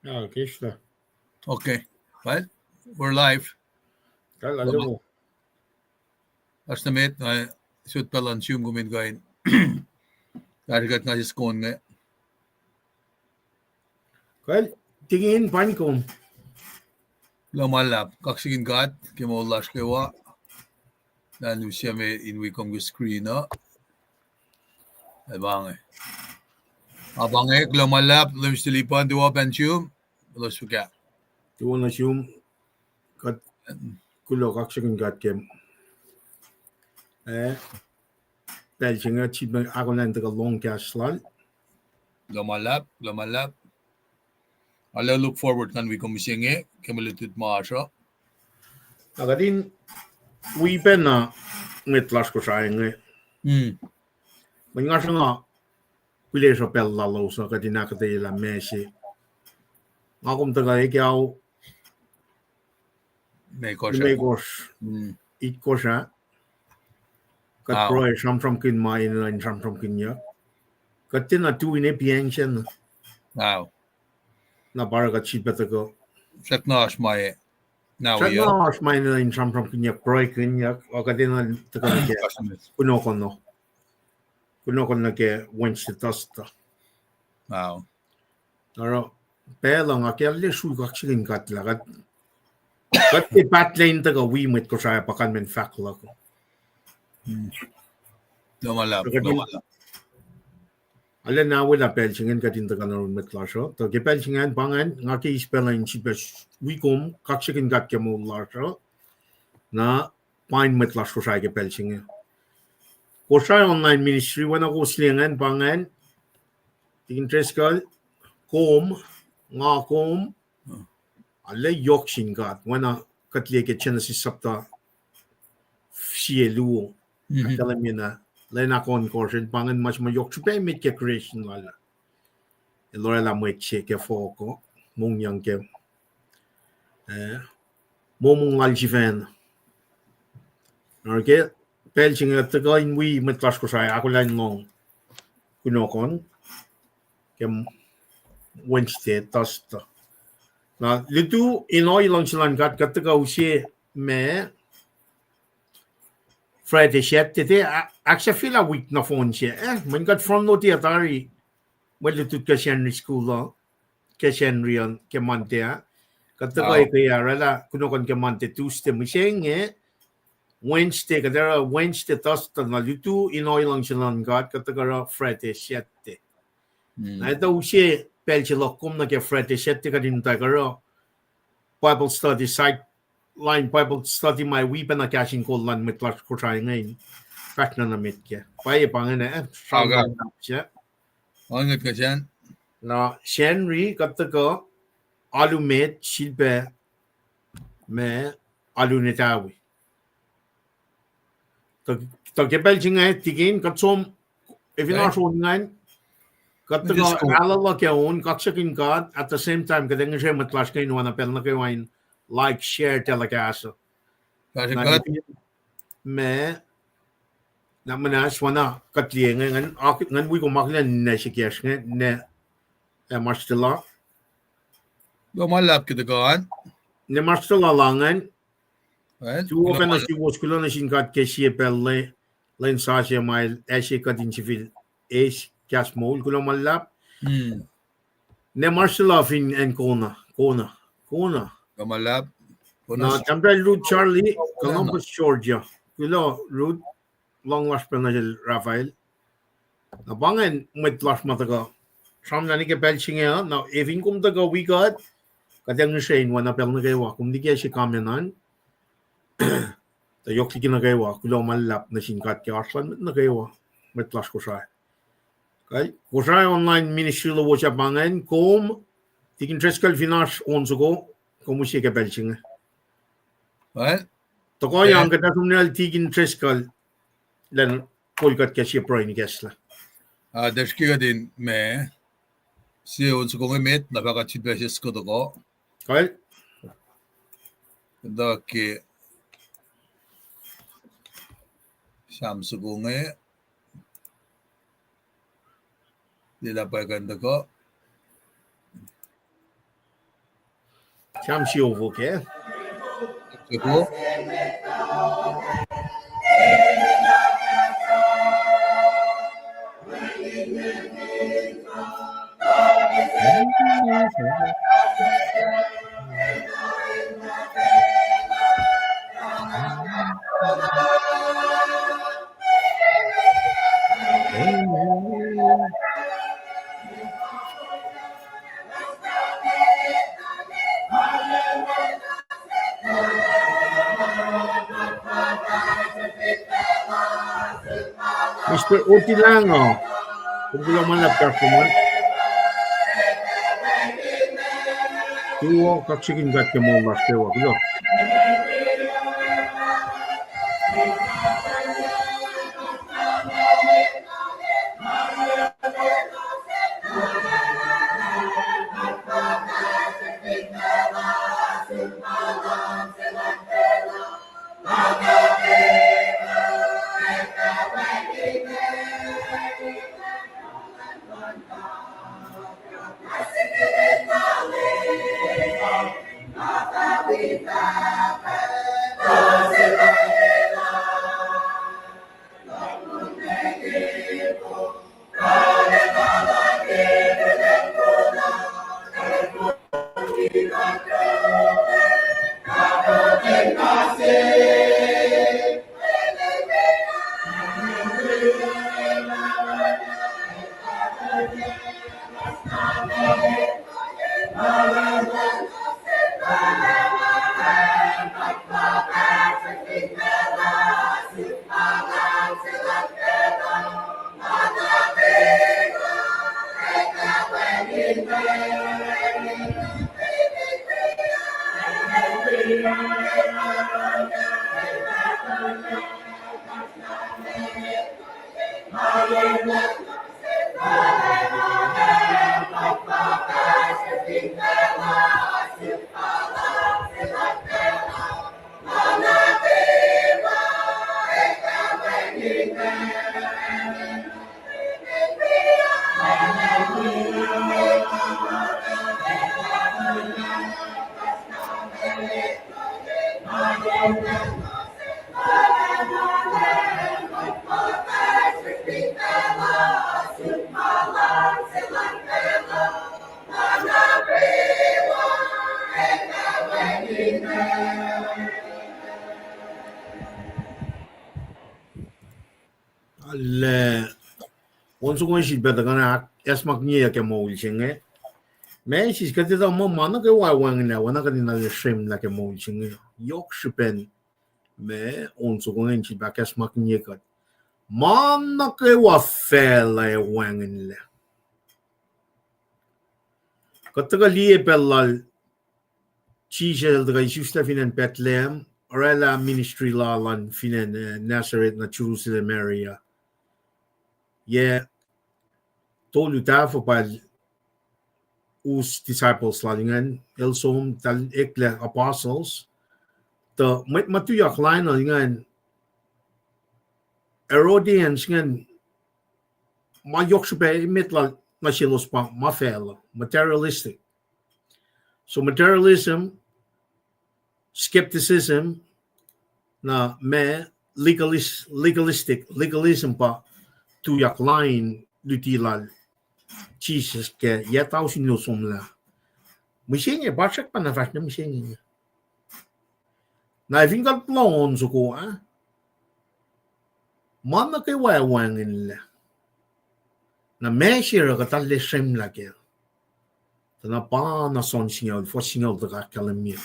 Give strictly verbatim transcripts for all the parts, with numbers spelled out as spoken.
Ah, ke srihpac. Okay. Well, we're live. Kal, alo. Oasr na met, nga sot pacl an sum kom in kuh in kahsrwe kuht nga sisken inge. Kal, tikin paing kom. Kuloh ma luhlahp, kaksakihn God ke moul lasr kwewa. Lah nuh sum in wi kom ke screen uh. Ac pa inge. Ac pa inge, kuloh ma luhlahp, Leum Stilipan, tuwo pac sum, elos fuhkah. Tuwo nuh sum, kuht kuloh kaksakihn God ke, eh, pacl se inge, sip me akolan tuhkuh lohng kahs lal. Kuloh ma luhlahp, kuloh ma luhlahp. Arlac look forward ngan wi kom mihsenge ke mwe lutlut ma oasr uh. Na kuht in wi pacna mwet lasr Kosrae inge. Mweyen nga sruhnga pihlesruh pacl lalos uh, kuht in ahkuhtweyac lah meac se. Nga kom tuhkuh ekuh limekohsr, itkohsr ah. Kuht pruhe sramsramkihn ma enenuh in sramsramkihnyuck. Kuht tiacna tui ne piacng sacn. Na pa oruh kuht sifilpac tuhkuh, srackna oasr ma enenuh in sramsramkihnyuck, pruhekihnyuck, a kuht enenuh tuhkuh nuh ke kunohkohn, kunohkohn nuh ke Wednesday, Thursday. Oruh pacl uh nga ke arlac srui kaksakihn God lah kuht, kuht ke pahtlac in tuhkuh wi mwet Kosrae pa kalmacn fahk luhk. Arlac na welah pacl se ingacn kuht in tuhkuh nuh yurin mwet lasr uh. Tuh ke pacl se ingacn pa ingacn, nga ke eis pacl uh in sifilpac wi kom, kaksakihn God ke moul lasr uh. Na pa in mwet lasr Kosrae ke pacl se inge. Kosrae Online Ministry, oacna kowos liye ingacn pa ingacn, Tikin Driscoll, kom, nga kom, arlac yohk sin God. Oacna kuht liye ke Genesis sapta sie luo, ahkkahlwemye na lwen ahkohnkohsr an pa ingacn ma se ma yohk srihpac emet ke creation lal ah. El oraclah mwet se ke fohk uh, mongyang ke, eh, momong lal sifacna. Oruh ke pacl se inge kuht tuhkuh in wi mwet lasr Kosrae ahkolah in lohng kunohkohn ke Wednesday, Thursday. Na lutu in ohiyac luhngse luhn God kuht tuhkuh use ma Friday, Saturday, ah, ahksahfyelah wik nohfohn se. Eh, mweyen kuht front load-ye tari mwe lutlut ke Sacnri School uh, ke Sacnri an ke Monday ah. Kuht tuhkuh ekuh oraclah kunohkohn ke Monday, Tuesday, mihsenge Wednesday, kuht oruh Wednesday, Thursday, na lutu in ohiyac luhngse luhn God kuht tuhkuh oruh Friday, Saturday. Na etuh use pacl se luhk kom nuh ke Friday, Saturday kuht in muhta oruh Bible study, side line Bible study ma wi pacna kahs in kol luhn mwet lasr Kosrae inge in fahsr na nuh met kac. Pwacye pa ingacn, eh, sramsram se. Na Sacnri kuht tuhkuh alu met, sifilpac ma alu netawi. Tuh, tuh ke pacl se inge, tikin, kuht som, efin oasr on ingacn, kuht tuhkuh alu luhk ke on, kaksakihn God, at the same time kuht ac ngihsre mwet lasr inge in oacna pacl nuh kwewa in like, share, telecast. Ma, na muhnahs oacna kuht liye inge, ngan, ngan wi kom akihlen ninac se kacsr inge, ne, eh, Marstella. Kuloh ma luhlahp ke tuhkuh an. Ne Marstella la ingacn. Tuwo pacna suwos, kuloh nuh sin God ke sie pacl lwen sasuc ma El ase kuht in sifil eis kahs moul, kuloh ma luhlahp. Ne Marstella fin acn Kona, Kona, Kona. Na tamuhlwel Ruth Charlie, Columbus, Georgia. Kuloh Ruth, lohng lasr pacna sel Raphael. Na pa ingacn mwet lasr ma tuhkuh sramsram nuh ke pacl se inge uh, na efin kom tuhkuh wi kuht, kuht ac ngihsre in oacna pacl nuh kwewa, kom liki se comment an. Tuh yohk liki nuh kwewa, kuloh ma luhlahp nuh sin God ke oasr luhn mwet nuh kwewa, mwet lasr Kosrae. Kosrae Online Ministry lowos ah pa ingacn, kom, Tikin Driscoll fin oasr on soko, kom use ke pacl se inge. Tohkohyang kuht ac som nuh sel Tikin Driscoll, elan kol kuht ke sie pruhe in ikacslah. Ah, tiac srihke kuht in ma, sie on soko inge met, na fahk kuht sifilpac sesr kuh tohkoh. Kuh, kuhtuh ke Sam soko inge. Lwelah pwacye kuh in tuhkuh. Sam siofok ah. Siofok. Mister Otilango, kom kuloh ma luhlahp, Doctor Mon. Tuwo, kaksakihn God ke moul lasr kwewa, kuloh. Arlac, on soko srihpac tuhkuh na ahkacsmakihnye ke moul se inge. Ma sis kuht etuh muh ma nuh kwewa wacngihnlac, oacna kuht in arlac srwemlah ke moul se inge. Yohk srihpen ma on soko inge in sifilpac ahkacsmakihnye kuht. Ma nuh kwewa facluh ac wacngihnlac. Kuht tuhkuh liye pacl lal Jisus el tuhkuh isuslac fin acn Bethlehem, oraclah ministry lal an fin acn, eh, Nazareth nuh Jerusalem area. Yac tolu tahfuh pa el us disciples lal ingacn, el som, eltahl eklac apostles, tuh mwet ma tuyak lain ingacn, Herodians ingacn, ma yohk srihpac emet lal nuh selos pa ma facluh, materialistic. So materialism, skepticism, na ma legalis-, legalistic, legalism pa tuyak lain luti lal Jisus ke yac tausin luo somlah. Mihsenge, pa srack pacna fahsr nuh mihsenge. Na fin kuht lohng on soko ah, ma nuh kwewa wacngihnlac. Na ma se oruh kuht arlac srwemlah kac, tuh na pa na John singucul, fuhs singucul tuhkuh ahkkahlwemye.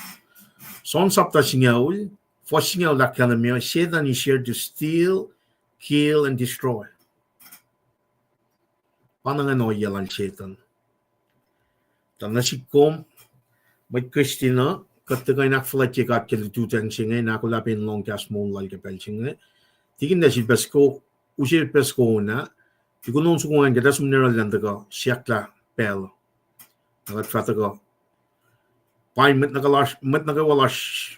John sapta singucul, fuhs singucul ahkkahlwemye, Satan is here to steal, kill, and destroy. Pa na ingacn ohiyac lal Satan. Tuh nuh sihk kom, mwet Kristin uh, kuht tuhkuh in ahkfuhlwactye God ke lututacng se inge, in ahkolah pac in lohng kahs moul lal ke pacl se inge. Tikin na sifilpac soko, use pac soko na, tukun on soko ingacn kuht ac som nuh yohrohl in tuhkuh siyucklah pacl uh. Na kuht fah tuhkuh, pa mwet nuh kwewa lasr, mwet nuh kwewa lasr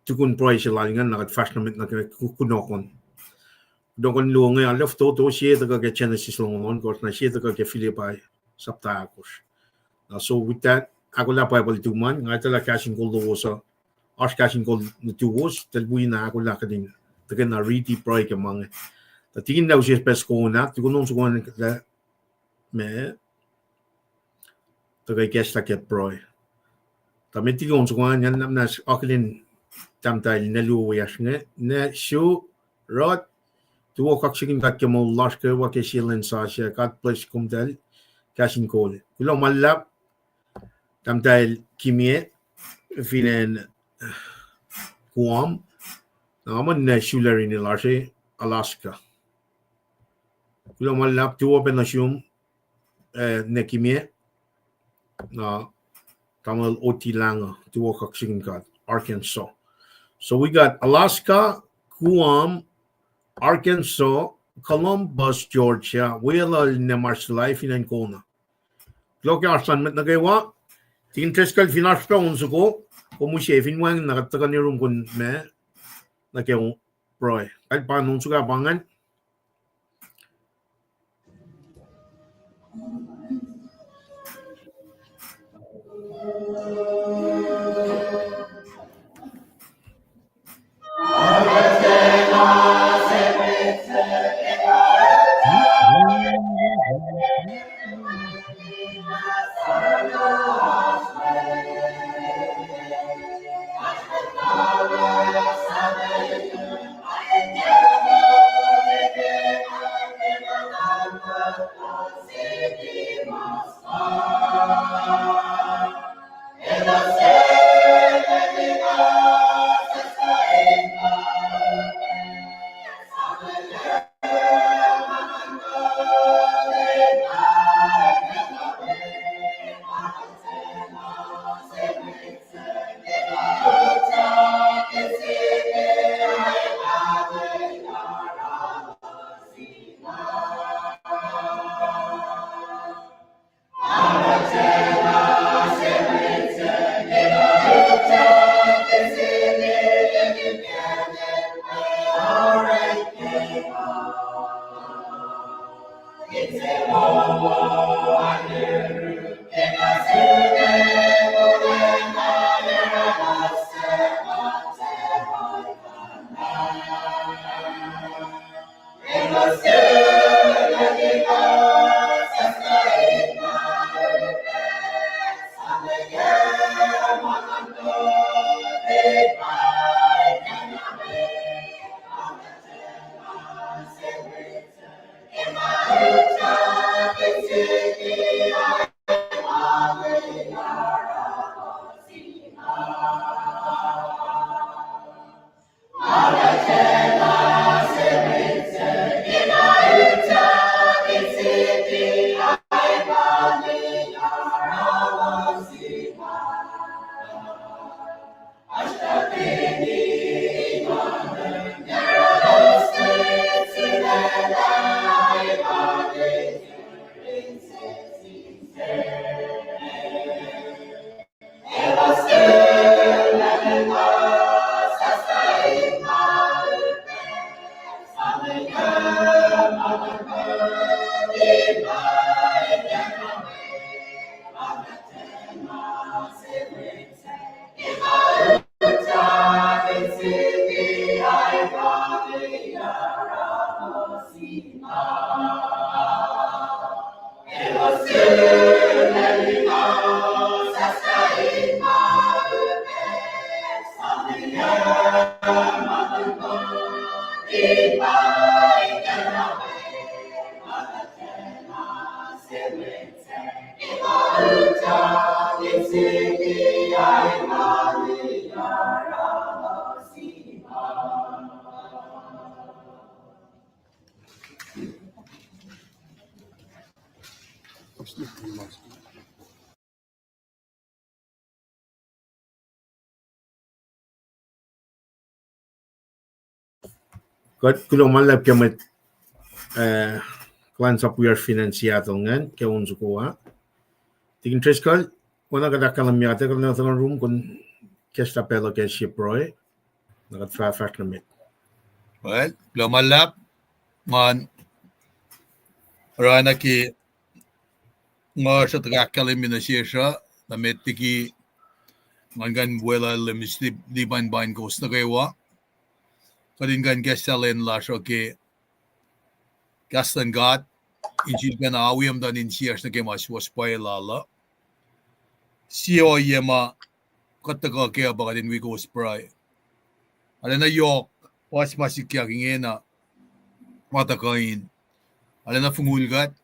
tukun pruhe se lal ingacn, na kuht fahsr nuh met nuh ke ku-, kunohkohn. Kunohkohn luo inge arlac fototo, sie tuhkuh ke Genesis longoul ohnkohsr, na sie tuhkuh ke Philippi sapta ahkosr. Na so with that, ahkolah Bible tuhmom an, nga etuh lah kahs in kol lowos uh, oasr kahs in kol nuh suwos, tuh wi na ahkolah kuht in tuhkweni riti pruhe ke ma inge. Tuh tikin na use pes kona, tukun on soko an lah ma, tuhkuh ikacslah ke pruhe. Tuh met liki on soko an, nga na akihlen tahmtahel na luo wiyacsr inge, na su, rot, tuwo kaksakihn God ke moul lasr kwewa ke sie lwen sasuc, God bless komtahl, kahs in kol. Kuloh ma luhlahp, tahmtahel Kimie, fin acn Guam, na ma na sulaclah in lasr Alaska. Kuloh ma luhlahp, tuwo pac nuh sum, eh, na Kimie, na tamuhlwel Oti Lange, tuwo kaksakihn God, Arkansas. So we got Alaska, Guam, Arkansas, Columbus, Georgia, weluhl na Marcellus, fin acn Kona. Kuloh ke oasr luhn mwet nuh kwewa, tikin Driscoll, fin oasr pac on soko, kom use fin wacngihn na kuht tuhkuh nuh yurum kom ma, nuh ke pruhe. Kal pa on soko pa ingacn. Kuht kuloh ma luhlahp ke mwet, eh, kuhlwacnsap wiyacsr fin acn Seattle ingacn ke on soko ah. Tikin Driscoll, oacna kuht ahkkahlwemye, tuh kuht nuh tuhkuh nuh yurum kom ikacslah pacl uh ke sie pruhe, na kuht fah fahsr nuh met. Well, kuloh ma luhlahp, ngan oruh na ke nga sruh tuh ahkkahlwemye nuh sesr uh, Na met liki ngan kuh in weluhl limis lip-, lipacn pain kowos nuh kwewa. Kuht in kuh in kahs lwen lasr uh ke kahs luhn God, in sifilpacna awiacmtuhn insiyacsr nuh ke ma suwohs pwacye lal uh. Sie ohiyac ma kuht tuhkuh kac uh pa kuht in wi kowos pruhe. Arulacna yohk, puhs ma sikyak ingena ma tuhkuh in arulacna fongul kuht,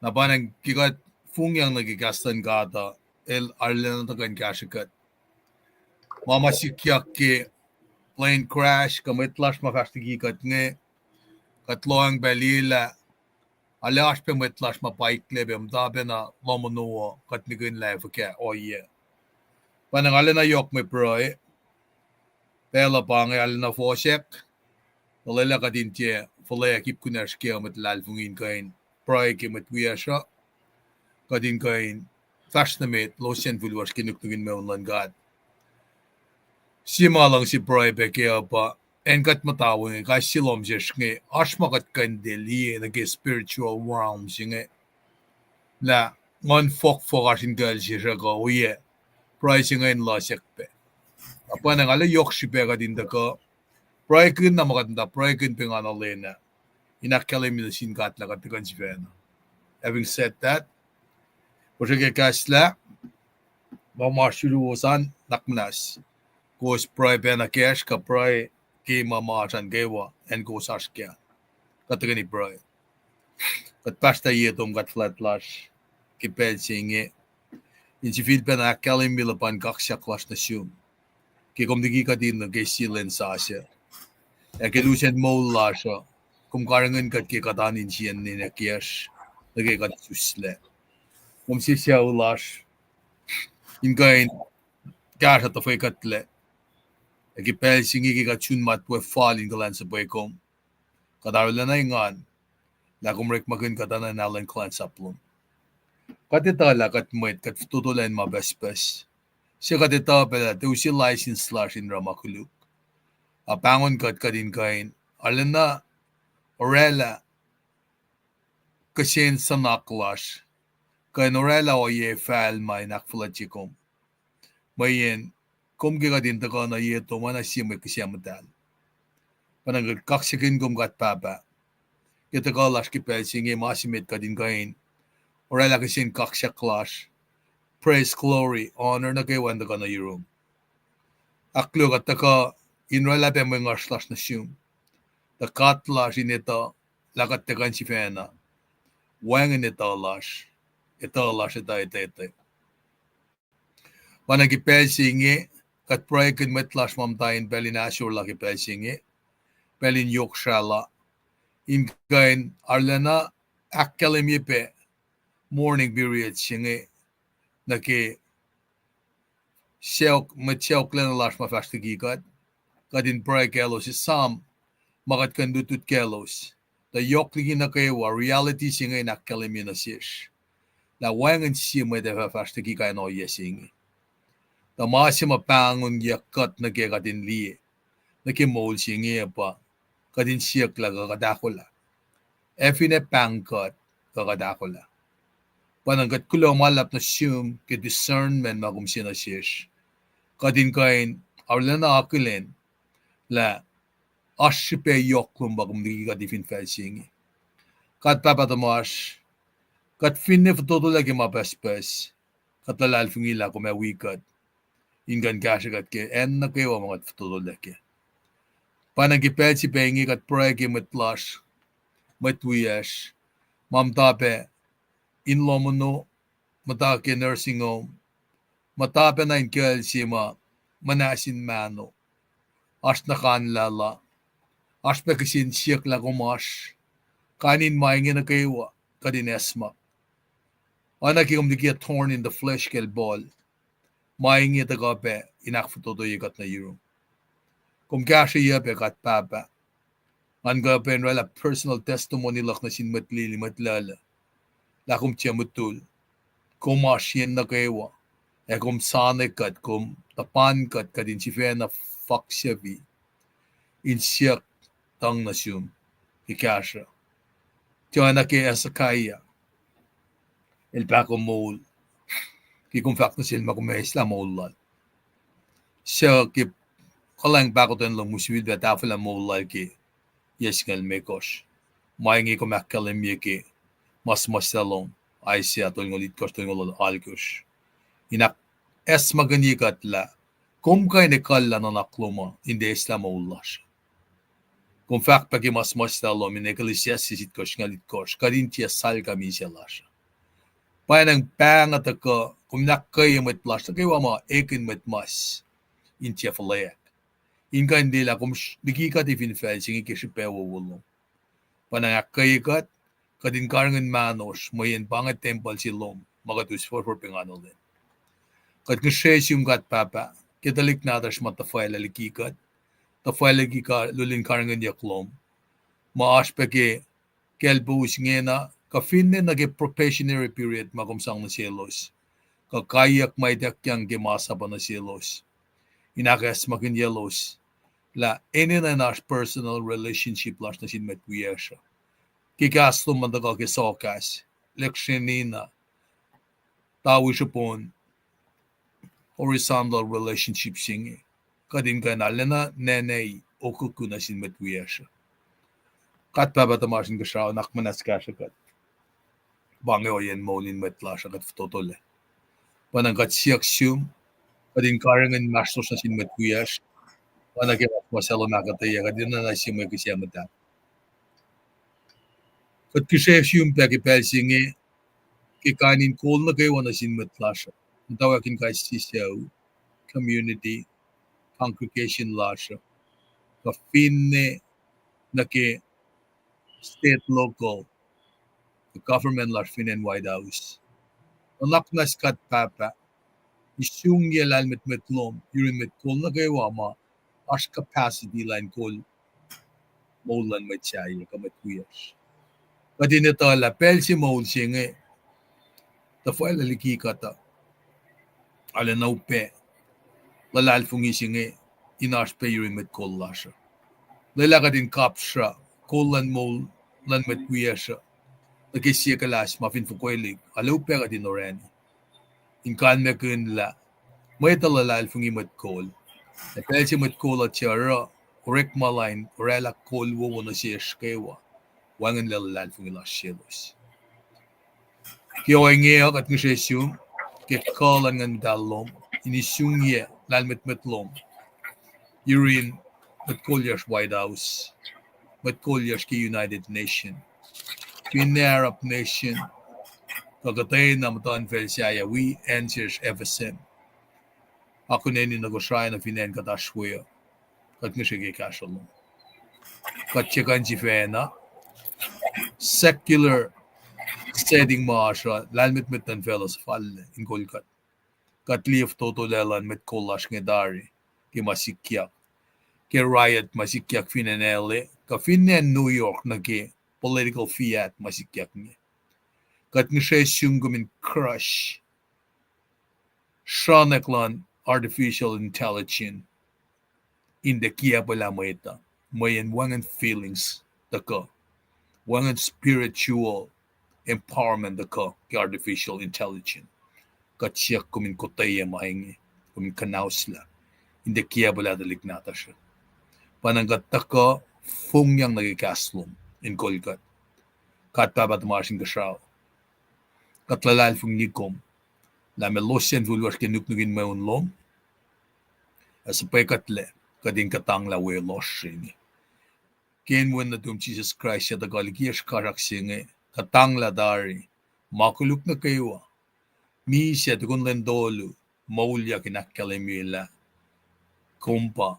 na pa ingacn ke kuht fongyang nuh ke kahs luhn God uh, el arulacna tuhkuh in kahsrwe kuht. Ma ma sikyak ke plane crash, kuh mwet lasr ma fahsr liki kuht inge, kuht lohacng pac liye lah arlac oasr pac mwet lasr ma paiklac pac, muhta pacna lohm ono uh, kuht nihkihn lah fuhkah ohiyac. Pa ingacn arulacna yohk mwe pruhe, pacl uh pa inge arulacna fohsack, tuh lwelah kuht in tiac fuhlweack ip kunacsr ke mwet luhlahlfongi in kuh in pruhe ke mwet wiyacsr uh, kuht in kuh in fahsr nuh met, elos in fihl lasr ke nuknuk in mweun luhn God. Sie ma luhngse pruhe pac kac uh pa, acn kuht muhta we inge, kais sie lohm sesr inge, oasr ma kuht kuh in tiac liye nuh ke spiritual realm se inge, lah nguhn fohkfohk oasr in kucl sesr uh kuh ohiyac, pruhe se inge in losack pac. Na pa ingacn arlac yohk srihpac kuht in tuhkuh pruhekihn na ma kuht muhta pruhekihn pac nga nuh lwen ah, in ahkkahlwemye nuh sin God lah kuht tuhkuh in sifacna. Having said that, kosreke kahslah, ma ma sruruwos an nuhnak muhnahs, kowos pruhe pacna kacsr kuh pruhe ke ma ma oasr an kwewa, acn kowos oasr kac an. Kuht tuhkweni pruhe. Kuht pahsrtah ye tom God fuhlwact lasr ke pacl se inge, in sifilpacna ahkkahlwemye luhpan kaksak lasr nuh sum, ke kom liki kuht in nuh ke sie lwen sasuc, ac ke lusen moul lasr uh, kom karihngihn kuht ke kuht an insiyacn ninac kiyacsr nuh ke kuht isuslac. Kom sisuc lasr in kuh in kahsruh tuhfwekuhtlac, ac ke pacl se inge ke kuht sun matwac fal in kuhlwacnsapuh kom, kuht arulacna engan lah kom orekmakihn kuht in enenuh in kuhlwacnsap lom. Kuht etuh lah kuht mwet, kuht fototolac in ma pucspucs. Suc kuht etuh pac lah tiac use license lasr in oruh ma koluk. A pahngon kuht, kuht in kuh in arulacna orwaclah kihsen suhnak lasr, kuh in orwaclah ohiyac fal ma in ahkfuhlwactye kom. Mweyen kom ke kuht in tuhkuh nuh ye tom oacna sie mwe kihsac muhtahl. Pa na kuht kaksakihn kom God Pahpah, ke tuhkuh lasr ke pacl se inge, ma se met kuht in kuh in orwaclah kihsen kaksak lasr, praise, glory, honor nuh kwewa in tuhkuh nuh yurum. Ahkluo kuht tuhkuh in orwaclah pac mwe nguhsr lasr nuh sum, tuh God lasr in etuh lah kuht tuhkuh in sifacna wacngihn etuh lasr, etuh lasr etuh etuh etuh. Pa na ke pacl se inge, kuht pruhekihn mwet lasr ma muhta in pacl in ahsorlah ke pacl se inge, pacl in yohk srahla, in kuh in arulacna ahkkahlwemye pac mourning period se inge nuh ke sacohk, mwet sacohklacna lasr ma fahsr liki kuht, kuht in pruhe kaclos, esam ma kuht kuh in lutlut kaclos, tuh yohk liki nuh kwewa reality se inge in ahkkahlwemye nuh sesr lah wacngihn sie mwet ac fah fahsr liki kain ohiyac se inge. Tuh ma se ma pahngonyuck kuht nuh ke kuht in liye nuh ke moul se inge pa kuht in siyuck lah kuh kuht ahkolah. Ac finne pahng kuht kuh kuht ahkolah. Pa na kuht kuloh ma luhlahp nuh sum ke discernment ma kom se nuh sesr, kuht in kuh in arulacna akihlen lah oasr srihpac yohk lom pa kom liki kuht fin facl se inge. God Pahpah tuhmasr, kuht finne fototolac ke ma pucspucs, kuht luhlahlfongi lah kom ac wi kuht in kuh in kahsrwe kuht ke acn nuh kwewa ma kuht fototolac kac. Pa na ke pacl se pac inge kuht pruhe ke mwet lasr, mwet wiyacsr, ma muhta pac in lohm ono, muhta ke nursing home, muhta pacna in kacl se ma muhnahs in mahno. Oasr nuh kanlah la, oasr pac kihsen siyuck lah kom oasr kain in ma inge nuh kwewa kuht in esam. Oacna ke kom liki thorn in the flesh kacl Paul, ma inge tuhkuh pac in ahkfototoye kuht nuh yurum. Kom kahsrweyuc pac God Pahpah. Ngan kuh pac in orwaclah personal testimony luhk nuh sin mwet lili, mwet luhluh, lah kom tiac mutul. Kom oasr yen nuh kwewa, ac kom soano kuht, kom tuhpan kuht, kuht in sifacna faksapi in siyuck tuhng nuh sum ke kahsruh. Tiacna ke Hezekiah, el pahkomuhl. Ke kom fahk nuh sel ma kom ac eslah moul lal, suc ke kuhlwacng pahkotwen lom wi sifilpac tahfwelah moul lal ke yac singucul limekohsr. Ma inge kom ahkkahlwemye ke ma suhmuhslah lom, Isaiah tolngoul itkohsr, tolngoul alkohsr. In ahkacsmakihnye kuht lah kom kuh in ekuhllah nuhnak lom uh in tiac eslah moul lasr. Kom fahk pac ke ma suhmuhslah lom in Ecclesiastes itkohsr singucul itkohsr, kuht in tiac salka misac lasr. Pwacnwacng pahng uh tuhkuh, kom in ahkkweye mwet lasr nuh kwewa ma ekihn mwet mas in tiac fuhlweack. In kuh in liyelah kom liki kuht fin facl se inge ke srihpac wowo lom. Pwacnwacng ahkkweye kuht, kuht in karihngihn mahnosr, mweyen pa inge tempuhl se lom ma kuht us forfor penganolen. Kuht ngihsre sum God Pahpah ke tuhlihk nahtuhsr ma tuhfahlah liki kuht, tuhfahlah liki luhn karihngihnyuck lom, ma oasr pac ke kaclpous ingena, kuh finne nuh ke probationary period ma kom sang nuh selos, kuh kaiyuck ma ituckyang ke masap uh nuh selos, in ahkacsmakihnyelos lah enenuh in oasr personal relationship lasr nuh sin mwet wiyacsr uh. Ke kahs lom ma tuhkuh ke sohkahs, lihksreni na, tawi srihpon horizontal relationship se inge, kuht in kuh in arulacna nwanwai okoko nuh sin mwet wiyacsr uh. God Pahpah tuhmasr Inkuhsrao, nuhnak muhnahs kahsruh kuht. Pa inge ohiyacn moul in mwet lasr uh kuht fototolac. Pwacnwacng kuht siyuck sum, kuht in karihngihn mahsrlosr nuh sin mwet wiyacsr, pwacnwacng ke ma suhmuhslah lom ahkuhtweyac, kuht enenuh na sie mwe kihsac muhtahl. Kuht kihsre sum pac ke pacl se inge, ke kain in kol nuh kwewa nuh sin mwet lasr uh, muhtwacwacack in kais sie sucu, community, congregation lasr uh, kuh finne nuh ke state, local, government lasr fin acn White House. Nuhnak muhnahs God Pahpah, isungyac lahlmwetmwet lom yurin mwet kol nuh kwewa ma oasr capacity lah in kol moul luhn mwet sahyac kuh mwet wiyacsr. Kuht in etuh lah pacl se moul se inge tuhfahlah liki kuht uh, arulacna upac luhlahlfongi se inge in oasr pac yurin mwet kol lasr uh. Lwelah kuht in kapsra kol luhn moul luhn mwet wiyacsr uh nuh ke sie kuhlahs ma fin fokwelihk, arlac upac kuht in orani. In kalmackihn lah mwet uh luhlahlfongi mwet kol, ac pacl se mwet kol uh tiac oruh, orekma lain oraclah kol wowo nuh sesr kwewa, wacngihnlac luhlahlfongi lasr selos. Ke ohinge uh kuht ngihsre sum ke kuh luhn Nguhn Muhtahl lom in isungyac lahlmwetmwet lom yurin mwet kol lasr White House, mwet kol lasr ke United Nation, finne Arab nation, kuh kuhtwena muhtuhnfacl sahyac wi acn sesr F S M, akuneni nuh Kosrae nuh fin acn kuht oasr we uh. Kuht ngihsre ke kahsruh lom. Kuht tiac kuh in sifacna secular setting ma oasr uh, lahlmwetmwet luhn facluh suhfallac in kol kuht. Kuht liye fototolac luhn mwet kol lasr inge tari ke ma sikyak, ke riot ma sikyak fin acn L A kuh fin acn New York nuh ke political fiat ma sikyak inge. Kuht ngihsre sum kom in crush sruhnack luhn artificial intelligence in tiac kiacpwelah mwet uh, mweyen wacngihn feelings tuhkuh, wacngihn spiritual empowerment tuhkuh ke artificial intelligence. Kuht siyuck kom in kotweyac ma inge, kom in kuhnaoslah, in tiac kiacpwelah tuhlihk nahtuhsr uh. Pwacnwacng kuht tuhkuh fongyang nuh ke kahs lom in kol kuht. God Pahpah tuhmasr Inkuhsrao, kuht luhlahlfongi kom lah meac losyacn fihl lasr ke nuknuk in mweun lom, ac suhpwekuhtlac kuht in kuhtanglah weloslac inge. Ke inen wen nuhtum Jisus Kraist, ac tuhkuh liki srihkasrak se inge, kuhtanglah tari ma koluk nuh kwewa, misac tukun lwen tolu, moulyak in ahkkahlwemye lah kom pa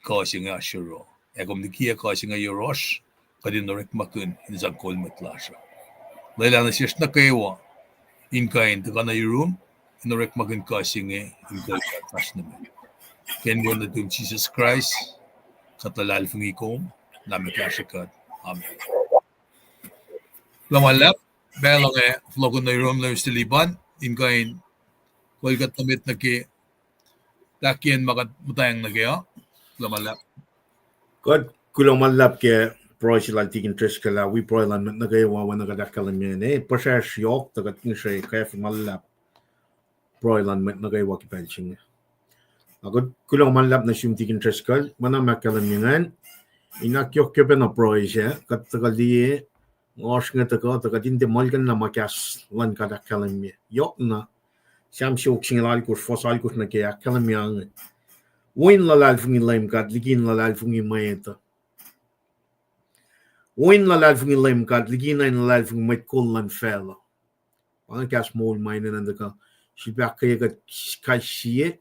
kuh se inge oasr yohroh. Ac kom likiyac kuh se inge yohrohsr, kuht in orekmakihn in sang kol mwet lasr uh. Lwelah nuh sesr nuh kwewa in kuh in tuhkuh nuh yurum in orekmakihn kuh se inge in kol kuht fahsr nuh met. Ke inen wen nuhtum Jisus Kraist, kuht luhlahlfongi kom, Leum ac kahsrwe kuht. Amen. Kuloh ma luhlahp, pacl inge fohlohkihn nuh yurum Leum Stiliban in kuh in kol kuht nuh met nuh ke tahkiyacn ma kuht muhtweng nuh ke uh. Kuloh ma luhlahp. Kuht kuloh ma luhlahp ke pruhe se lal Tikin Treskelah, wi pruhe lal met nuh kwewa, oacna kuht ahkkahlwemye inge, puhsracsr yohk tuh kuht ngihsre kwacfe ma luhlahp. pruhe luhn mwet nuh kwewa ke pacl se inge. Ac kuht kuloh ma luhlahp nuh sum Tikin Driscoll, ma na ma ahkkahlwemye ingacn, in ahkyohkye pacna pruhe sac, kuht tuhkuh liye, ngohsr inge tuhkuh, tuhkuh tiac muhlkuhnlah ma kahs luhn God ahkkahlwemye. Yohk na, Sam siofok singucul alkosr, fuhs alkosr nuh ke ahkkahlwemye inge. Wo in luhlahlfongi Leum God liki in luhlahlfongi mwet uh. Wo in luhlahlfongi Leum God liki na in luhlahlfongi mwet kol luhn facluh. Pa inge kahs moul ma enenuh in tuhkuh sifilpac ahkkweye kuht kais sie,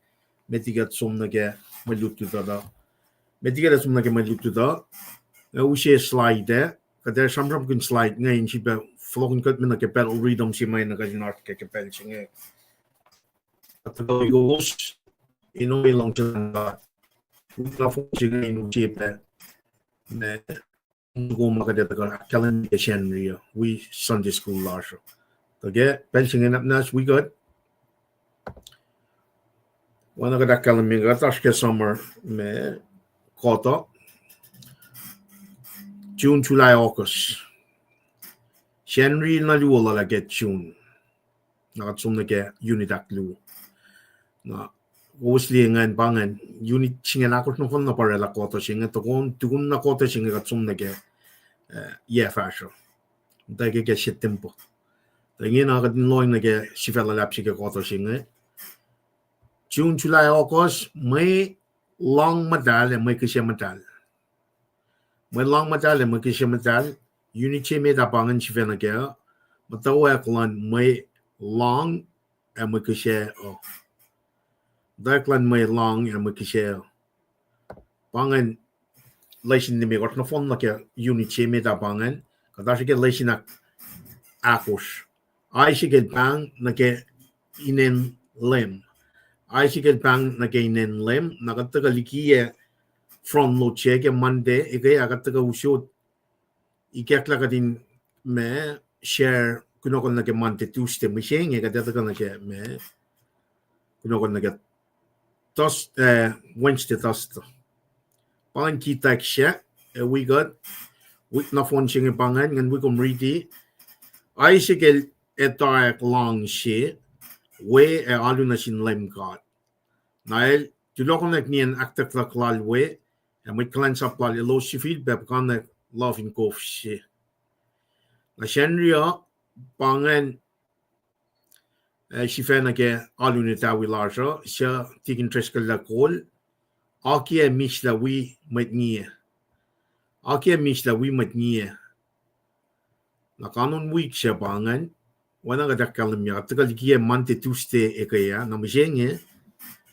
met liki kuht som nuh ke mwe lutlut uh. Met liki kuht som nuh ke mwe lutlut uh, ac use slide ac, kuht ac sramsramkihn slide inge in sifilpac fohlohkihn kuht me nuh ke battle rhythm se ma enenuh kuht in oasr kac ke pacl se inge. Kuht tuhkuh wi kowos in ohiyac luhngse luhn God. Wik nohfohn se inge in use pac ma kom ma kuht ac tuhkuh ahkkahlwemye ke Sacnri uh wi Sunday school lasr uh. Tuh ke pacl se inge nwacsnwacs wi kuht, oacna kuht ahkkahlwemye, kuht oasr ke summer ma kuhtuh, June, July, August. Sacnri na luo lal ah ke June. Na kuht som nuh ke unit ahkluo. Na kowos liye ingacn pa ingacn, unit singucul ahkosr nohfohn na pa oraclah kuhtuh se inge, tukun, tukun na kuhtuh se inge kuht som nuh ke, eh, yac fahsruh. Muhta ke, ke September. Tuh ingena kuht in lohng nuh ke sifac luhlahp se ke kuhtuh se inge. June, July, August, mwe lohng muhtahl ac mwe kihsac muhtahl. Mwe lohng muhtahl ac mwe kihsac muhtahl, unit se met ah pa ingacn sifacna kac, muhtwacwacack luhn mwe lohng ac mwe kihsac uh. Muhtwacwacack luhn mwe lohng ac mwe kihsac uh. Pa ingacn lesin limekohsr nohfohn nuh ke unit se met ah pa ingacn, kuht oasr ke lesin ahk-, ahkosr. Isaac el pahng nuh ke inen Leum. Isaac el pahng nuh ke inen Leum, na kuht tuhkuh likiyac front load se ke Monday, eke ah kuht tuhkuh usot ikacklah kuht in ma share kunohkohn nuh ke Monday, Tuesday, mihsenge kuht ac tuhkuh nuh ke ma kunohkohn nuh ke Thurs-, eh, Wednesday, Thursday. Pa ingacn kitack se, ac wi kuht, wik nohfohn se inge pa ingacn, ngan wi kom riti. Isaac el etwacack lohng se, we ac alu nuh sin Leum God. Na el tulohkohnak nien ahktuckluck lal we, ac mwet kuhlwacnsap lal elos sifilpac puhkantwen luhf in kof se. Na Sacnri uh, pa ingacn, eh, sifacna ke alu in etawi lasr uh, suc Tikin Driscoll lah kol, akiyac mislah wi mwet ngiyac. Akiyac mislah wi mwet ngiyac. Na kanon wik se pa ingacn, oacna kuht ahkkahlwemye, kuht tuhkuh likiyac Monday, Tuesday eke ah, na mihsenge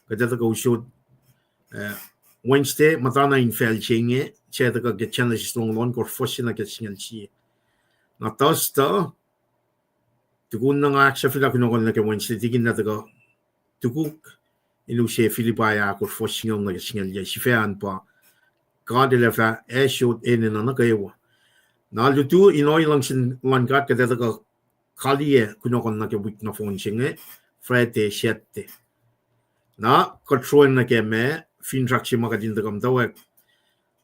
kuht ac tuhkuh usot, eh, Wednesday, muhtana in facl se inge, suc tuhkuh ke Genesis longoul ohnkohsr, fuhs se nuh ke singucul sie. Na Thursday, tukun na nga ahksahfyelah kunohkohn nuh ke Wednesday, Tikin lah tuhkuh tukuk in use Philippians ahkosr, fuhs singucul nuh ke singucul yac, sifac an pa God El ac fah asot enenuh nuh kwewa. Na lutu in ohiyac luhngse luhn God kuht ac tuhkuh kaliyac kunohkohn nuh ke wik nohfohn se inge, Friday, Saturday. Na kuht sroacng nuh ke ma finsrak se ma kuht in tuhkuh muhtwacwacack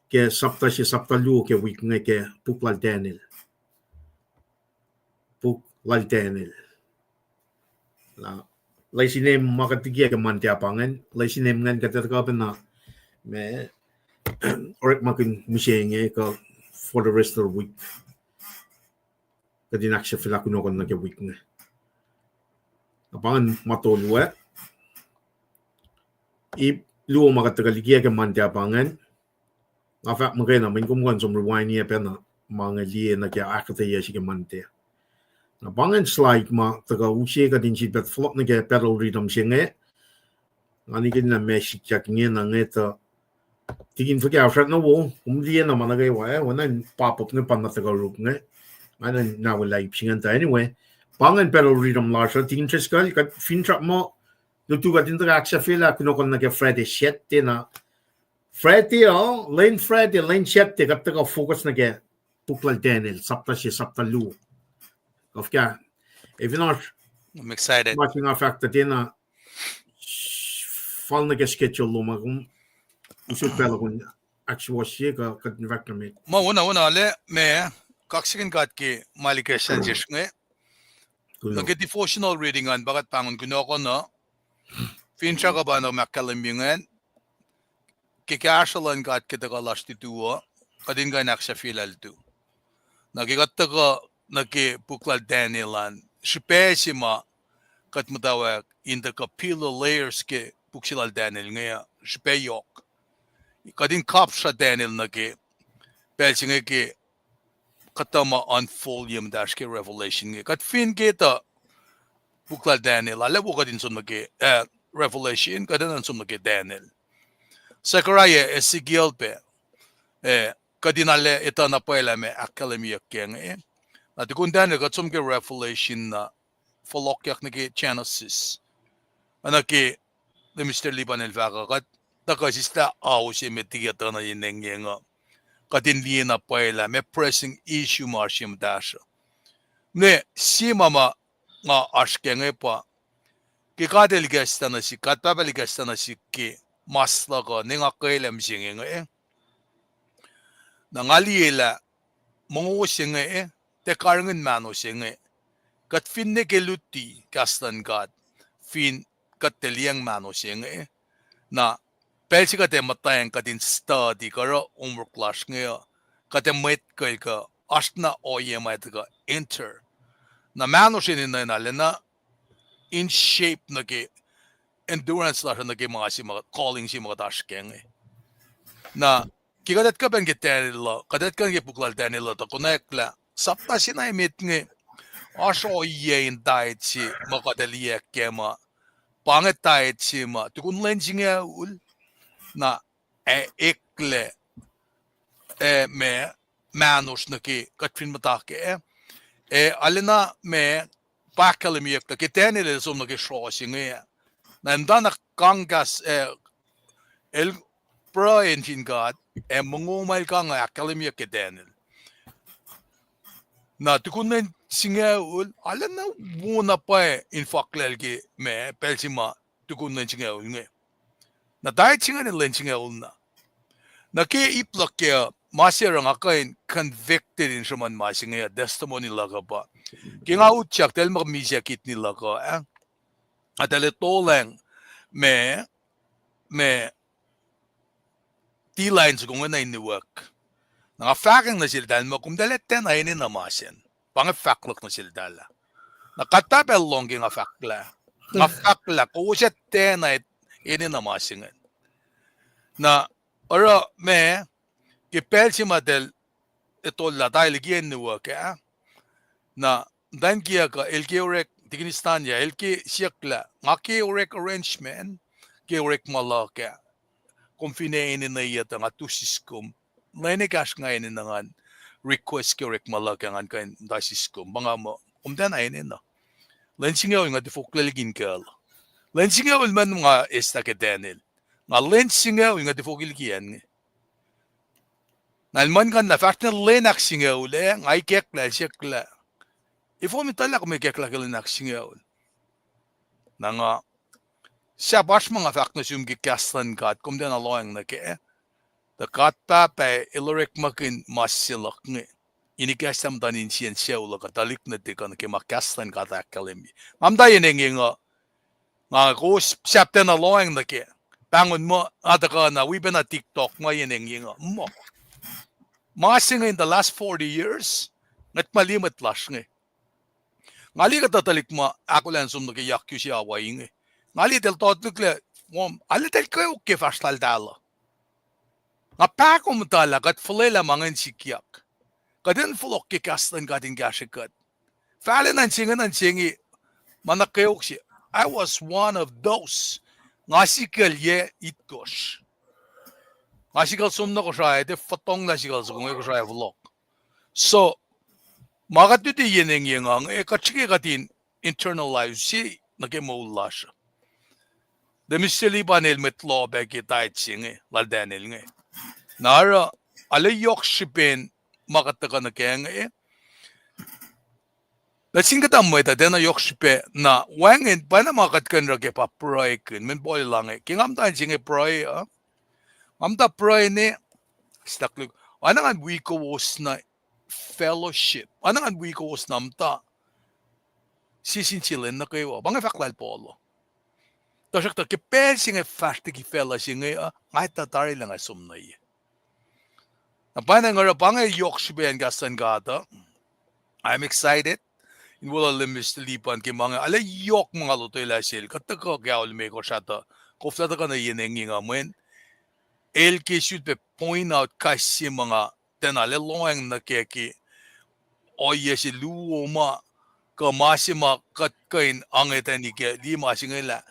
ke sapta se, sapta luo ke wik inge ke puk lal Daniel. Puk lal Daniel. Na lesin ma kuht likiyac ke Monday ah pa ingacn, lesin ingacn kuht ac tuhkuh pacna ma orekmakihn mihsenge kuh for the rest of the week. Kuht in ahksahfyelah kunohkohn nuh ke wik inge. Na pa ingacn ma tolu ah. Ip luo ma kuht tuhkuh likiyac ke Monday ah pa ingacn. Nga fahk muhkwena, mweyen kom kuh in som rewind-i pacna ma inge liye nuh ke ahkuhtweyac se ke Monday. Na pa ingacn slide ma tuhkuh use kuht in sifilpac fohlohk nuh ke battle rhythm se inge. Nga nikihn lah ma sikyak ingena inge tuh Tikin fuhkah, srackna wo, kom liye na ma nuh kwewa, eh, oacna in pop up inge pa na tuhkuh ruk inge. Nga na nawelah ip se ingacn tuh, anyway. Pa ingacn battle rhythm lasr uh, Tikin Driscoll, kuht finsrak muh, lutu kuht in tuhkuh ahksahfyelah kunohkohn nuh ke Friday, Saturday na. Friday uh, lwen Friday, lwen Saturday, kuht tuhkuh focus nuh ke puk lal Daniel, sapta se, sapta luo. Kuh fuhkah, ac fin oasr, I'm excited. Ma se nga fahk tuh tiacna fal nuh ke schedule lom ah, kom usot pacl uh kom ahksuwohsye kuh kuht in fahk nuh met. Ma wona, wona, lah ma, kaksakihn God ke ma liki sesr inge. Kuloh. Nuh ke devotional reading an pa kuht pahngon kunohkohn uh, Finsrak uh pa na ma ahkkahlwemye ingacn, ke kahsruh luhn God ke tuhkuh lasr tutu uh, kuht in kuh in ahksahfyelah lutu. Na ke kuht tuhkuh nuh ke puk lal Daniel an, srihpac se ma kuht muhtwacwacack in tuhkuh peel the layers ke puk se lal Daniel inge uh, srihpac yohk. Kuht in kapsra Daniel nuh ke pacl se inge ke kuhtuh ma unfold ye muhtahsr ke Revelation inge. Kuht fin ke tuh puk lal Daniel, arlac wo kuht in som nuh ke, eh, Revelation, kuht enenuh in som nuh ke Daniel. Zechariah, Ezekiel pac, eh, kuht in arlac etuh na pwacye lah meac ahkkahlwemyeyuck ke inge. Na tukun Daniel kuht som ke Revelation na fohlohkyak nuh ke Genesis. Oacna ke Minister Lipan el fahk uh, kuht tuhkuh sislah ao se met liki tuh na enengyeng uh, kuht in liye na pwacye lah meac pressing issue ma oasr ye muhtahsr uh. Ne sie ma ma nga oasr ke inge pa, ke God El ikacslah nuh sihk, God Pahpah El ikacslah nuh sihk ke mas luhk uh, ne nga kwelac mihsenge inge, na nga liye lah mongo se inge, tiac karihngihn mahno se inge. Kuht finne ke luti kahs luhn God, fin kuht tiac liyacacng mahno se inge, na pacl se kuht ac muhtweng kuht in study kuh oruh homework lasr inge uh, kuht ac mwet kuh kuh oasr na ohiyac ma tuhkuh enter. Na mahno se inge na arulacna in shape nuh ke endurance lasr uh nuh ke ma se ma calling se ma kuht oasr ke inge. Na ke kuht etuh kuh pac ke Daniel uh, kuht etuh kuh ke puk lal Daniel uh, tuh konwacack lah sapta se na emet inge, oasr ohiyac in tithe se ma kuht ac liye kac ma, pa inge tithe se ma tukun lwen singucul, na ac eklac, eh, ma, mahnosr nuh ke kuht fin muhta kac, eh, arulacna ma, pa ahkkahlwemyeyuck tuh ke Daniel el som nuh ke sroh se inge, na muhtana kang kahs, eh, el pruhe nuh sin God, ac mongo ma el kang uh ahkkahlwemyeyuck ke Daniel. Na tukun lwen singucul, arulacna wo na pwacye in faklah ke ma, pacl se ma tukun lwen singucul inge. Na tithe se ingacn lwen singucul na. Na ke ip luhk kac uh, ma se oruh nga kuh in convicted in sruhmuhn ma se inge uh, testimony luhk uh pa, ke nga utyak, tahl muh misac kidney luhk uh, ah, a tahl tohlwacng ma, ma tilac in soko inge nuh in niwak. Na nga fahkwacng nuh seltahl muh, komtahl tiacna enenuh ma sacn. Pa inge fahk luhk nuh seltahl ah. Na kuht pahpah lohng ke nga fahklah. Nga fahklah, kowos ac tiacna enenuh ma se ingacn. Na oruh ma, ke pacl se ma tahl etollah, tahl liki acn niwak ah, na muhtwacn kiyuck uh, el ke orek, Tikinistan ya, el ke siyucklah, nga ke orek arrangement ke orekma luhk ah, kom fin enenuh tuh nga tu siskom. Lwen ekahsr nga enenuh ngan request ke orekma luhk ah ngan kuh in muhta siskom. Pa nga muh, komtahl enenuh. Lwen singucul nga tifoklac liki in kuhl. Lwen singucul ma nga eslah ke Daniel. Nga lwen singucul nga tifoklac liki acn inge. Na el muhlkuhnlah fahsr nuh lwen ahksingucul ah, nga ikacklah, el siyucklah, efuh kom etuh lah kom ikacklah ke lwen ahksingucul? Na nga, sahp oasr ma nga fahk nuh sum ke kahs luhn God, kom tiacna lohacng nuh kac. Tuh God Pahpah el orekmakihn ma se luhk inge, in ikacslah muhtuhn insiyacn sucu luhk uh, tuhlihk nuhtihk uh, nuh ke ma kahs luhn God ahkkahlwemye. Nga muhta yen engyeng uh, nga kowos sahp tiacna lohacng nuh kac. Pahngon muh nga tuhkuh na wi pacna TikTok ma yen engyeng uh muh, ma se inge in the last forty years, ngwet ma liye mwet lasr inge. Nga liye kuhtuh tuhlihk ma ahkolah in som nuh ke yakyu se Hawaii inge. Nga liye tahl totlihklac, arlac tahl kweok ke fahsr laltahl uh. Nga pahkomuhta lah kuht fuhlwelah ma ingacn sikyak. Kuht in fohlohk ke kahs luhn God in kahsrwe kuht. Fahlacna se inge, nuh se inge, ma na kweok se, I was one of those. Nga sikucl yac itkohsr. Nga sikucl som nuh Kosrae, tiac fotonglah sikucl soko inge Kosrae fohlohk. So, ma kuht luti yen engyeng uh, kuht srihke kuht in internalize se nuh ke moul lasr uh. Tuh Mister Lipan el mwet loh pac ke tithe se inge lal Daniel inge. Na oruh, arlac yohk srihpen ma kuht tuhkuh nuh kac inge, nuh sin kuhtuh mwet uh tiacna yohk srihpac. Na wacngihn pacna ma kuht kuh in oruh ke pa pruhekihn, mweyen Paul el inge, ke nga muhta in se inge pruhe uh, nga muhta pruhe ne, staklik, oacna ngan wi kowos na fellowship, oacna ngan wi kowos na muhta sie sin sie lwen nuh kwewa. Pa inge fahk lal Paul uh. Tuhsruhktuh ke pacl se inge fahsr liki facluh se inge uh, nga etuh tari lah nga som nuh ye. Na pa inge oruh pa inge yohk srihpac in kahs luhn God uh. I'm excited in wolac lem Mister Lipan ke ma inge, arlac yohk ma nga lotwelah sel, kuht tuhkuh ke ao limekohsr ah tuh, koflah tuhkuh nuh yen engyeng uh mweyen el ke sulpac point out kais sie ma nga tiacna arlac lohacng nuh kac ke ohiyac se luo ma, kuh ma se ma kuht kuh in angetani ke liye ma se inge lah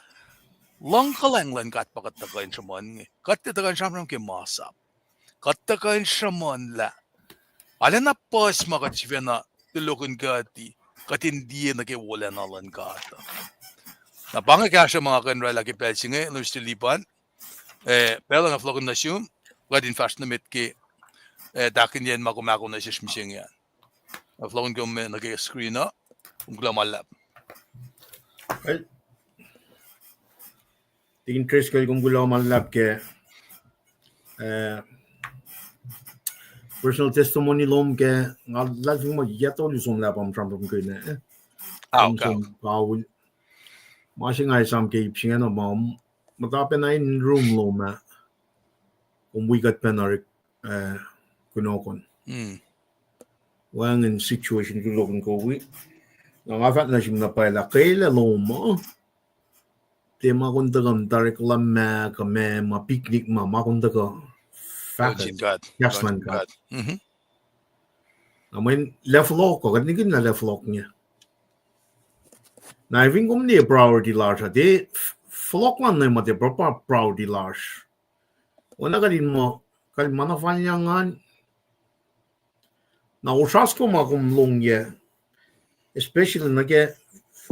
luhngkuhlwacng luhn God pa kuht tuhkuh in sruhmuhn inge. Kuht tiac tuhkuh in sramsram ke masap. Kuht tuhkuh in sruhmuhn lah arulacna puhs ma kuht sifacna tulokihn kuht, kuht in liye nuh ke wolacna luhn God. Na pa inge kahsruh ma nga kuh in orwaclah ke pacl se inge, Mister Lipan. Eh, pacl uh nga fohlohkihn nuh sum, kuht in fahsr nuh met ke, eh, tahkihnyacn ma kom ahkoo nuh sesr mihsenge an. Nga fohlohkihn kom nuh ke screen uh, kom kuloh ma luhlahp. Tikin Driscoll, kom kuloh ma luhlahp ke, eh, personal testimony lom ke, nga luhlahlfongi muh yac tolu somlah pa sramsramkihn ah. Kom som kaul. Ma se nga esam ke ip se inge na ma, muhta pacna in room lom ah, kom wi kuht pacna orekma, eh, kunohkohn. Wacngihn situation kunohkohn ko wi. Na nga fahk nuh sum na pwacye lah kwelah lom uh, tiac ma kom tuhkuh muhta orekma ma kuh ma, ma picnic ma, ma kom tuhkuh fahk kahs luhn God. Na mweyen level fohlohk uh, kuht nihkihn lah level fohlohk inge. Na fin kom liye priority lasr uh, tiac fohlohk luhn nuh ma tiac proper priority lasr. Oacna kuht in muh, kuht in muh na fal yang an, na osra soko ma kom longyac, especially nuh ke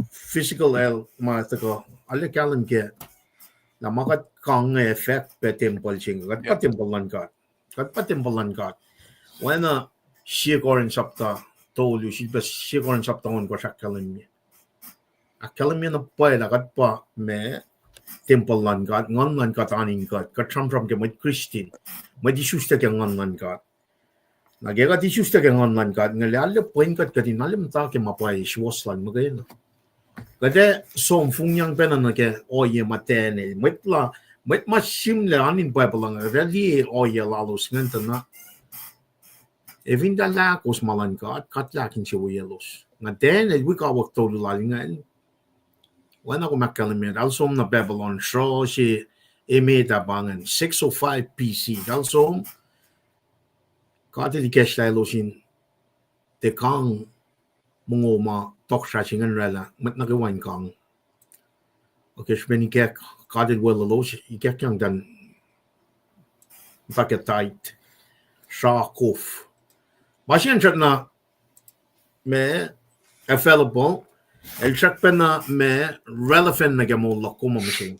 physical health ma tuhkuh, arlac kahlwem ke lah ma kuht kang inge affect pac tempuhl se inge, kuht pa tempuhl luhn God. Kuht pa tempuhl luhn God. Oacna sie Corinth sapta tolu, sifilpac sie Corinth sapta ohnkohsr ahkkahlwemye. Ahkkahlwemye na pwacye lah kuht pa ma tempuhl luhn God, Nguhn luhn God oan in kuht, kuht sramsram ke mwet Christian, mwet isuslac ke Nguhn luhn God. Na ke kuht isuslac ke Nguhn luhn God inge, arlac pwen kuht kuht in arlac muhta ke ma pwacye suwohs lal muhkwena. Kuht ac som fungyang pacna nuh ke ohiyac ma Daniel, mwet la, mwet ma sihmlac oan in Bible inge, kuht ac liye ohiyac lalos ingacn tuh na, ac fin tuh lah kowos ma luhn God, God lah insewowoyelos. Nga Daniel wi kawuck tolu lal ingacn, oacna kom ahkkahlwemye, eltahl som nuh Babylon, sruh se emet ah pa ingacn, six oh five B C, eltahl som, God El ikacslah elos in tiac kang mongo ma tohkohsrah se ingacn orwaclah, mwet nuh kwewa in kang. Okay, srihpen ikack, God El weluhlos, ikack yang tuh muhta ke tithe, sra kof. Ma se ingacn srackna ma available, el srackpacna ma relevant nuh ke moul luhk kom mihsenge.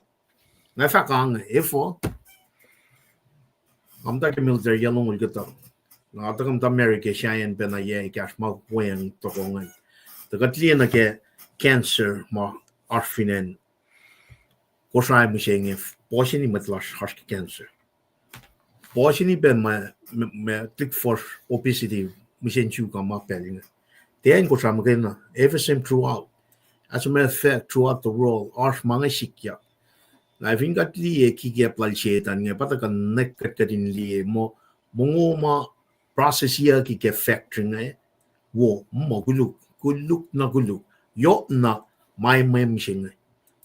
Nga fahk ange, efuh? Nga muhta ke military yac longoul kuhtuh. Nga tuhkuh muhta America sahyacn pacna yac ekahsr ma weacng tohkoh ingacn. Tuh kuht liye nuh ke cancer ma oasr fin acn Kosrae mihsenge, puhseni mwet lasr oasr ke cancer. Puhseni pacl ma, ma, ma tuhlihk fuhsr obesity, mihsen suka ma pacl inge. Tiac acn Kosrae muhkwena, F S M throughout. As a matter of fact, throughout the world, oasr ma inge sikyak. Na fin kuht liye kikap lal Setan inge, pa tuh connect kuht kuht in liye muh, mongo ma processyucki ke factory inge, wo, muh koluk, koluk na koluk. Yohk na, ma mwe mihsenge.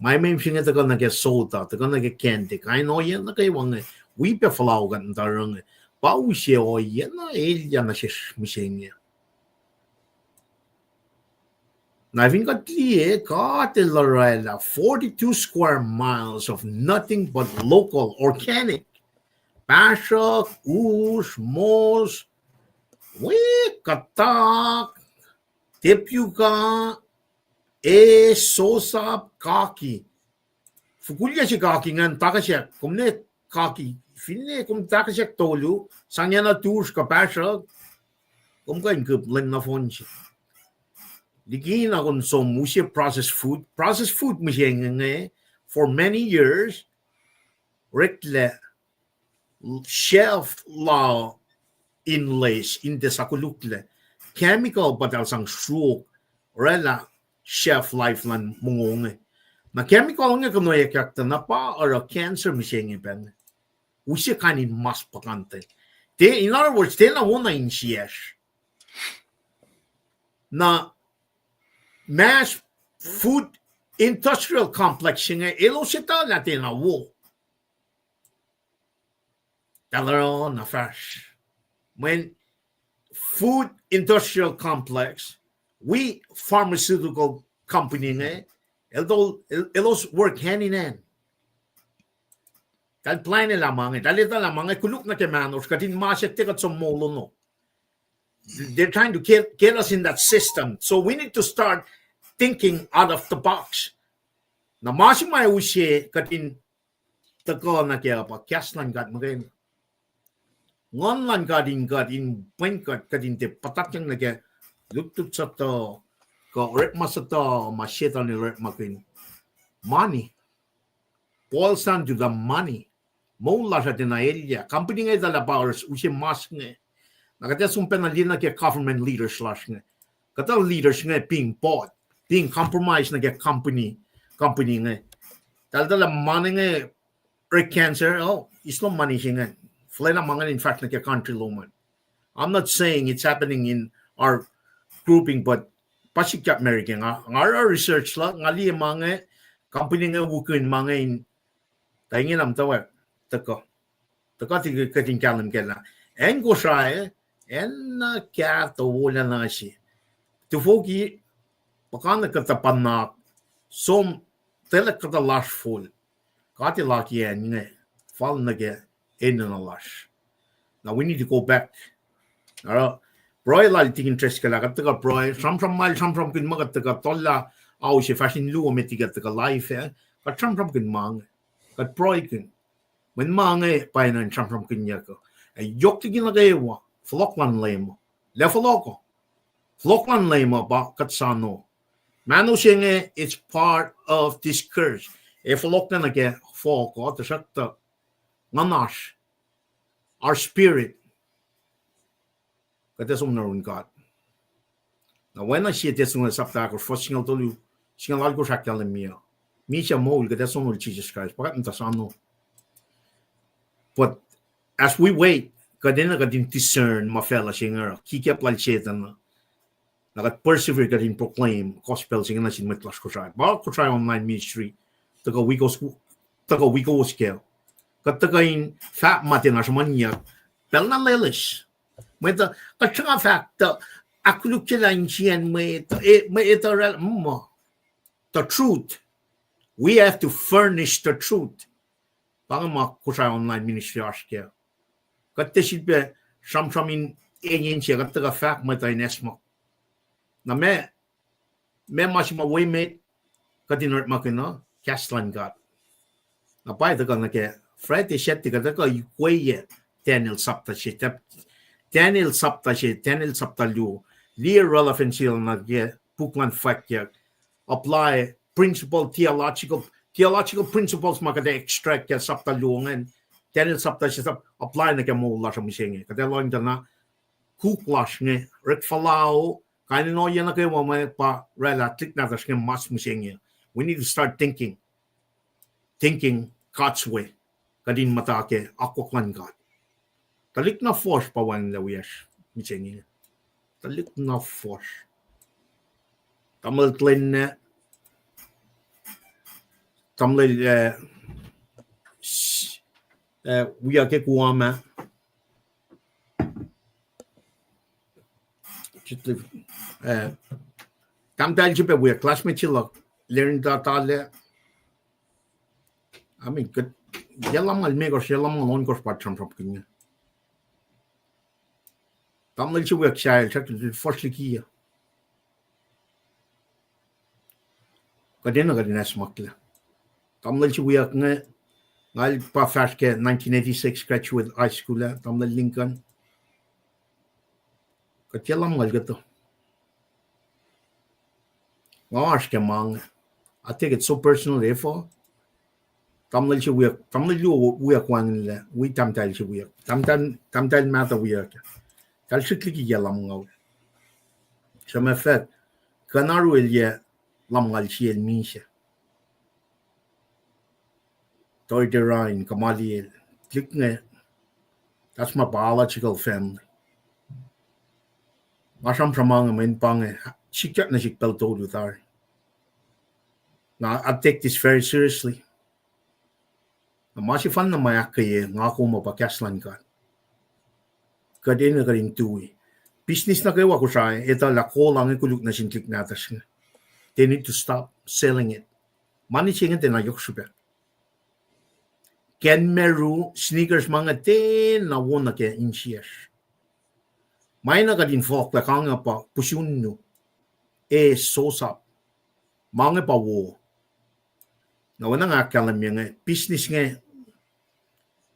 Ma mwe mihsenge tuhkuh nuh ke soda, tuhkuh nuh ke candy, kain ohiyac nuh kwewa inge, wi pac fuhlao kuht muhta oruh inge. Pa use ohiyac na elyah nuh sesr mihsenge. Na fin kuht liye, God El orwaclah forty-two square miles of nothing but local, organic. Pahsruhk, us, moss, wi, kuhtak, tepuka, e, sosap, kaki. Fukulyac se kaki ingacn takasyak, kom ne kaki, finne kom takasyak tolu, sangacna tusr kuh pahsruhk, kom kuh in kihp lwen nohfohn se. Likina kom som use processed food, processed food mihsenge inge, for many years, oreklac shelf la in les, in tiac sukuluklac. Chemical pa eltahl sang sruok, orwaclah shelf life luhn mongo inge. Na chemical inge kunohkohn tuh na pa oruh cancer mihsenge pacna. Use kain in mas puhkantwen. Tiac, in other words, tiacna wona insiyacsr. Na mass food industrial complex se inge, elos etuh lah tiacna wo. Talar na fahsr. Mweyen food industrial complex, wi pharmaceutical company inge, el tol, el, elos work hand in hand. Tal plan lah ma inge, tal etuh lah ma inge, koluk nuh ke mahnosr, kuht in ma se tiac kuht som moul ono. They're trying to get, get us in that system. So we need to start thinking out of the box. Na ma se ma use kuht in tuhkuh nuh kac uh pa kahs luhn God muhkwena. Nguhn luhn God in kuht, in pwen kuht, kuht in tiac puhtatyang nuh ke lutlut sutuh, kuh orekma sutuh ma Setan el orekmakihn. Money. Boils down to the money. Moul lasr uh tiacna elyah. Company inge etuh lah pa oruh use mas inge. Na kuht ac som pacna liye nuh ke government leaders lasr inge. Kuhtuh leaders inge being bought, being compromised nuh ke company, company inge. Tahl etuh lah money inge, orek cancer, oh, eis lom money se inge. Fuhlwelah ma inge in fahsr nuh ke country lom an. I'm not saying it's happening in our grouping, but pa sikyak America, nga, nga oruh research luhk, nga liye ma inge, company inge wukihn ma inge in, tuh ingena muhtwacwacack, tuhkuh. Tuhkuh tiac kuht in kahlwem kac lah acn Kosrae, acn na kahto wolacna se. Tufoki, puhkantwen kuhtuh pa nuhnak, som, tuhlac kuhtuh lasr fol. God El akiyac acn inge, fal nuh ke enenuh lasr. Now we need to go back. Oruh, pruhe lal tikin Driscoll ah, kuht tuhkuh pruhe, sramsram ma el sramsramkihn ma kuht tuhkuh, tuhlac, ao se fahsr in luo met kuht tuhkuh live ah, kuht sramsramkihn ma inge, kuht pruhekihn. Mweyen ma inge pwacyena in sramsramkihnyuck uh. Ac yohk liki nuh kwewa, fohlohk luhn Leum uh. Lah fohlohk uh. Fohlohk luhn Leum uh pa kuht soano. Mahno se inge, it's part of this curse. Ac fohlohk nuh ke fohk uh, tuhsruhktuh nguhnasr, our spirit, kuht ac som nuh yurin God. Na oacna sie Tesalonika sapta ahkosr, fuhs singucul tolu, singucul alkosr ahkkahlwemye uh, misac moul, kuht ac sonol Jisus Kraist, pa kuht muhta soano. But as we wait, kuht enenuh kuht in discern ma facluh se inge oruh, kikap lal Setan uh. Na kuht persevere kuht in proclaim gospel se inge nuh sin mwet lasr Kosrae. Pa Kosrae online ministry, tuhkuh wi kowos, tuhkuh wi kowos kac. Kuht tuhkuh in fahk ma tiacna sruhmuhnyuck, pacl na loeloes. Mwet uh, kuht sruhnga fahk tuh ahkkolukye lah insiyacn mwet uh, e, mwet etuh oraclah, mm, the truth. We have to furnish the truth. Pa inge ma Kosrae online ministry oasr kac. Kuht tiac sifilpac sramsram in enense, kuht tuhkuh fahk mwet uh in acsmak. Na ma, ma ma se ma we met, kuht in orekmakihn uh, kahs luhn God. Na pa tuhkuh nuh ke Friday, Saturday, kuht tuhkuh ukwe Daniel sapta se, tap-, Daniel sapta se, Daniel sapta luo. Liye relevance lal nuh ke puk luhn Fwackyuck, apply principle, theological, theological principles ma kuht extract ke sapta luo ingacn, Daniel sapta se, sap-, apply nuh ke moul lasr uh mihsenge. Kuht ac lohng tuh na kuk lasr inge, orek falao, kain in ohiyac nuh kwewa ma pa oraclah tuhlihk nahtuhsr inge mas mihsenge. We need to start thinking, thinking God's way. Kuht in muhta ke akwuck luhn God. Tuhlihk na fuhsr pa wacngihnlac wiyacsr mihsenge. Tuhlihk na fuhsr. Tamuhlwel Glenn, tamuhlwel, eh, s-, eh, wiyuck ke Guam ah. Eh, tahmtahel se pac wiyuck, classmate se luhk, Lerinda Tale. I mean, kuht, yac lumngaul limekohsr, yac lumngaul ohnkohsr pa sramsramkihn inge. Tamuhlwel se wiyuck Sahel, srack fuhsr liki uh. Kuht enenuh kuht in acsmaklac. Tamuhlwel se wiyuck inge, nga el pa fahsr ke nineteen eighty-six graduate high school ah, Tamuhlwel Lincoln. Kuht yac lumngaul kuhtuh. Nga oasr ke ma inge. I take it so personal, efuh? Tamuhlwel se wiyuck, tamuhlwel luo wiyuck wacngihnlac, wi tahmtahel se wiyuck. Tahmtahel, tahmtahel mahtuh wiyuck. Tahl srihk liki yac lumngaul. Suc ma fahk, kuhnaru el yac lumngaul sie el misac. Toiter in Gamaliel. Tuhlihk inge, that's my biological family. Nga sramsram inge mweyen pa inge sikyak nuh sihk pacl tolu tari. Na I take this very seriously. Na ma sefanna ma ahkkweye nga kom uh pa kahs luhn God. Kuht enenuh kuht in tui. Business nuh kwewa Kosrae etuh lah kol inge koluk nuh sin tuhlihk nahtuhsr inge. They need to stop selling it. Mani se inge tiacna yohk srihpac. Kacnmaru, sneakers, ma inge tiacna wo nuh ke insiyacsr. Ma na kuht in fohlohklah kac inge pa pihsun nu, e sosap. Ma inge pa wo. Na oacna nga ahkkahlwemye inge, business inge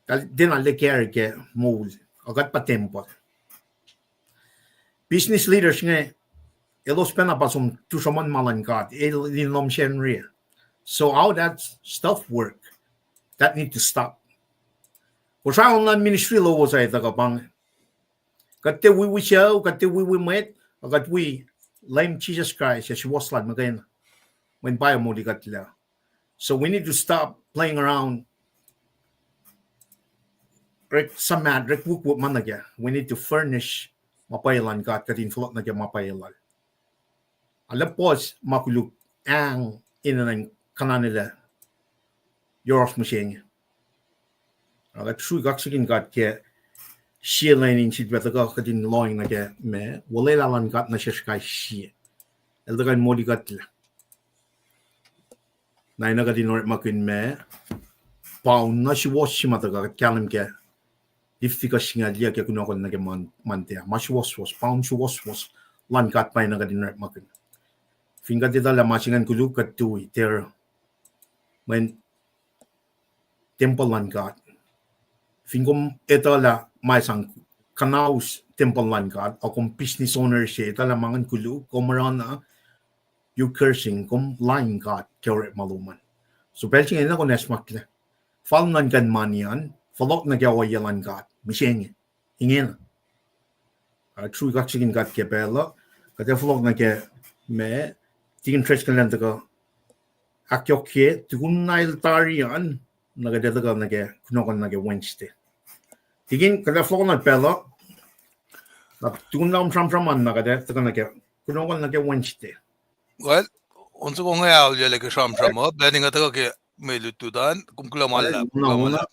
tiacna liki ke moul, a kuht pa tempuhl. Business leaders inge, elos pacna pa som tu sruhmuhn ma luhn God, el in lohm Sacnri. So how that stuff work, that need to stop. Kosrae online ministry lowos ac tuhkuh pa inge. Kuht tiac wiwi sucu, kuht tiac wiwi mwet, a kuht wi Leum Jisus Kraist ac suwohs lal muhkwena. Mweyen pa moli kuhtlac. So we need to stop playing around. Orek suhmaht, orek wukwuck ma nuh kac. We need to furnish ma pwacye luhn God, kuht in fohlohk nuh ke ma pwacye lal. Alu puhs ma koluk, ahng enenuh in kuhnanelah yohrohsr mihsenge. Ac kuht srui kaksakihn God ke sie lwen in sifilpac tuhkuh kuht in lohacng nuh ke ma olwelah luhn God nuh sesr kais sie. El tuhkuh in moli kuhtlac. Na enenuh kuht in orekmakihn ma paun na suwohs se ma tuhkuh kuht kahlwem ke Leviticus singucul yuh ke kunohkohn nuh ke Mon-, Monday. Ma suwohswohs, paun suwohswohs luhn God pa enenuh kuht in orekmakihn. Fin kuht etuh lah ma se ingacn koluk kuht tui, ter, mweyen tempuhl luhn God. Fin kom etuh lah ma sang kuhnaus tempuhl luhn God, ac kom business owner se, etuh lah ma ingacn koluk, kom oruh na, you're cursing, kom lain God ke orekma lom an. So pacl se inge enenuh kom acsmaklac. Fal nuhnkuh mani an, fohlohk nuh ke ohiyac luhn God mihsenge. Ingena. Ac srui kaksakihn God ke pacl uh, kuht ac fohlohk nuh ke ma, tikin Treskelan tuhkuh ahkyohkye, tukun na el tari an, na kuht ac tuhkuh nuh ke kunohkohn nuh ke Wednesday. Tikin, kuht ac fohlohk nuh pacl uh, na tukun na kom sramsram an na kuht ac tuhkuh nuh ke kunohkohn nuh ke Wednesday. Well, on soko inge auliyac ke sramsram uh, pacl inge tuhkuh ke mwe lutlut an, kom kuloh ma luhlahp, kuloh ma luhlahp.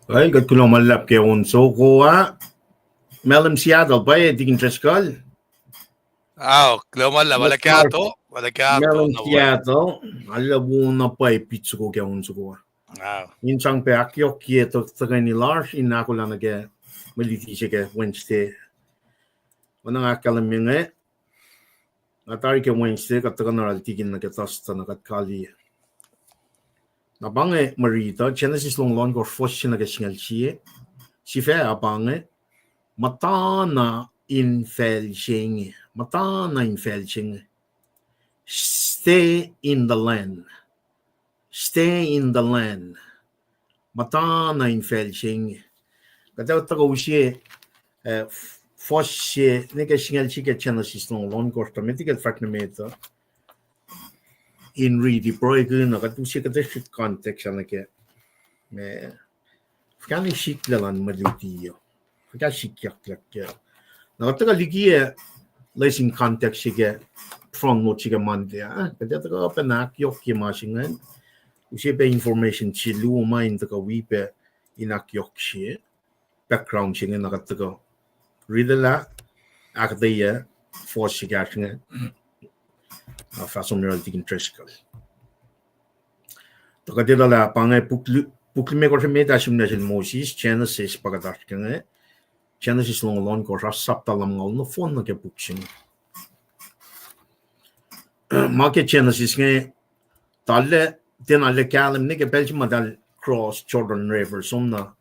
Well, kuht kuloh ma luhlahp ke on soko ah. Malem Seattle, pwacye, Tikin Driscoll. Ao, kuloh ma luhlahp, ma luhlahp kahto, ma luhlahp kahto, Malem Seattle. Arlac wo na pwacye pit soko ke on soko ah. Ao. In sang pac ahkyohkye tuhkweni lasr in ahkolah nuh ke mwe luti se ke Wednesday. Oacna nga ahkkahlwemye inge, nga tari ke Wednesday, kuht tuhkuh na oral tikin nuh ke Thursday na kuht kaliyac. Na pa inge mwe riti uh, Genesis longoul ohnkohsr, fuhs se nuh ke singucul sie. Sifac uh pa inge, muhtana infacl se inge, muhtana infacl se inge. Stay in the land. Stay in the land. Muhtana infacl se inge. Kuht ac tuhkuh use, eh, fuhs se nuh ke singucul sie ke Genesis longoul ohnkohsr, tuh met liki kuht fahsr nuh met uh, in riti pruhe kihn uh, kuht use kuhtuh context ah nuh ke, ma, fuhkah na sikyak luhn mwe luti uh, fuhkah sikyak luhk uh. Na kuht tuhkuh likiyac lesin context se ke front note se ke Monday ah, kuht ac tuhkuh pacna ahkyohkye ma se ingacn. Use pac information se luo ma in tuhkuh wi pac in ahkyohkye background se inge, na kuht tuhkuh riti lah ahkuhtweyac fuhs se kahsr inge, na fahsr somewhere Tikin Driscoll. Tuh kuht etuh lah pa inge puk lu-, puk limekohsr emet ah sihmlac sel Moses, Genesis pa kuht oasr ke inge, Genesis longoul ohnkohsr, oasr sapta lumngaul nohfohn nuh ke puk se inge. Ma ke Genesis inge, tahl, tiacna arlac kahlwem nuh ke pacl se ma tahl cross Jordan River, som na,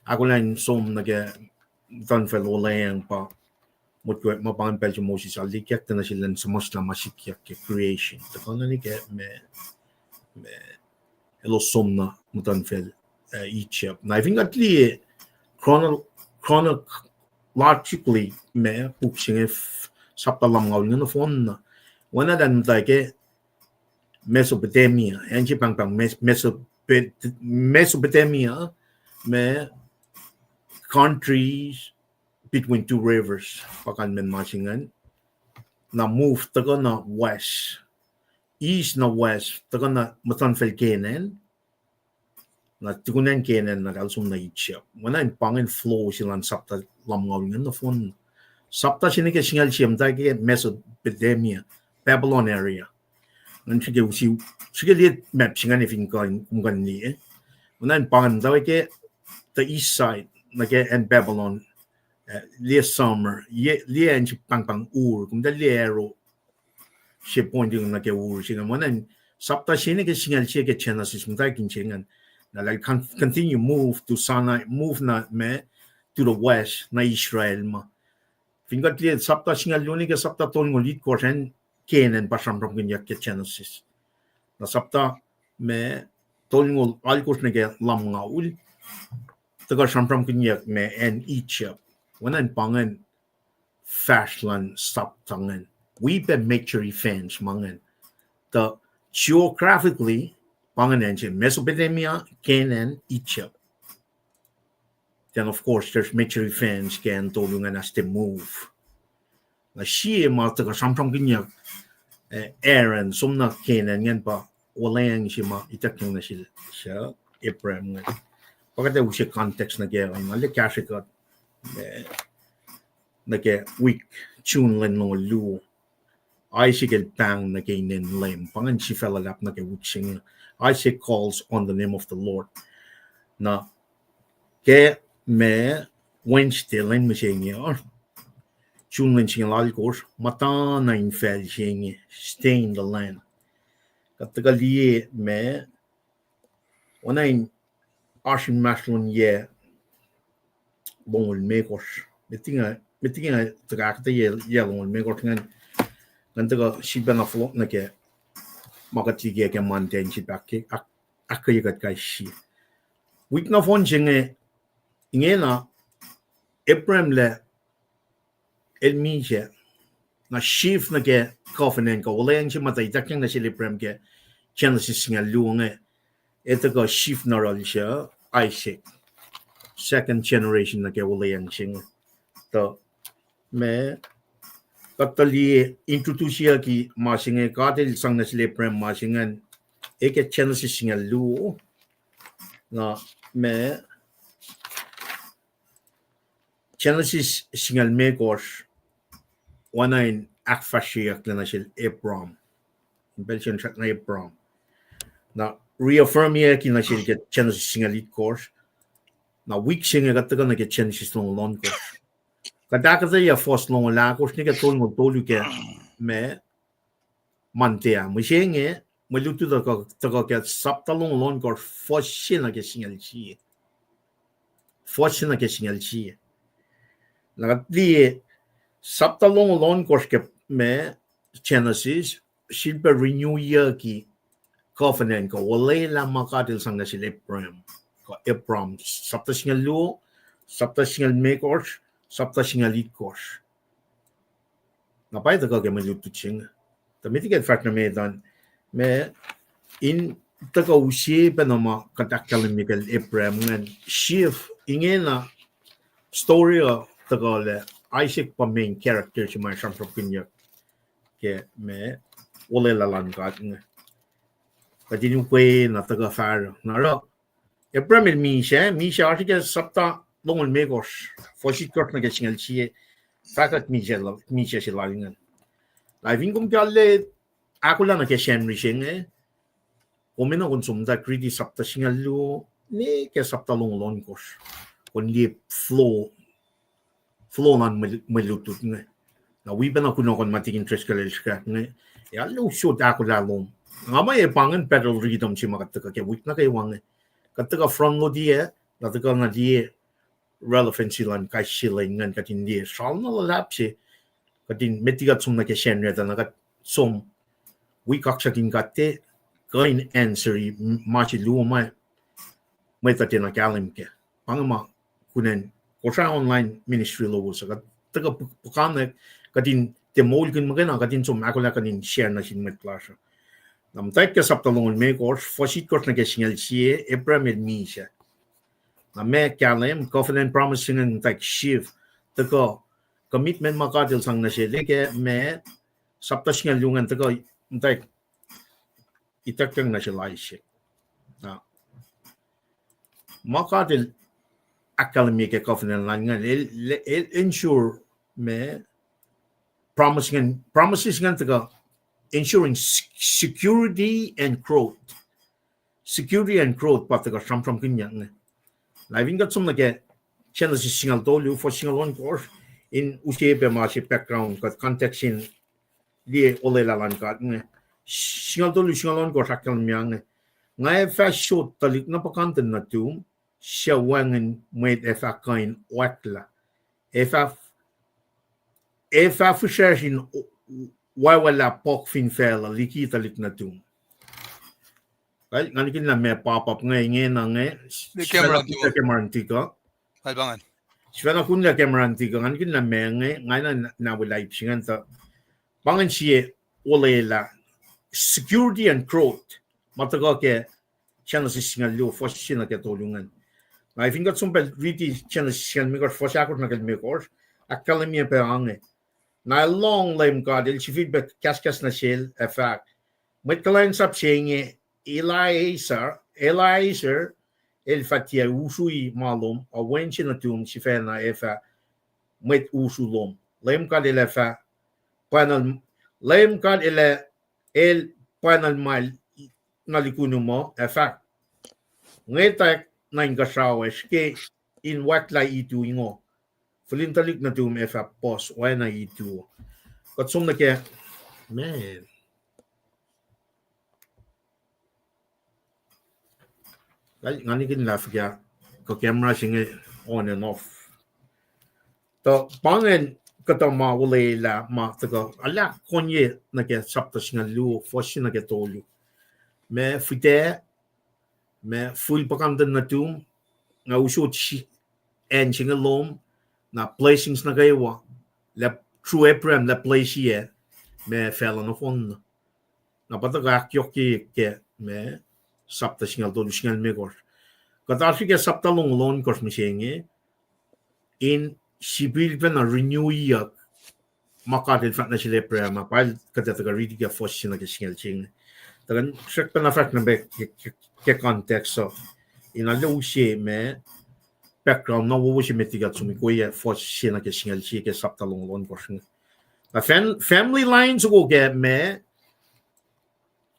ahkolah in som nuh ke muhtuhnfacl olweacng pa, motko ma pa ingacn pacl se Moses el likyak, tiacna sel in suhmuhslah ma sikyak ke creation. Tuhkuh nuh ke ma, ma, elos som na muhtuhnfacl, eh, Egypt. Na fin kuht liye chrono-, chronologically ma puk se inge, sapta lumngaul inge nohfohn na, oacna lah muhta ke Mesopotamia, acn se pahngpahng Mes-, Mesopot-, Mesopotamia, ma countries between two rivers, pa kalmacn ma se ingacn. Na move tuhkuh na west, east na west, tuhkuh na muhtuhnfacl Canaan. Na tukun acn Canaan na kalmac som na Egypt. Oacna in pa ingacn flow se luhn sapta lumngaul ingacn nohfohn. Sapta se nuh ke singucul sie muhta ke Mesopotamia, Babylon area. Ngan srihke, srihke liye map se ingacn fin kuh in, kom kuh in liye. Oacna in pa ingacn muhta ke the east side nuh ke acn Babylon, eh, liye Sumer, liye, liye acn se pahngpahng Ur, kom tuh liye arrow se pointing nuh ke Ur se ingacn. Oacna in sapta se nuh ke singucul sie ke Genesis muhta ke inse ingacn. Na eltahl con-, continue move to Sinai, move na ma to the west, na Israel ma. Fin kuht liye sapta singucul luo nuh ke sapta tolngoul itkohsr an, Canaan pa sramsramkihnyuck ke Genesis. Na sapta ma tolngoul alkosr nuh ke lumngaul, tuhkuh sramsramkihnyuck ma acn Egypt. Oacna in pa ingacn fahsr luhn sapta ingacn. Wi pac major events ma ingacn. Tuh geographically, pa ingacn acn se Mesopotamia, Canaan, Egypt. Then of course there's major events ke acn tolu ingacn as they move. Na sie ma tuhkuh sramsramkihnyuck Haran, som na Canaan ingacn pa olweacng se ma ituckyang nuh sel, suc Abraham ingacn. Pa kuht ac use context nuh kac, na lah kahsrwe kuht, eh, nuh ke wik June lwen longoul luo. Isaac el pahng nuh ke inen Leum. Pa ingacn sifac luhlahp nuh ke wik se inge. Isaac calls on the name of the Lord. Na ke ma Wednesday lwen mihsenge, June lwen singucul alkosr, muhtana infacl se inge, stay in the land. Kuht tuhkuh liye ma oacna in oasr inmahsrlon yac longoul limekohsr. Met liki, met liki nga tuhkuh ahkuhtweyac yac longoul limekohsr ingacn, ngan tuhkuh sifilpacna fohlohk nuh ke ma kuht liye ke Monday in sifilpac ahk-, ahkkweye kuht kais sie. Wik nohfohn se inge, ingena Abraham lah el misac, na shift nuh ke covenant kuh olweacng se ma tuh ituckyang nuh sel Abraham ke Genesis singucul luo inge, ac tuhkuh shift nuh yohrohl suc Isaac, second generation nuh ke olweacng se inge. Tuh ma kuht tuh liye introduceyucki ma se inge, God el sang nuh sel Abraham ma se ingacn, e ke Genesis singucul luo, na ma Genesis singucul limekohsr, oacna in ahkfahsryeyucklac nuh sel Abraham. In pacl se inge srackna Abraham. Na reaffirmyucki nuh sel ke Genesis singucul itkohsr. Na wik se inge kuht tuhkuh nuh ke Genesis longoul ohnkohsr. Kuht ahkuhtweyac fuhs longoul ahkosr nuh ke tolngoul tolu ke ma Monday ah. Mihsenge, mwe lutlut uh tuhkuh ke sapta longoul ohnkohsr, fuhs se nuh ke singucul sie. Fuhs se nuh ke singucul sie. Na kuht liye sapta longoul ohnkohsr ke ma Genesis, sifilpac renewiyucki covenant kuh olwelah ma God el sang nuh sel Abraham. Kuh Abraham, sapta singucul luo, sapta singucul limekohsr, sapta singucul itkohsr. Na pa tuhkuh ke mwe lutlut se inge. Tuh met liki kuht fahsr nuh met an, ma in tuhkuh use pacna ma kuht ahkkahlwemye kacl Abraham ingacn, shift ingena story uh tuhkuh lah Isaac pa main character se ma sramsramkihnyuck ke ma olwelah luhn God inge. Kuht in ukwe na tuhkuh fahsr na oruh Abraham el misac, misac oasr ke sapta longoul limekohsr, fuhs itkohsr nuh ke singucul sie, fahkwack misac, misac se lal ingacn. Na fin kom kahlwem ahkolah nuh ke Sacnri se inge, kom enenuh kom som muhta riti sapta singucul luo nuh ke sapta longoul ohnkohsr, kom liye flow, flow luhn mwe, mwe lutlut inge. Na wi pacna kunohkohn ma tikin Driscoll el srihkwack inge, ac arlac usot ahkolah lom. Nga muh e pa ingacn parallel rhythm se ma kuht tuhkuh ke wik nuh kwewa inge. Kuht tuhkuh front load-i, na tuhkuh na liye relevancy luhn kais sie lwen ingacn, kuht in liye sral na luhlahp se, kuht in met liki kuht som nuh ke Sacnri tuh na kuht som wi kaksakin kuht tiac kuh in answeri ma se luo ma mwet uh tiacna kahlwem kac. Pa inge ma kunacn Kosrae online ministry lowos uh, kuht tuhkuh puhkantwen, kuht in tiac moulkihn muhkwena, kuht in som ahkolah kuht in share nuh sin mwet lasr uh. Na muhtwacwacack ke sapta longoul limekohsr, fuhs itkohsr nuh ke singucul sie, Abraham el misac. Na ma kahlwem, covenant promise se ingacn muhtwacwacack shift, tuhkuh commitment ma God el sang nuh sel ke ma sapta singucul luo ingacn tuhkuh muhtwacwacack ituckyang nuh sel Isaac. Na ma God el ahkkahlwemye ke covenant lal ingacn, el, el ensure ma promise ingacn, promises ingacn tuhkuh ensuring se-, security and growth. Security and growth pa tuhkuh sramsramkihnyuck inge. Na fin kuht som nuh ke Genesis singucul tolu, fuhs singucul ohnkohsr, in use pac ma se background kuht context in liye olwelah luhn God inge. Singucul tolu, singucul ohnkohsr ahkkahlwemye inge. Nga ac fah sot tuhlihk na puhkantwen nuhtum, suc wacngihn mwet ac fah kuh in oacklah. Ac fah, ac fah fihsracsr in wacwalah puhk fin facluh liki tuhlihk nuhtum. Nga nikihn lah ma pop up inge, ingena inge, sifacna kunlah ke ma in tikuh. Sifacna kunlah ke ma in tikuh, nga nikihn lah ma inge, nga na, na wi live se ingacn tuh. Pa ingacn sie olwelah, security and growth. Ma tuhkuh ke Genesis singucul luo, fuhs se nuh ke tolu ingacn. Na fin kuht som pacl riti Genesis singucul limekohsr, fuhs ahkosr nuh ke limekohsr, ahkkahlwemye pac inge. Na el lohng Leum God, el sifilpac kahskahs nuh sel ac fahk, mwet kuhlwacnsap se inge, Eliezer, Eliezer, el fah tiac usrui ma lom, ac wen se nuhtum sifacna ac fah mwet usru lom. Leum God el ac fah pwacnal, Leum God el ac, el pwacnal ma el nuh likunu muh ac fahk, ngwetack nuh inkuhsrao ac srihke in wacklac itu ingo. Fihlin tuhlihk nuhtum ac fah puhs oacna itu. Kuht som nuh ke, man. Nga nikihn lah fuhkah, kuh camera se inge on and off. Tuh pa ingacn kuhtuh ma olwelah ma tuhkuh, alah konye nuh ke sapta singucul luo, fuhs se nuh ke tolu. Ma fihtac, ma fihl puhkantwen nuhtum, nga usot acn se inge lom, na blessings nuh kwewa, lah through Abraham, lah bless-i ac, ma facluh nohfohn. Na pa tuhkuh ahkyohkye ke, ma, sapta singucul tolu, singucul limekohsr. Kuht oasr ke sapta longoul ohnkohsr mihsenge, in sifilpacna renew-iyuck ma God el fahk nuh sel Abraham ah, pa el kuht ac tuhkuh riti ke fuhs se nuh ke singucul se inge. Tuhkuh srackpacna fahsr nuh ke, ke, ke context uh. In arlac use ma background na wowo se met liki kuht som ikoye fuhs se nuh ke singucul se ke sapta longoul ohnkohsr inge. Na fam-, family line soko ke ma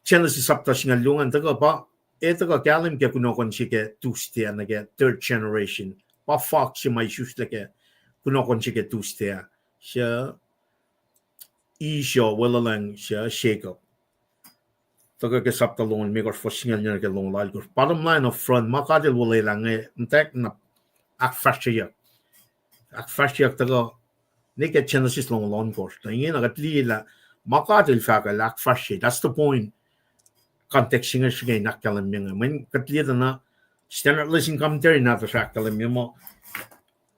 Genesis sapta singucul luo ingacn tuhkuh pa, e tuhkuh kahlwem ke kunohkohn se ke Tuesday ah nuh ke third generation. Pa fohk se ma isuslac ke kunohkohn se ke Tuesday ah. Suc Esau, weluhlwacng se Jacob. Tuhkuh ke sapta longoul limekohsr, fuhs singucul nuh ke longoul alkohsr. Bottom line up front, ma God el olwelah inge, muhtwacwacack na ahkfahsryeyuck. Ahkfahsryeyuck tuhkuh, ne ke Genesis longoul ohnkohsr. Na ingena kuht liye lah ma God el fahk el ahkfahsrye. That's the point. Context se inge srihke in ahkkahlwemye inge. Mweyen kuht liye tuh na Standard Lesson Commentary nahtuhsr ahkkahlwemye muh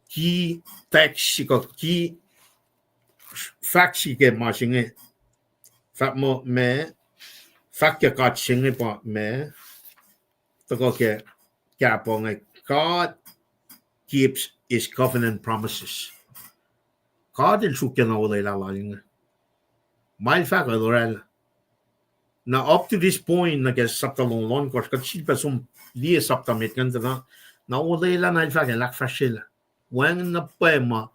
ki text se kuh ki fahk se ke ma se inge. Fahk muh ma, fahk ke God se inge pa ma, tuhkuh ke kahp inge, God keeps his covenant promises. God el sruokyacna olwelah lal inge. Ma el fahk el oraclah. Na up to this point, nuh ke sapta longoul ohnkohsr, kuht sifilpac som liye sapta met ingacn tuh na, na olwelah na el fahk el ahkfahsryelah. Wacngihn na pwacye ma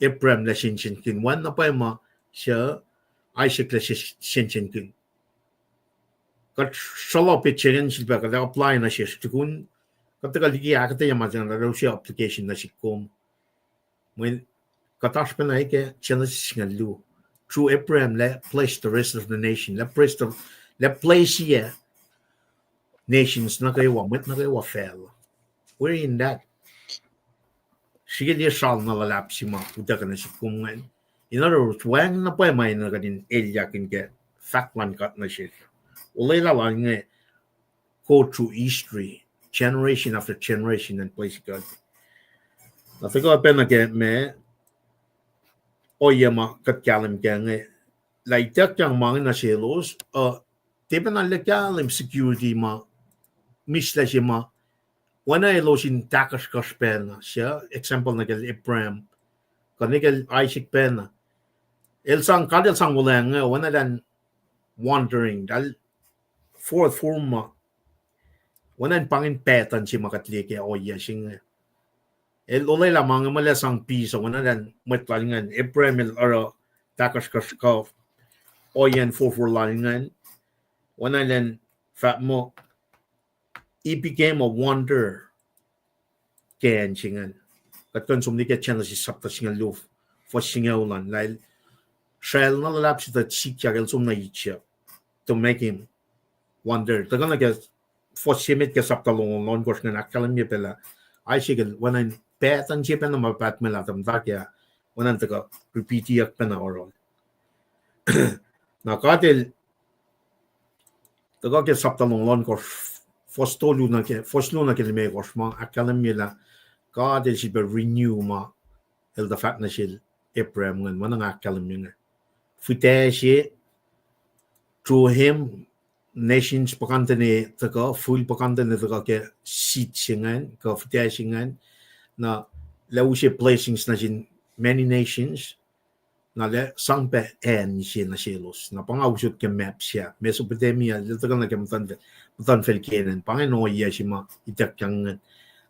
Abraham lah sensenkihn, wacngihn na pwacye ma se Isaac lah se-, sensenkihn. Kuht sruloh petsac ingacn sifilpac kuht apply nuh sesr tukun kuht tuhkuh liki ahkuhtweyac ma se ingacn, kuht use application nuh sihk kom. Mweyen kuht oasr pacna ke Genesis singucul luo. Through Abraham, lah bless the rest of the nation. Lah bless the, lah bless-i ac nations nuh kwewa, mwet nuh kwewa facluh. We're in that. Srihke liye sral na luhlahp se ma utuckuh nuh sihk kom ingacn. In other words, wacngihn na pwacye ma enenuh kuht in elyahkihn ke fahk luhn God nuh sesr. Olwelah lal inge go through history, generation after generation, and place God. Na tuhkuh pacna ke ma, ohiyac ma kuht kahlwem kac inge, lah ituckyang ma inge nuh selos, uh, tiac pacna lah kahlwem security ma, mihslac se ma, oacna elos in tahkuhsrkuhsr pacna, suc example nuh kacl Abraham, kuh nuh kacl Isaac pacna. El sang, God el sang olwelah inge, oacna elan wandering, tal fourth form ma, oacna in pangin pattern se ma kuht liye ke ohiyac se inge. El olwelah ma inge muh el sang peace, oacna elan mwet lal ingacn, Abraham el oruh tahkuhsrkuhsr kuh ohiyacn forfor lal ingacn, oacna elan fahk muh, he became a wonder ke acn se ingacn. Kuht kuh in som nuh ke Genesis sapta singucul luo, fuhs singucul an, lah el sracl na luhlahp se tuh sikyak el som nuh Egypt to make him wonder. Tuhkuh nuh ke fuhs se met ke sapta longoul ohnkohsr ingacn ahkkahlwemye pac lah Isaac el oacna in pattern se pacna ma pahtmwelahtuh muhta ke, oacna in tuhkuh repeatiyuck pacna oruh. Na God el, tuhkuh ke sapta longoul ohnkohsr, fuhs tolu nuh ke, fuhs luo nuh ke limekohsr ma ahkkahlwemye lah God el sifilpac renew ma el tuh fahk nuh sel Abraham ingacn, ma na nga ahkkahlwemye inge. Fihtac se, through him, nations puhkantwen tuhkuh, fihl puhkantwen tuhkuh ke seed se ingacn, kuh fihtac se ingacn, na lah use blessings nuh sin many nations, Na lah sang pac acn se nuh selos. Na pa nga usot ke map se ah, Mesopotamia, el tuhkuh nuh ke muhtuhnfacl, muhtuhnfacl Canaan. Pa inge ohiyac se ma ituckyang ingacn.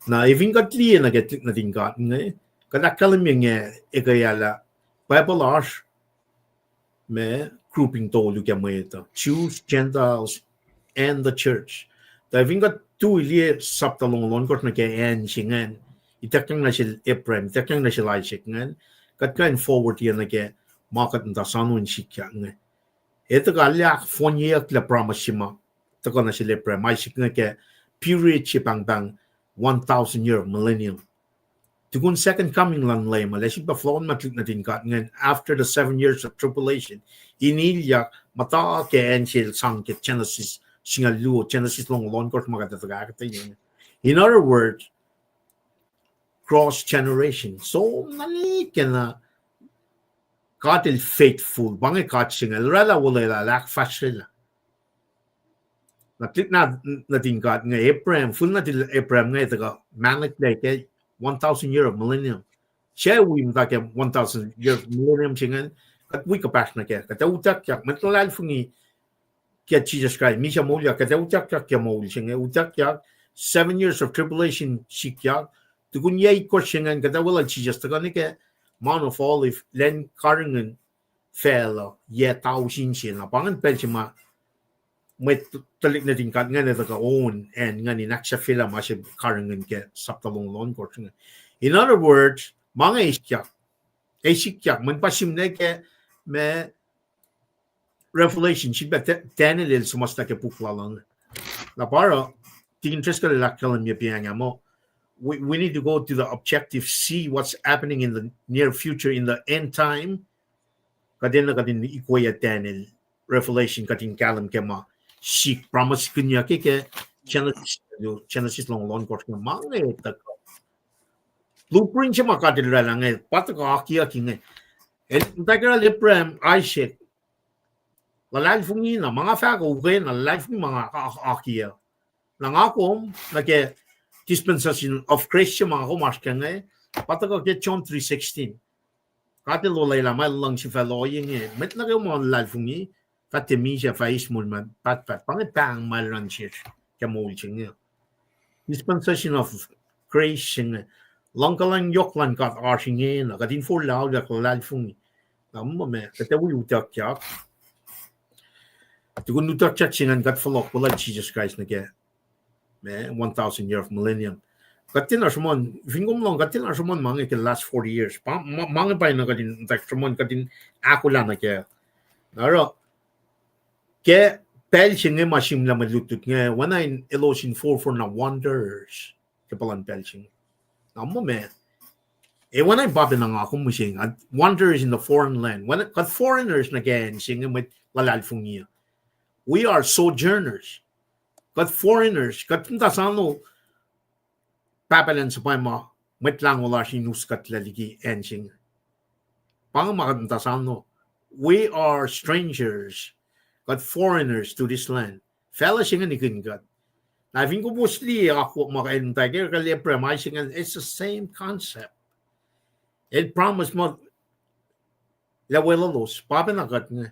Na efin kuht liye nuh ke tuhlihk nuhtin God inge, kuht ahkkahlwemye inge, ekuh lah Bible oasr ma grouping tolu ke mwet uh, Jews, Gentiles, and the church. Tuh fin kuht tui liye sapta longoul ohnkohsr nuh ke acn se ingacn, ituckyang nuh sel Abraham, ituckyang nuh sel Isaac ingacn, kuht kuh in forward liye nuh ke ma kuht muhta soano in sikyak inge. Etuh kuh lah ahkfohnyeyucklac promise se ma tuhkuh nuh sel Abraham, Isaac inge ke period se pahngpahng one thousand year millennium. Tukun second coming luhn Leum ah, lah sifilpac fohlohk ma tuhlihk nuhtin God ingacn, after the seven years of tribulation, in ilyak muhta ke acn se el sang ke Genesis singucul luo, Genesis longoul ohnkohsr ma kuht tuhkuh ahkuhtweyac. In other words, cross generation. Som na liki na God el faithful, pa inge God se inge, el oraclah olwelah, el ahkfahsryelah. Na tuhlihk nuhtin God inge, Abraham, fihl nuhtin Abraham inge tuhkuh mahneklac ke one thousand year of millennium. Suc wi muhta ke one thousand year millennium se ingacn, kuht wi kuhpahsr nuh kac, kuht ac utuckyak, mwet luhlahlfongi ke Jisus Kraist, misac moulyak, kuht ac utuckyak ke moul se inge, utuckyak, seven years of tribulation sikyak, tukun yac itkohsr se ingacn kuht ac weluhl Jisus tuhkuh nuh ke Mount of Olive, lwen karihngihn facluh, yac tausin se na. Pa ingacn pacl se ma mwet tuhlihk nuhtin God ingacn etuh kuh on acn ingacn in ahksahfyelah ma se karihngihn ke sapta longoul ohnkohsr inge. In other words, ma inge sikyak, ac sikyak, mweyen pa sihmlac ke ma Revelation, sifilpac Daniel el suhmuhslah ke puk lal an. Na pa oruh, Deacon Driscoll el ahkkahlwemye pa inge muh, we, we need to go to the objective, see what's happening in the near future, in the end time. Kuht enenuh kuht in ikweyac Daniel, Revelation, kuht in kahlwem ke ma sikyak, promise kihnyuck ke Genesis, Genesis longoul ohnkohsr inge, ma inge tuhkuh. Blueprint se ma God el oraclah inge, pa tuhkuh akiyuck inge. El muhtwacwacack Abraham, Isaac, luhlahlfongi na, ma nga fahk uh ukena, luhlahlfongi ma nga akiyac. Na nga kom nuh ke dispensation of grace se ma nga kom oasr ke inge, pa tuhkuh ke John three sixteen. God el olwelah ma el luhngse fal ohinge, mwet nuh kwewa ma luhlahlfongi, God tiac misac, fah eis moul ma pahtpaht. Pa inge pahng ma el oruh nuh sesr ke moul se inge. Dispensation of grace se inge. Luhngkuhlwacng yohk luhn God oasr ingena, kuht in forlah auliyak luhlahlfongi. Na muh ma kuht ac wi utuckyak, tukun utuckyak se ingacn kuht fohlohk weluhl Jisus Kraist nuh ke ma one thousand year of millennium. Kuht tiacna sruhmuhn, fin kom lohng, kuht tiacna sruhmuhn ma inge ke last forty years. Pa, ma, ma inge pa na kuht in, kuht sruhmuhn kuht in ahkolah nuh kac. Na oruh, ke pacl se inge ma sihmlac mwe lutlut inge, oacna in elos in forfor na wonders ke puhlan pacl se inge. Na muh ma, e oacna in pa pacna nga kom mihsenge, wonders in the foreign land. Oacna kuht foreigners nuh ke acn se inge, mwet luhlahlfongi uh. We are sojourners. Kuht foreigners, kuht muhta soano pahpah elan suhpwacma, Mwet Lahngo lasr in us kuhtlac liki acn se inge. Pa inge ma kuht muhta soano. We are strangers, kuht foreigners to this land. Facluh se inge nikihn kuht. Na fin kom liye akwuck ma el muhtwacwacack Abraham, Isaac, and it's the same concept. El promise muh lah weluhlos, pa pacna kuht inge.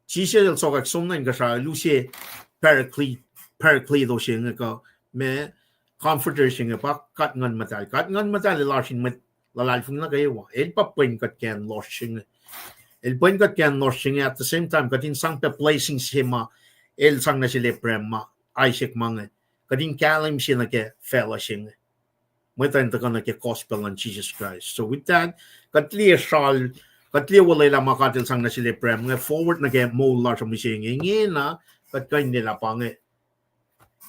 Jisus el sokwack som nuh inkuhsrao, el use Paraclete, Paracletos se inge kuh ma Comforter se inge, pa God Nguhn Muhtahl. God Nguhn Muhtahl el oasr in mwet luhlahlfongi nuh kwewa. El pa pwen kuht ke acn lohsr se inge. El pwen kuht ke acn lohsr se inge, at the same time kuht in sang pac blessing se ma el sang nuh sel Abraham, ma Isaac, ma inge. Kuht in kahlwem se nuh ke facluh se inge. Mwet uh in tuhkuh nuh ke gospel luhn Jisus Kraist. So with that, kuht liye sral, kuht liye olwelah ma God el sang nuh sel Abraham inge, forward nuh ke moul lasr uh mihsenge, ingena kuht kuh in lwelah pa inge,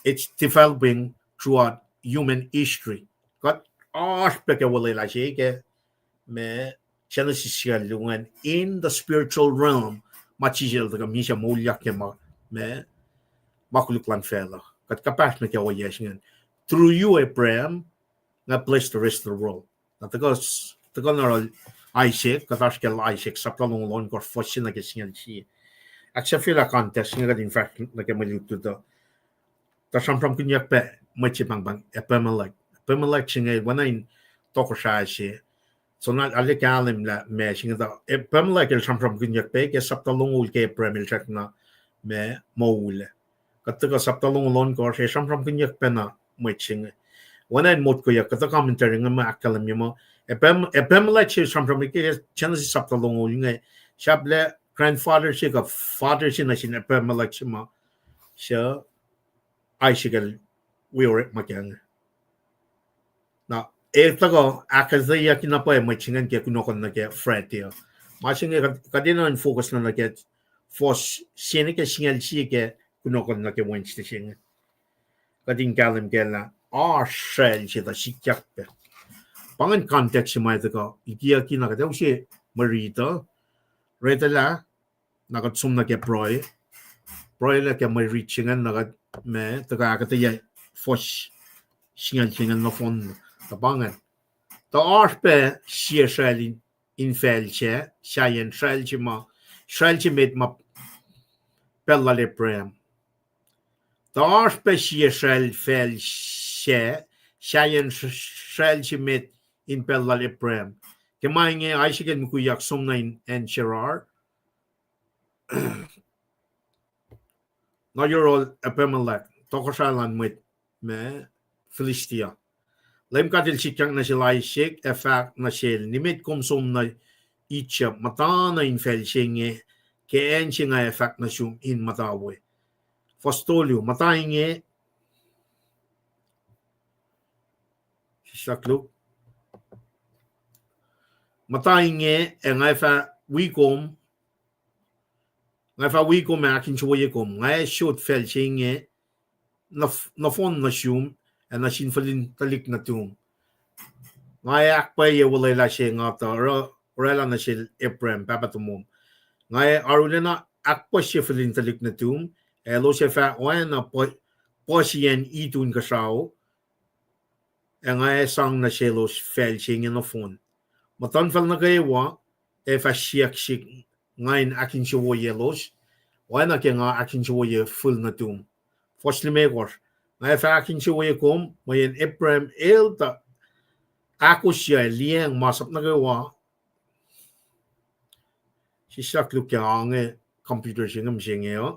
it's developing throughout human history. Kuht oasr pac ke olwelah se ke ma Genesis singucul luo ingacn, in the spiritual realm, ma Jisus el tuhkuh misac moulyak ke ma, ma, ma koluk luhn facluh. Kuht kuhpahsr nuh ke ohiyac se ingacn. Through you, Abraham, nga bless the rest of the world. Na tuhkuh, tuhkuh na oruh Isaac, kuht oasr kacl Isaac, sapta longoul ohnkohsr, fuhs se nuh ke singucul sie. Ahksahfyelah context inge kuht in fahsr nuh ke mwe lutlut uh. Tuh sramsramkihnyuck pac mwet se pahngpahng Abimelech. Abimelech se inge oacna in tohkohsrah se, Soenna arlac kahlwem lah ma se inge tuh, Abimelech el sramsramkihnyuck pac ke sapta longoul ke Abraham el srackna ma moul. Kuht tuhkuh sapta longoul ohnkohsr, ac sramsramkihnyuck pacna mwet se inge. Oacna in motkoyuck, kuhtuh commentary inge ma ahkkahlwemye muh, Abim-, Abimelech se sramsram ke Genesis sapta longoul inge, sahp lah grandfather se kuh father se nuh sin Abimelech se ma, suc Isaac el wi orekma kac inge. Na, e tuhkuh ahkuhtweyucki na pwacye mwet se ingacn ke kunohkohn nuh ke Friday uh. Ma se inge kuht, kuht enenuh in focus na nuh ke fuhs se nuh ke singucul sie ke kunohkohn nuh ke Wednesday se inge. Kuht in kahlwem kac lah oasr sracl se tuh sikyak pac. Pa ingacn context se ma tuhkuh likiyucki na kuht ac use mwe riti uh, retelah, na kuht som nuh ke pruhe. Pruhe lah ke mwe riti se ingacn na kuht ma tuhkuh ahkuhtweyac fuhs singucul se ingacn nohfohn. Tuh pa ingacn. Tuh oasr pac sie sracl in, in facl sac, sahyacn sracl se ma, sracl se met ma pacl lal Abraham. Tuh oasr pac sie sracl facl sac, sahyacn sr-, sracl se met in pacl lal Abraham. Ke ma inge Isaac el mukwikwi som nuh in acn Gerar, nuh yohrohl Abimelech, tohkohsrah luhn mwet ma Philistia. Leum God El sikyak nuh sel Isaac ac fahk nuh sel, nimet kom som nuh Egypt, muhta nuh in facl se inge, ke acn se nga ac fahk nuh sum in muhta we. Fuhs tolu, muhta inge, sislah koluk. Muhta inge, ac nga fah wi kom, nga fah wi kom ac ahkinsewowoye kom. Nga ac sot facl se inge nohf-, nohfohn nuh sum, ac nuh sin fihl in tuhlihk nuhtum. Nga ac ahkpwacye olwelah se nga tuh oruh, orwaclah nuh sel Abraham, pahpah tomom. Nga ac arulacna ahkpuhsye fihl in tuhlihk nuhtum, ac elos ac fah oacna puh-, puhsiyacn itu inkuhsrao, ac nga ac sang nuh selos facl se inge nohfohn. Muhtuhnfacl nuh kwewa ac fah siyuck sihk nga in ahkinsewowoyelos, oacna ke nga ahkinsewowoye fihl nuhtum. Fuhs limekohsr, nga ac fah ahkinsewowoye kom, mweyen Abraham el tuh ahkosr ac liyacacng masap nuh kwewa. Sislah koluk ke ange computer se inge mihsenge uh.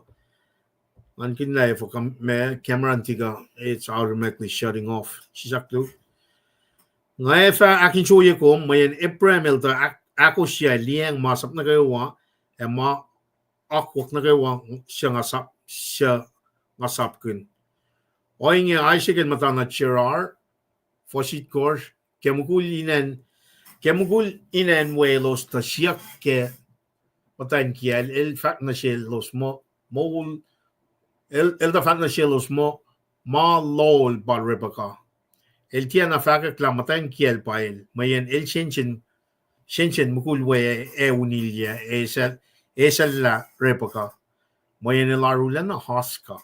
Ngan kihn lah efuh kam-, ma camera in tiac, it's automatically shutting off. Sislah koluk. Nga ac fah ahkinsewowoye kom, mweyen Abraham el tuh ahk-, ahkosr ac liyacacng masap nuh kwewa, ac ma akwuck nuh kwewa suc nga sap-, suc nga sapkihn. Ohinge Isaac el muhta nuh Gerar, fuhs itkohsr, ke mukul inen, ke mukul inen welos tuh siyuck ke muhtwacn kiyacl, el fahk nuh selos muh, moul, el, el tuh fahk nuh selos muh, ma lol pa Rebekah. El tiacna fahkwack lah muhtwacn kiyacl pa el, mweyen el sensen, sensen mukul we ac unilyac, ac sel-, ac sel lah Rebekah, mweyen el arulacna oasr kuh.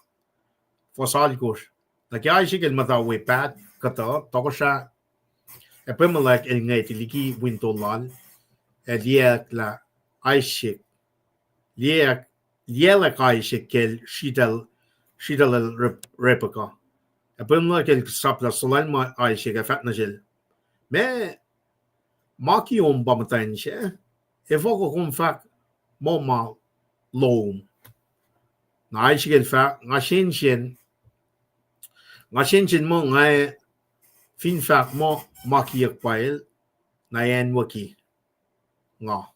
Fuhs alkosr. Na ke Isaac el muhta we paht kuhtuh, tohkohsrah Abimelech el ngwet liki winto lal, ac liyacllah Isaac, liyacl-, liyaclwack Isaac kacl sritacl, sritacl Re-, Rebekah. Abimelech el saplah suhlwaclma Isaac ac fahk nuh sel, ma, ma kiom pa muhtwacn se, efuh kuh kom fahk muh ma lom? Na Isaac el fahk, nga sensen, nga sensen muh nga fin fahk muh ma kiyuck pa el, na acnwucki nga.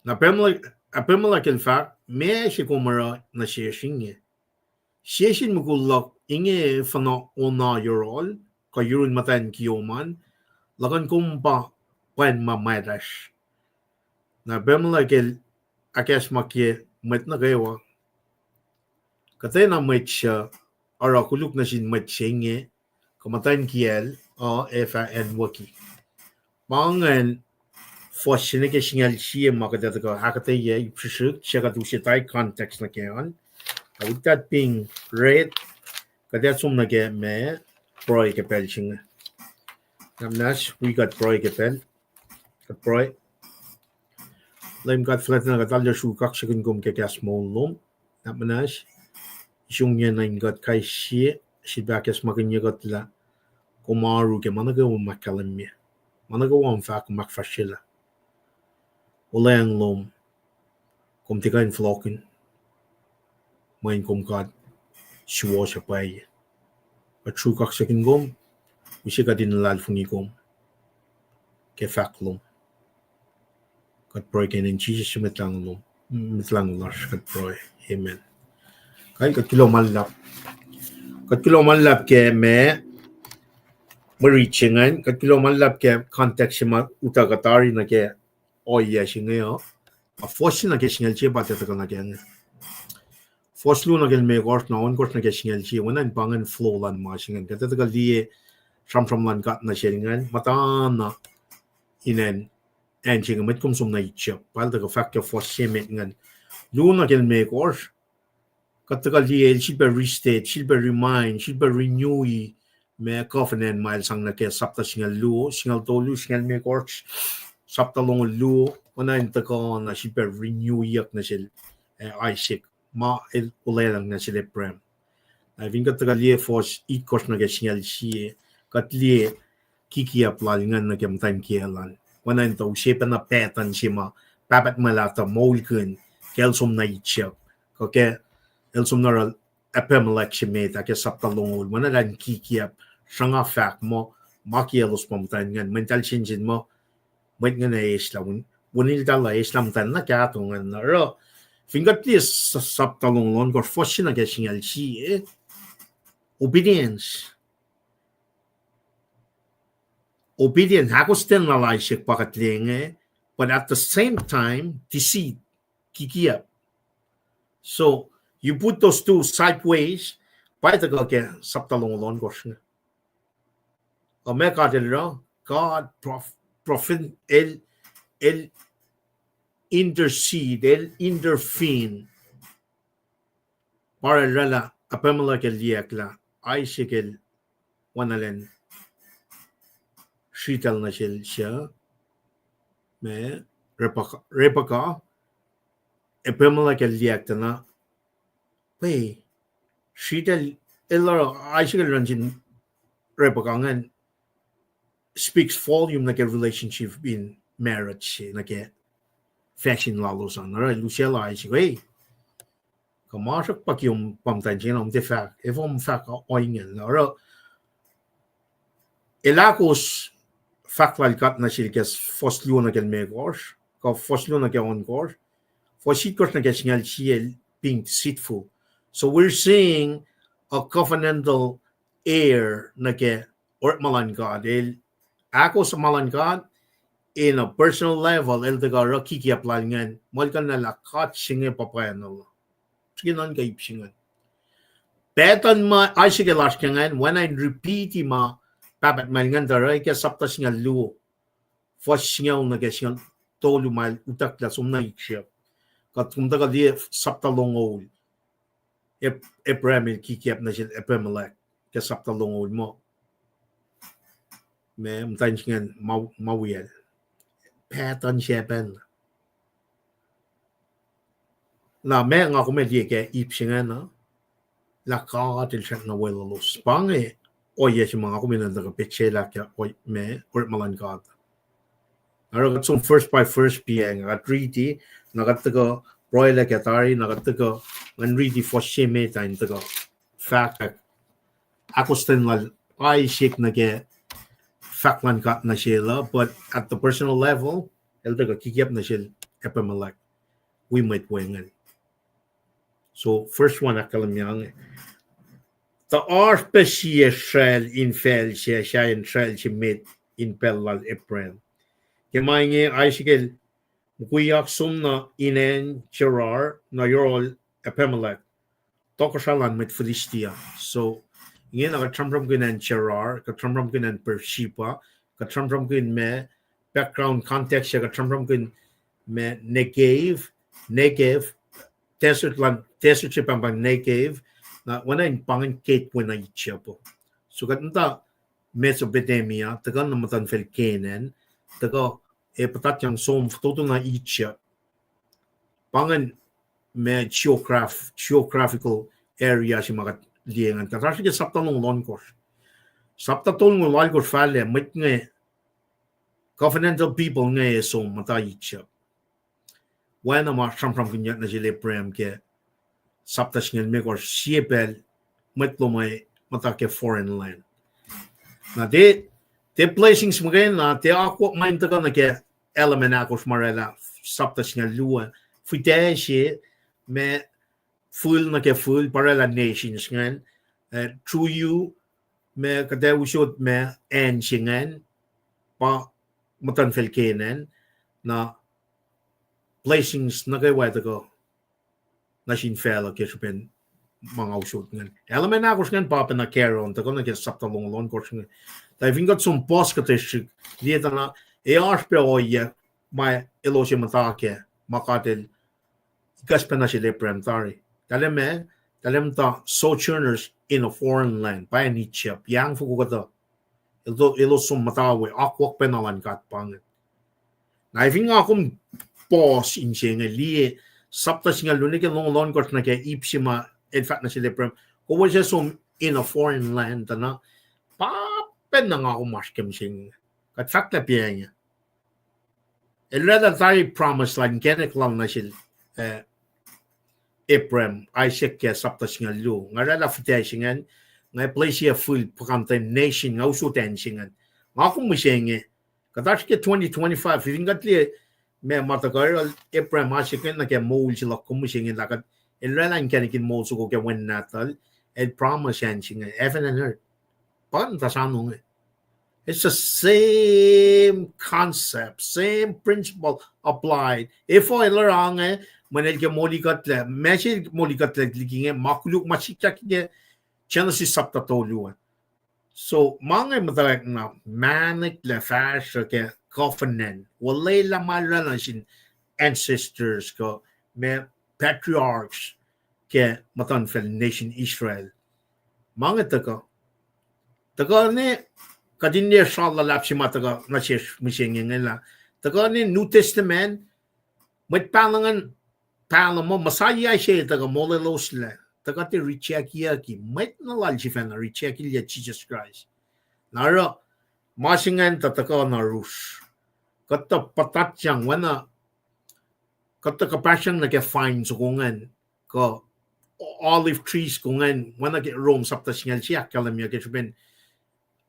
Na Abimelech, Abimelech el fahk, meac se kom oruh nuh sesr inge? Sie sin mukul luhk inge fuhnuh ona yohrohl, kuh yurun muhtwacn kiom an, luhkuhn kom pa pwacn ma mahtuhsr. Na Abimelech el ahkacsmakye mwet nuh kwewa, kuhtwena mwet suc oruh koluk nuh sin mwet se inge, kuh muhtwacn kiyacl uh ac fah acnwucki. Pa ingacn fuhs se nuh ke singucul sie ma kuht ac tuhkuh ahkuhtweyac ip srihsrihk, suc kuht use tari context nuh kac an. With that being read, kuht ac som nuh ke ma pruhe ke pacl se inge. Nahmahs, wi kuht pruhe ke pacl. Kuht pruhe. Leum God fuhlwactna, kuht arlac sruhk kaksakihn kom ke kahs moul lom. Nahmahs, isongyac nuh in kuht kais sie, sifilpac ahkacsmakihnye kuht lah kom oaru ke ma nuh kwewa ma kahlwem me. Ma nuh kwewa kom fahk, kom ahkfahsryelah. Olweacng lom, kom tiac kuh in fohlohkihn. Mweyen kom God suwohs pwacye. Kuht sruhk kaksakihn kom, use kuht in luhlahlfongi kom ke fahk lom. Kuht pruhe ke inen Jisus Mwet Lahngo, Mwet Lahngo lasr kuht pruhe. Amen. Kal, kuht kuloh ma luhlahp. Kuht kuloh ma luhlahp ke ma, mwe rit se ingacn, kuht kuloh ma luhlahp ke context se ma utuckuh tari nuh ke ohiyac se inge uh. A fohs se nuh ke singucul sie pa tuhkuh nuh ke inge. Fohs luo nuh ke limekohsr, na ohnkohsr nuh ke singucul sie, oacna in pa ingacn flow luhn ma se ingacn. Kuht tuhkuh liye sramsram luhn God nuh sel ingacn, muhta na inen acn se inge, mwet kom som nuh Egypt. Pa el tuhkuh fahk ke fohs se met ingacn. Luo nuh ke limekohsr, kuht tuhkuh liye el sifilpac restate, sifilpac remind, sifilpac renew-i ma covenant ma el sang nuh ke sapta singucul luo, singucul tolu, singucul limekohsr, sapta longoul luo, oacna in tuhkuh na sifilpac renew-iyuck nuh sel, eh, Isaac, ma el olwelah nuh sel Abraham. Na fin kuht tuhkuh liye fohs itkohsr nuh ke singucul sie, kuht liye kikiyacp lal ingacn nuh ke muhtwacn kiyacl an. Oacna in tuh use pacna pattern se ma pahpah tuhmwacl ah tuh moulkihn ke el som nuh Egypt, kuh ke el som nuh yohrohl Abimelech se met ah ke sapta longoul, oacna lah in kikiyacp, sruhnga fahk muh, ma kiyaclos pa muhtwacn ingacn, mwe eltahl sensen muh, mwet ingacn ac eslah, win-, winiltahl uh eslah muhtwacn na kahto ingacn. Na oruh, fin kuht liye s-, sapta longoul ohnkohsr, fohs se nuh ke singucul sie, obedience. Obedience, ahkostwen lal Isaac pa kuht liye inge, but at the same time, deceit, kikiyacp. So, you put those two sideways, pa tuhkuh ke sapta longoul ohnkohsr inge. Ac ma God el oruh, God prof-, profin-, el, el intercede, el intervene. Pa el oraclah, Abimelech el liyacack lah Isaac el oacna lwen sritacl nuh sel suc, ma, Rebekah, Rebekah, Abimelech el liyacack tuh na, pa, sritacl, el oruh, Isaac el oruh nuh sin Rebekah ingacn speaks volume nuh ke relationship in marriage se, nuh ke fahsr in lalos an. Oruh el usaclah Isaac, e, kuh masruk pa kom pa muhtwacn se na, kom tiac fahk, efuh kom fahk ohinge na? Oruh el ahkos fahk lal God nuh sel ke fohs luo nuh ke limekohsr, kuh fohs luo nuh ke ohnkohsr, fohs itkohsr nuh ke singucul sie, being deceitful. So we're seeing a covenantal error nuh ke orekma luhn God. El ahkos ma luhn God, in a personal level, el tuhkuh oruh kikiyacp lal ingacn, muhlkuhnlah lah God se inge pa pwacnwacl. Srihke nuhnkuh ip se ingacn. Pattern ma Isaac el oasr ke ingacn, oacna in repeat-i ma pahpah tuhmwacl ingacn tuh oruh ke sapta singucul luo, fohs singucul nuh ke singucul tolu ma el utucklah som nuh Egypt. Kuht, kom tuhkuh liye sapta longoul, Ab-, Abraham el kikiyacp nuh sel Abimelech ke sapta longoul muh, ma, muhtwacn se ingacn ma, ma wiyacl. Pattern se pacna. Na ma nga kom ac liye ke ip se ingacn uh, lah God el srackna weluhlos. Pa inge ohiyac se ma nga kom in tuhkuh petsacelah ke, ma, orekma luhn God. Oruh kuht som verse by verse pa inge, kuht riti, na kuht tuhkuh pruhelah ke tari, na kuht tuhkuh ngan riti fohs se met ah in tuhkuh fahkwack ahkostwen lal Isaac nuh ke fahk luhn God nuh sel uh, but at the personal level, el tuhkuh kikiyacp nuh sel Abimelech, wi mwet wacngihn. So, first one ahkkahlwemye inge. Tuh oasr pac sie sracl in facl se, sahyacn sracl se met in pacl lal Abraham. Ke ma inge Isaac el mukwiyak som nuh in acn Gerar, nuh yohrohl Abimelech, tohkohsrah luhn mwet Philistia. So, inge na kuht sramsramkihn acn Gerar, kuht sramsramkihn acn Beersheba, kuht sramsramkihn ma background context se, kuht sramsramkihn ma Negev, Negev, desert luhn, desert se pahngpahng Negev, na oacna in pa ingacn gateway nuh Egypt. So kuht muhta Mesopotamia, tuhkuh na muhtuhnfacl Canaan, tuhkuh, ac puhtatyang som fototo nuh Egypt. Pa ingacn ma geograph-, geographical area se ma kuht liye ingacn. Kuht oasr ke sapta longoul ohnkohsr. Sapta tolngoul alkohsr fahla, mwet inge covenantal people inge som muhta Egypt. Oacna ma sramsramkihnyuck nuh sel Abraham ke sapta singucul limekohsr, sie pacl mwet lom muhta ke foreign land. Na tiac, tiac blessings muhkwena, tiac akwuck ma in tuhkuh nuh ke Alma ahkosr ma oraclah sapta singucul luo, fihtac se, ma fihl nuh ke fihl, pa oraclah nations ingacn, eh, through you, ma kuht ac usot ma acn se ingacn, pa muhtuhnfacl Canaan, na blessings nuh kwewa tuhkuh nuh sin facluh ke srihpen ma nga usot ingacn. Alma ahkosr ingacn pa pacna carry on tuhkuh nuh ke sapta longoul ohnkohsr inge. Tuh fin kuht som puhs kuhtuh srihk, liye tuh na, ac oasr pac ohiyac ma elos ac muhta kac, ma God El ikacspac nuh sel Abraham tari. Tahl ma, tahl muhta sojourners in a foreign land, pa acn Egypt, yac foko kuhtuh. Elos, elos som muhta we, akwuck pacna luhn God pa inge. Na fin nga kom puhs inse inge, liye sapta singucul luo nuh ke longoul ohnkohsr nuh ke ip se ma El fahk nuh sel Abraham, kowos ac som in a foreign land, tuh na, pa pacna nga kom oasr ke mihsenge. Kuht fahk lah pa inge. El oraclah tari promise lal inkacnek lal nuh sel, eh, Abraham, Isaac ke sapta singucul luo. Nga oraclah fihtac se ingacn, nga bless-i fihl puhkantwen nation, nga usot acn se ingacn. Nga kom mihsenge, kuht oasr ke twenty twenty-five, fin kuht liye ma, ma tuhkuh oruh Abraham, Isaac ingacn nuh ke moul se luhk, kom mihsenge lah kuht, El oraclah inkacnek in moul soko ke wen nahtuhl, El promise acn se inge, heaven and earth. Pa inge tuh soano inge. It's the same concept, same principle applied. Efuh El oruh inge, mweyen El ke molikuhtlac, ma se molikuhtlac liki inge, ma koluk ma sikyak ke Genesis sapta tolu an. So, ma inge muhtwacwacack na, mahneklac fahsruh ke covenant, olwelah ma oraclah nuh sin ancestors kuh ma patriarchs ke muhtuhnfacl nation Israel. Ma inge tuhkuh, tuhkuh ne, kuht in liye sral luhlahp se ma tuhkuh nuh sesr mihsenge inge lah, tuhkuh ne New Testament, mwet pahluh ingacn, pahluh muh Messiah se tuhkuh molweloslac, tuhkuh tiac rejectyucki, mwet na lal sifacna rejectlac Jisus Kraist. Na oruh, ma se ingacn tuh tuhkuh na rusr. Kuht tuh puhtatyang, oacna, kuht tuh kuhpahsryang nuh ke vine soko ingacn, kuh olive trees soko ingacn, oacna ke Rom sapta singucul sie ahkkahlwemye ke srihpen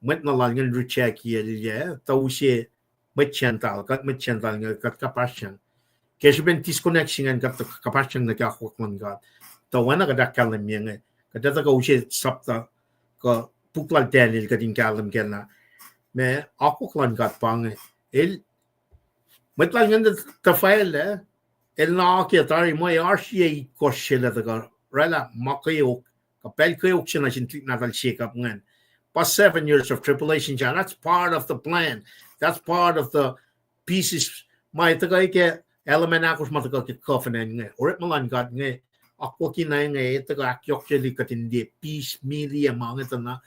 mwet na lal ingacn rejectye, tuh use mwet Gentile, kuht mwet Gentile inge kuht kuhpahsryang. Ke srihpen disconnect se ingacn kuht tuh kuhpahsryang nuh ke akwuck luhn God. Tuh oacna kuht ahkkahlwemye inge, kuht etuh kuh use sapta kuh puk lal Daniel kuht in kahlwem kac lah, ma akwuck luhn God pa inge, el, mwet lal ingacn tuh tuhfahlah, el na ke tari muh ac oasr yac itkohsr se lah tuhkuh oraclah ma kweok, kuh pacl kweok se nuh sin tuhlihk nahtuhl Jacob ingacn. Pa seven years of tribulation, that's part of the plan. That's part of the pieces. Ma tuhkuh ke element ahkosr ma tuhkuh ke covenant inge, orekma luhn God inge, akwuckina inge, tuhkuh ahkyohkyeli kuht in liye piece, mili ac ma inge tuh na,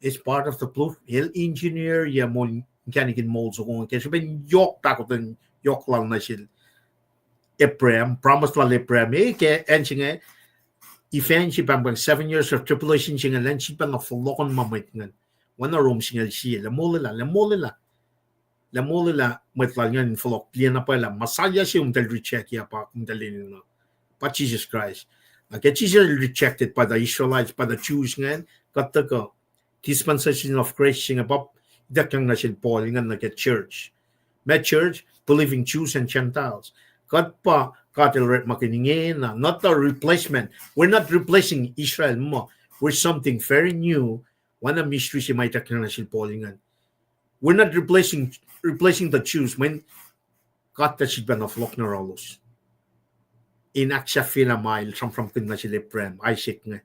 it's part of the blue, el engineer ye moul, inkacnek in moul soko inge, ke srihpen yohk pahkotwen yohk lal nuh sel Abraham, promise lal Abraham, eh, ke acn se inge, event se pahngpahng seven years of tribulation se inge, elan sifacna fohlohkohn ma mwet ingacn. Oacna Rom singucul sie, lah molwelah, lah molwelah, lah molwelah mwet lal ingacn in fohlohk liye na pwacye lah Messiah se kom tahl rejectye pa kom tahl enenuh, pa Jesus Christ. Na ke Jesus rejected by the Israelites, by the Jews ingacn, kuht tuhkuh dispensation of grace se inge pa ituckyang nuh sel Paul ingacn nuh ke church. Ma church, believing Jews and Gentiles. Kuht pa God El orekmakihn ingena, not the replacement. We're not replacing Israel muh. We're something very new. Oacna mystery se ma ituckyang nuh sel Paul ingacn. We're not replacing, replacing the Jews. Mweyen God tuh sifacna fohlohk nuh yohrohlos in ahksahfyelah ma El sramsramkihn nuh sel Abraham, Isaac inge,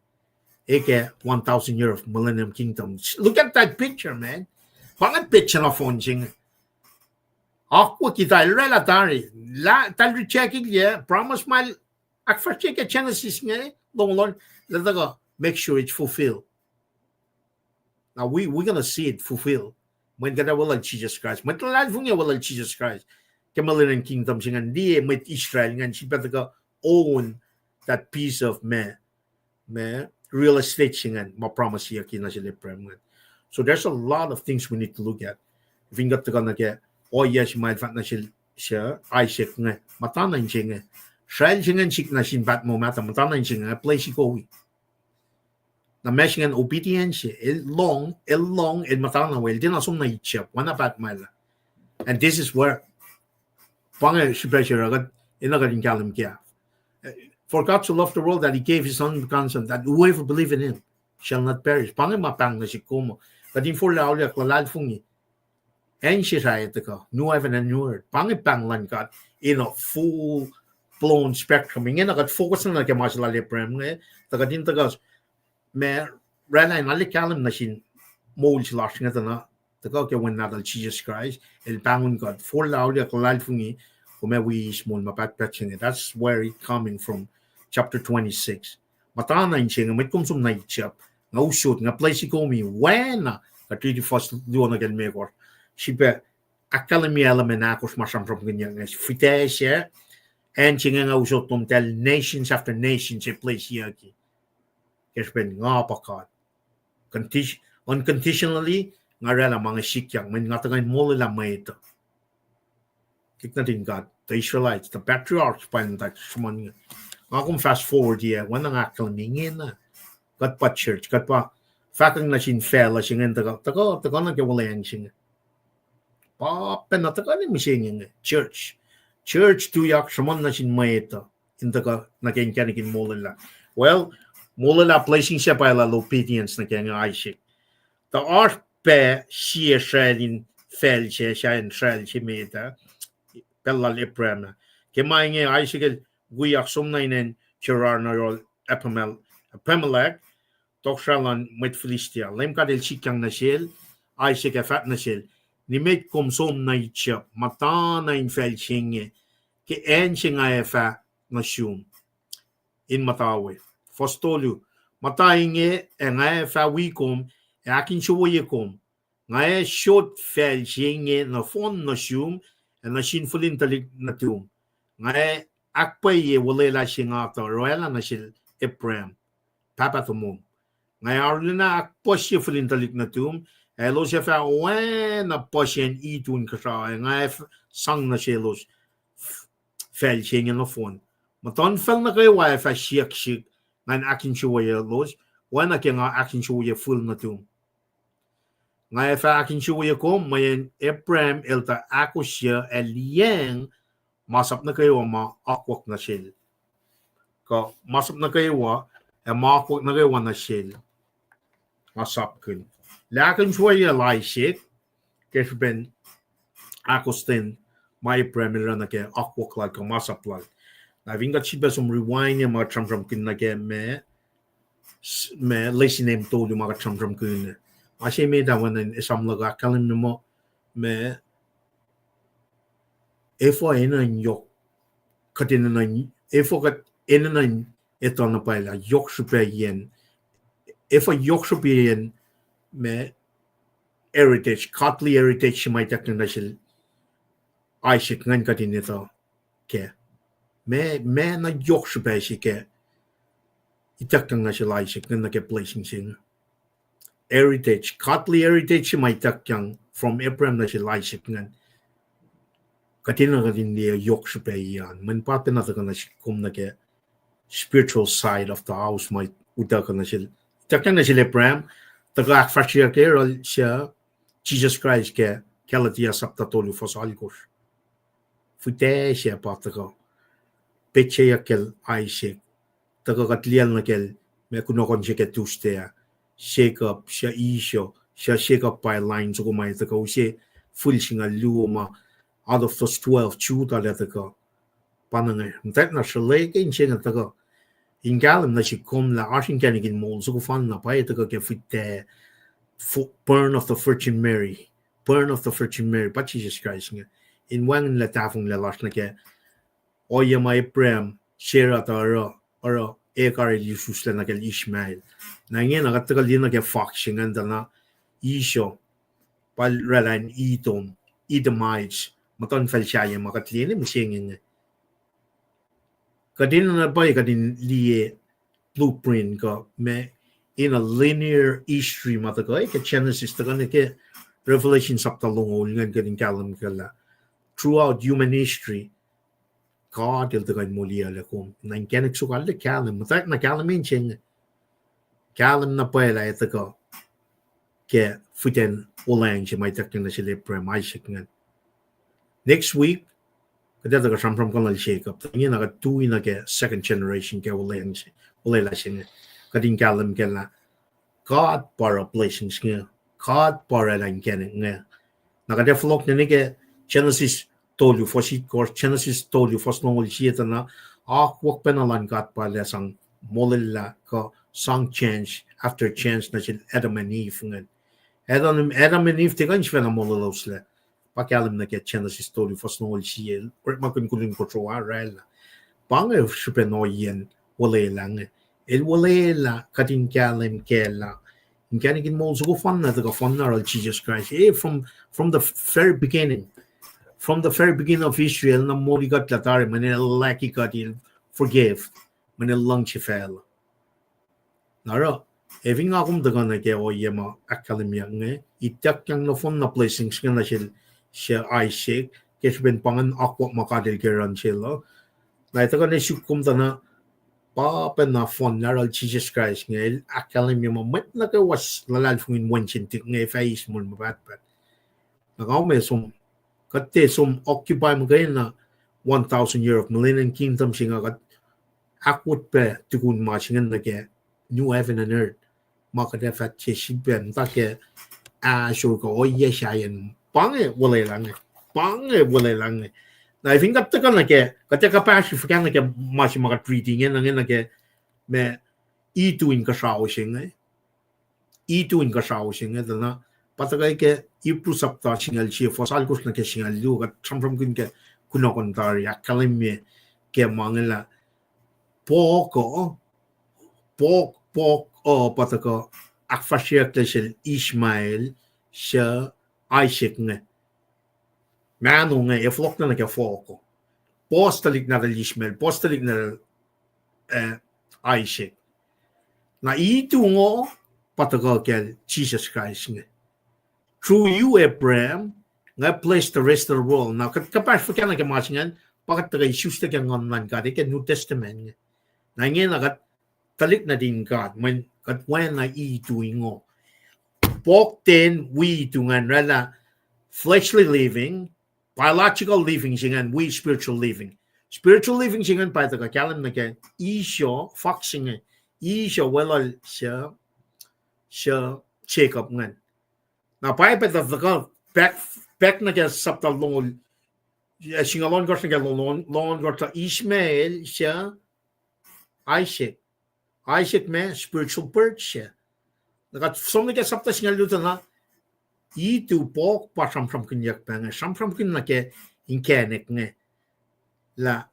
eh, ke one thousand year of millennium kingdom. Look at that picture, man. Pa inge picture nohfohn se inge. Akwuck kuhtuh el oraclah tari, lah tahl rejectye, promise ma El ahkfahsrye ke Genesis inge, longoul ohnkohsr, lah tuhkuh make sure it's fulfilled. Now we, we're gonna see it fulfilled. Mweyen kuht ac weluhl Jesus Christ. Mwet luhlahlfongi ac weluhl Jesus Christ ke millennium kingdom se ingacn, liye mwet Israel ingacn sifilpac tuhkuh own that piece of ma, ma real estate se ingacn ma promiseyucki nuh sel Abraham ingacn. So there's a lot of things we need to look at. Fin kuht tuhkuh nuh ke ohiyac se ma el fahk nuh sel, se Isaac inge, muhtana in se inge. Sracl se ingacn sik nuh sin Patmo mahtuh, muhtana in se inge, place sikowi. Na ma se ingacn obedience, el lohng, el lohng, el muhtana we, el tiacna som nuh Egypt, oacna Patmo lah. And this is where, pa inge srihpac se oruh kuht enenuh kuht in kahlwem kac. For God so loved the world that he gave his only begotten Son, that whoever believe in him shall not perish. Pa inge ma pahng nuh sihk kom uh. Kuht in forlah auliyak luhlahlfongi. Acn se sahyac tuhkuh, new heaven and new earth. Pa inge pahng luhn God in a full blown spectrum. Ingena kuht focus na nuh ke ma se lal Abraham inge, tuh kuht in tuhkuh ma oraclah in arlac kahlwem nuh sin moul se lasr inge tuh na, tuhkuh ke Wen nahtuhl Jisus Kraist, el pahngon kuht, forlah auliyak luhlahlfongi, kom ac wi eis moul ma pahtpaht se inge. That's where it coming from, chapter twenty-six. Muhtana in se inge, mwet kom som nuh Egypt, nga usot, nga place sikomi, oacna, kuht riti fuhs luo nuh ke limekohsr. Srihpac, ahkkahlwemye element ahkosr ma sramsramkihnyuck inge, fihtac se, acn se inge nga usot lom tahl nations after nations ac place siyucki. Ke srihpen nga pa God. Condition-, unconditionally, nga oraclah ma inge sikyak, mweyen nga tuhkuh in molwelah mwet uh. Kihk nuhtin God, the Israelites, the patriarchs, pa in muhta sruhmuhn inge. Nga kom fast forward ah, oacna nga ahkkahlwemye ingena. Kuht pa church, kuht pa fahkwacng nuh sin facluh se ingacn tuhkuh, tuhkuh, tuhkuh nuh ke wuhlweacng se inge. Pa pacna tuhkuh nuh mihsenge inge, church. Church tuyak sruhmuhn nuh sin mwet uh in tuhkuh nuh ke inkacnek in molwelah. Well, molwelah blessing se pa lah obedience nuh ke inge Isaac. Tuh oasr pac sie sracl in facl se, sahyacn sracl se met ah, pacl lal Abraham ah. Ke ma inge Isaac el wiyak som nuh in acn Gerar nuh yohrohl Abimelech, tohkohsrah luhn mwet Philistia. Leum God El sikyang nuh sel, Isaac ac fahk nuh sel, nimet kom som nuh Egypt, muhtana in facl se inge, ke acn se nga ac fah nuh sum in muhta we. Fuhs tolu, muhta inge ac nga ac fah wi kom ac ahkinsewowoye kom. Nga ac sot facl se inge nohfohn nuh sum ac nuh sin fihlin tuhlihk nuhtum. Nga ac ahkpwacye olwelah se nga tuh orwaclah nuh sel Abraham, pahpah tomom. Nga ac arulacna ahkpuhsye fihlin tuhlihk nuhtum, ac elos ac fah oacna puhsiyacn itu inkuhsrao, ac nga ac sang nuh selos facl se inge nohfohn. Muhtuhnfacl nuh kwewa ac fah siyuck sihk, ngan ahkinsewowoye elos, oacna ke nga ahkinsewowoye fihl nuhtum. Nga ac fah ahkinsewowoye kom, mweyen Abraham el tuh ahkosr ac liyacacng masap nuh kwewa ma akwuck nuh sel. Kuh masap nuh kwewa, ac ma akwuck nuh kwewa nuh sel. Nga sapkihn lah ahkinsewowoye Isaac, ke srihpen ahkostwen ma Abraham el oruh nuh ke akwuck lal kuh masap lal. Na fin kuht sifilpac som rewind ma kuht sramsramkihn nuh ke ma, ma lesin em tolu ma kuht sramsramkihn. Ma se met ah oacna in esam luhk ahkkahlwemye muh, ma efuh enenuh in yohk, kuht enenuh in, efuh kuht enenuh in etuh na pwacye lah yohk srihpaciyacn, efuh yohk srihpaciyacn ma heritage, godly heritage se ma ituckyang nuh sel Isaac ingacn kuht in etuh kac. Ma, ma na yohk srihpac se ke ituckyang nuh sel Isaac ingacn nuh ke blessing se inge. Heritage, godly heritage se ma ituckyang from Abraham nuh sel Isaac ingacn. Kuht enenuh kuht in liye yohk srihpac an. Mweyen pa pacna tuhkuh nuh sihk kom nuh ke spiritual side of the house ma utuckuh nuh sel, ituckyang nuh sel Abraham, tuhkuh ahkfahsryeyuck yohrohl se Jisus Kraist ke Galatia sapta tolu fuhs alkosr. Fihtac se pa tuhkuh petseyuck kacl Isaac. Tuhkuh kuht liyacl nuh kacl ma kunohkohn se ke Tuesday ah, Jacob, suc Esau, suc Jacob pa line soko ma tuhkuh use fihl singucul luo ma out of those twelve, Judah el tuhkuh. Pa na inge, muhtwacta na sroleke inse inge tuhkuh in kahlwem nuh sihk kom lah oasr inkacnek in moul soko fanna pa tuhkuh ke fihtac, burn of the Virgin Mary, burn of the Virgin Mary, pa Jisus Kraist inge in wacngihnlac tahfonglac lasr nuh ke ohiyac ma Abraham, Sarah tuh oruh, oruh Hagar el isuslac nuh kacl Ishmael. Na ingena kuht tuhkuh liye nuh ke fohk se ingacn tuh na Esau, pa oraclah in Edom, Edomites, muhtuhnfacl sahyac ma kuht liye ne mihsenge inge. Kuht enenuh na pwacye kuht in liye blueprint kuh ma in a linear history ma tuhkuh ke Genesis tuhkuh nuh ke Revelation sapta longoul ingacn kuht in kahlwem kac lah throughout human history, God el tuhkuh in moliyuclac kom. Na inkacnek soko arlac kahlwem, muhtwacwacack na kahlwem in se inge. Kahlwem na pwacye lah etuh kuh ke fihten olweacng se ma ituckyang nuh sel Abraham, Isaac ingacn. Next week, kuht ac tuhkuh sramsramkihn lal Jacob. Tuh ingena kuht tui nuh ke second generation ke olweacng se, olwelah se inge. Kuht in kahlwem kac lah God pa oruh blessings inge. God pa orwaclah inkacnek inge. Na kuht ac fohlohk nuh ke Genesis tolu, fuhs itkohsr, Genesis tolu, fuhs longoul sie tuh na, akwuck pacna luhn God pa lah sang molwelah kuh sang chance after chance nuh sel Adam and Eve ingacn. Adam, Adam and Eve tiac kuh in sifacna molweloslac. Pa kahlwem nuh ke Genesis tolu, fuhs longoul sie, orekmakihn koluk in kosro ah orwaclah. Pa inge srihpen ohiyacn olwelah inge. El olwelah kuht in kahlwem kac lah inkacnek in moul soko fohnlah, tuhkuh fohnlah yohrohl Jisus Kraist. Eh, from, from the very beginning, from the very beginning of Israel, na moli kuht lah tari, mweyen el luhlahlfongi kuht, el forgive, mweyen el luhngse facluh. Na oruh, ac fin nga kom tuhkuh nuh ke ohiyac ma ahkkahlwemyeyuck inge, ituckyang nohfohn na blessings inge nuh sel, sel Isaac, ke srihpen pa ingacn akwuck ma God el ke run sel uh. Na ac tuhkuh na suk kom tuh na, pa pacna fohnlah yohrohl Jisus Kraist inge, el ahkkahlwemye muh mwet nuh kwewa suc luhlahlfongi in Wen se inge fah eis moul ma pahtpaht. Na kom ac som, kuht tiac som occupy muhkwena one thousand year of millennium kingdom se inge, kuht ahkwot pac tukun ma se inge nuh ke new heaven and earth. Ma kuht ac fah tiac sifilpac muhta ke ahsor kuh ohiyac sahyacn. Pa inge olwelah inge. Pa inge olwelah inge. Na fin kuht tuhkuh nuh ke, kuht ac kuhpahsri fuhkah nuh ke ma se ma kuht riti inge, nuh inge nuh ke ma itu inkuhsrao se inge. Itu inkuhsrao se inge tuh na, pa tuhkuh ke Hebrew sapta singucul sie, fuhs alkosr nuh ke singucul luo, kuht sramsramkihn ke kunohkohn tari, ahkkahlwemye ke ma inge lah pouk uh, pouk, pouk uh pa tuhkuh ahkfahsryeyucklac sel Ishmael, suc Isaac inge. Mahno inge ac fohlohk nuh ke pouk uh. Puhs tuhlihk nahtuhl Ishmael, puhs tuhlihk nahtuhl, eh, Isaac. Na itu ingo pa tuhkuh kacl Jisus Kraist inge. Through you, Abraham, nga bless the rest of the world. Na kuht kuhpahsr fuhkah nuh ke ma se ingacn, pa kuht tuhkuh isuslac ke Nguhn luhn God, ke New Testament inge. Na ingena kuht tuhlihk nuhtin God, mweyen kuht oacna itu ingo. Pouk ten wi itu ingacn orwaclah fleshly living, biological living se ingacn wi spiritual living. Spiritual living se ingacn pa tuhkuh kahlwem nuh ke Esau, fox se inge, Esau weluhl suc, suc Jacob ingacn. Na Bible tuh tuhkuh pack, pack nuh ke sapta longoul, singucul ohnkohsr nuh ke longoul, longoul ohnkohsr tuh Ishmael suc Isaac. Isaac ma spiritual birth se. Na kuht som nuh ke sapta singucul luo tuh na, itu pouk pa sramsramkihnyuck pac inge, sramsramkihn nuh ke inkacnek inge. Lah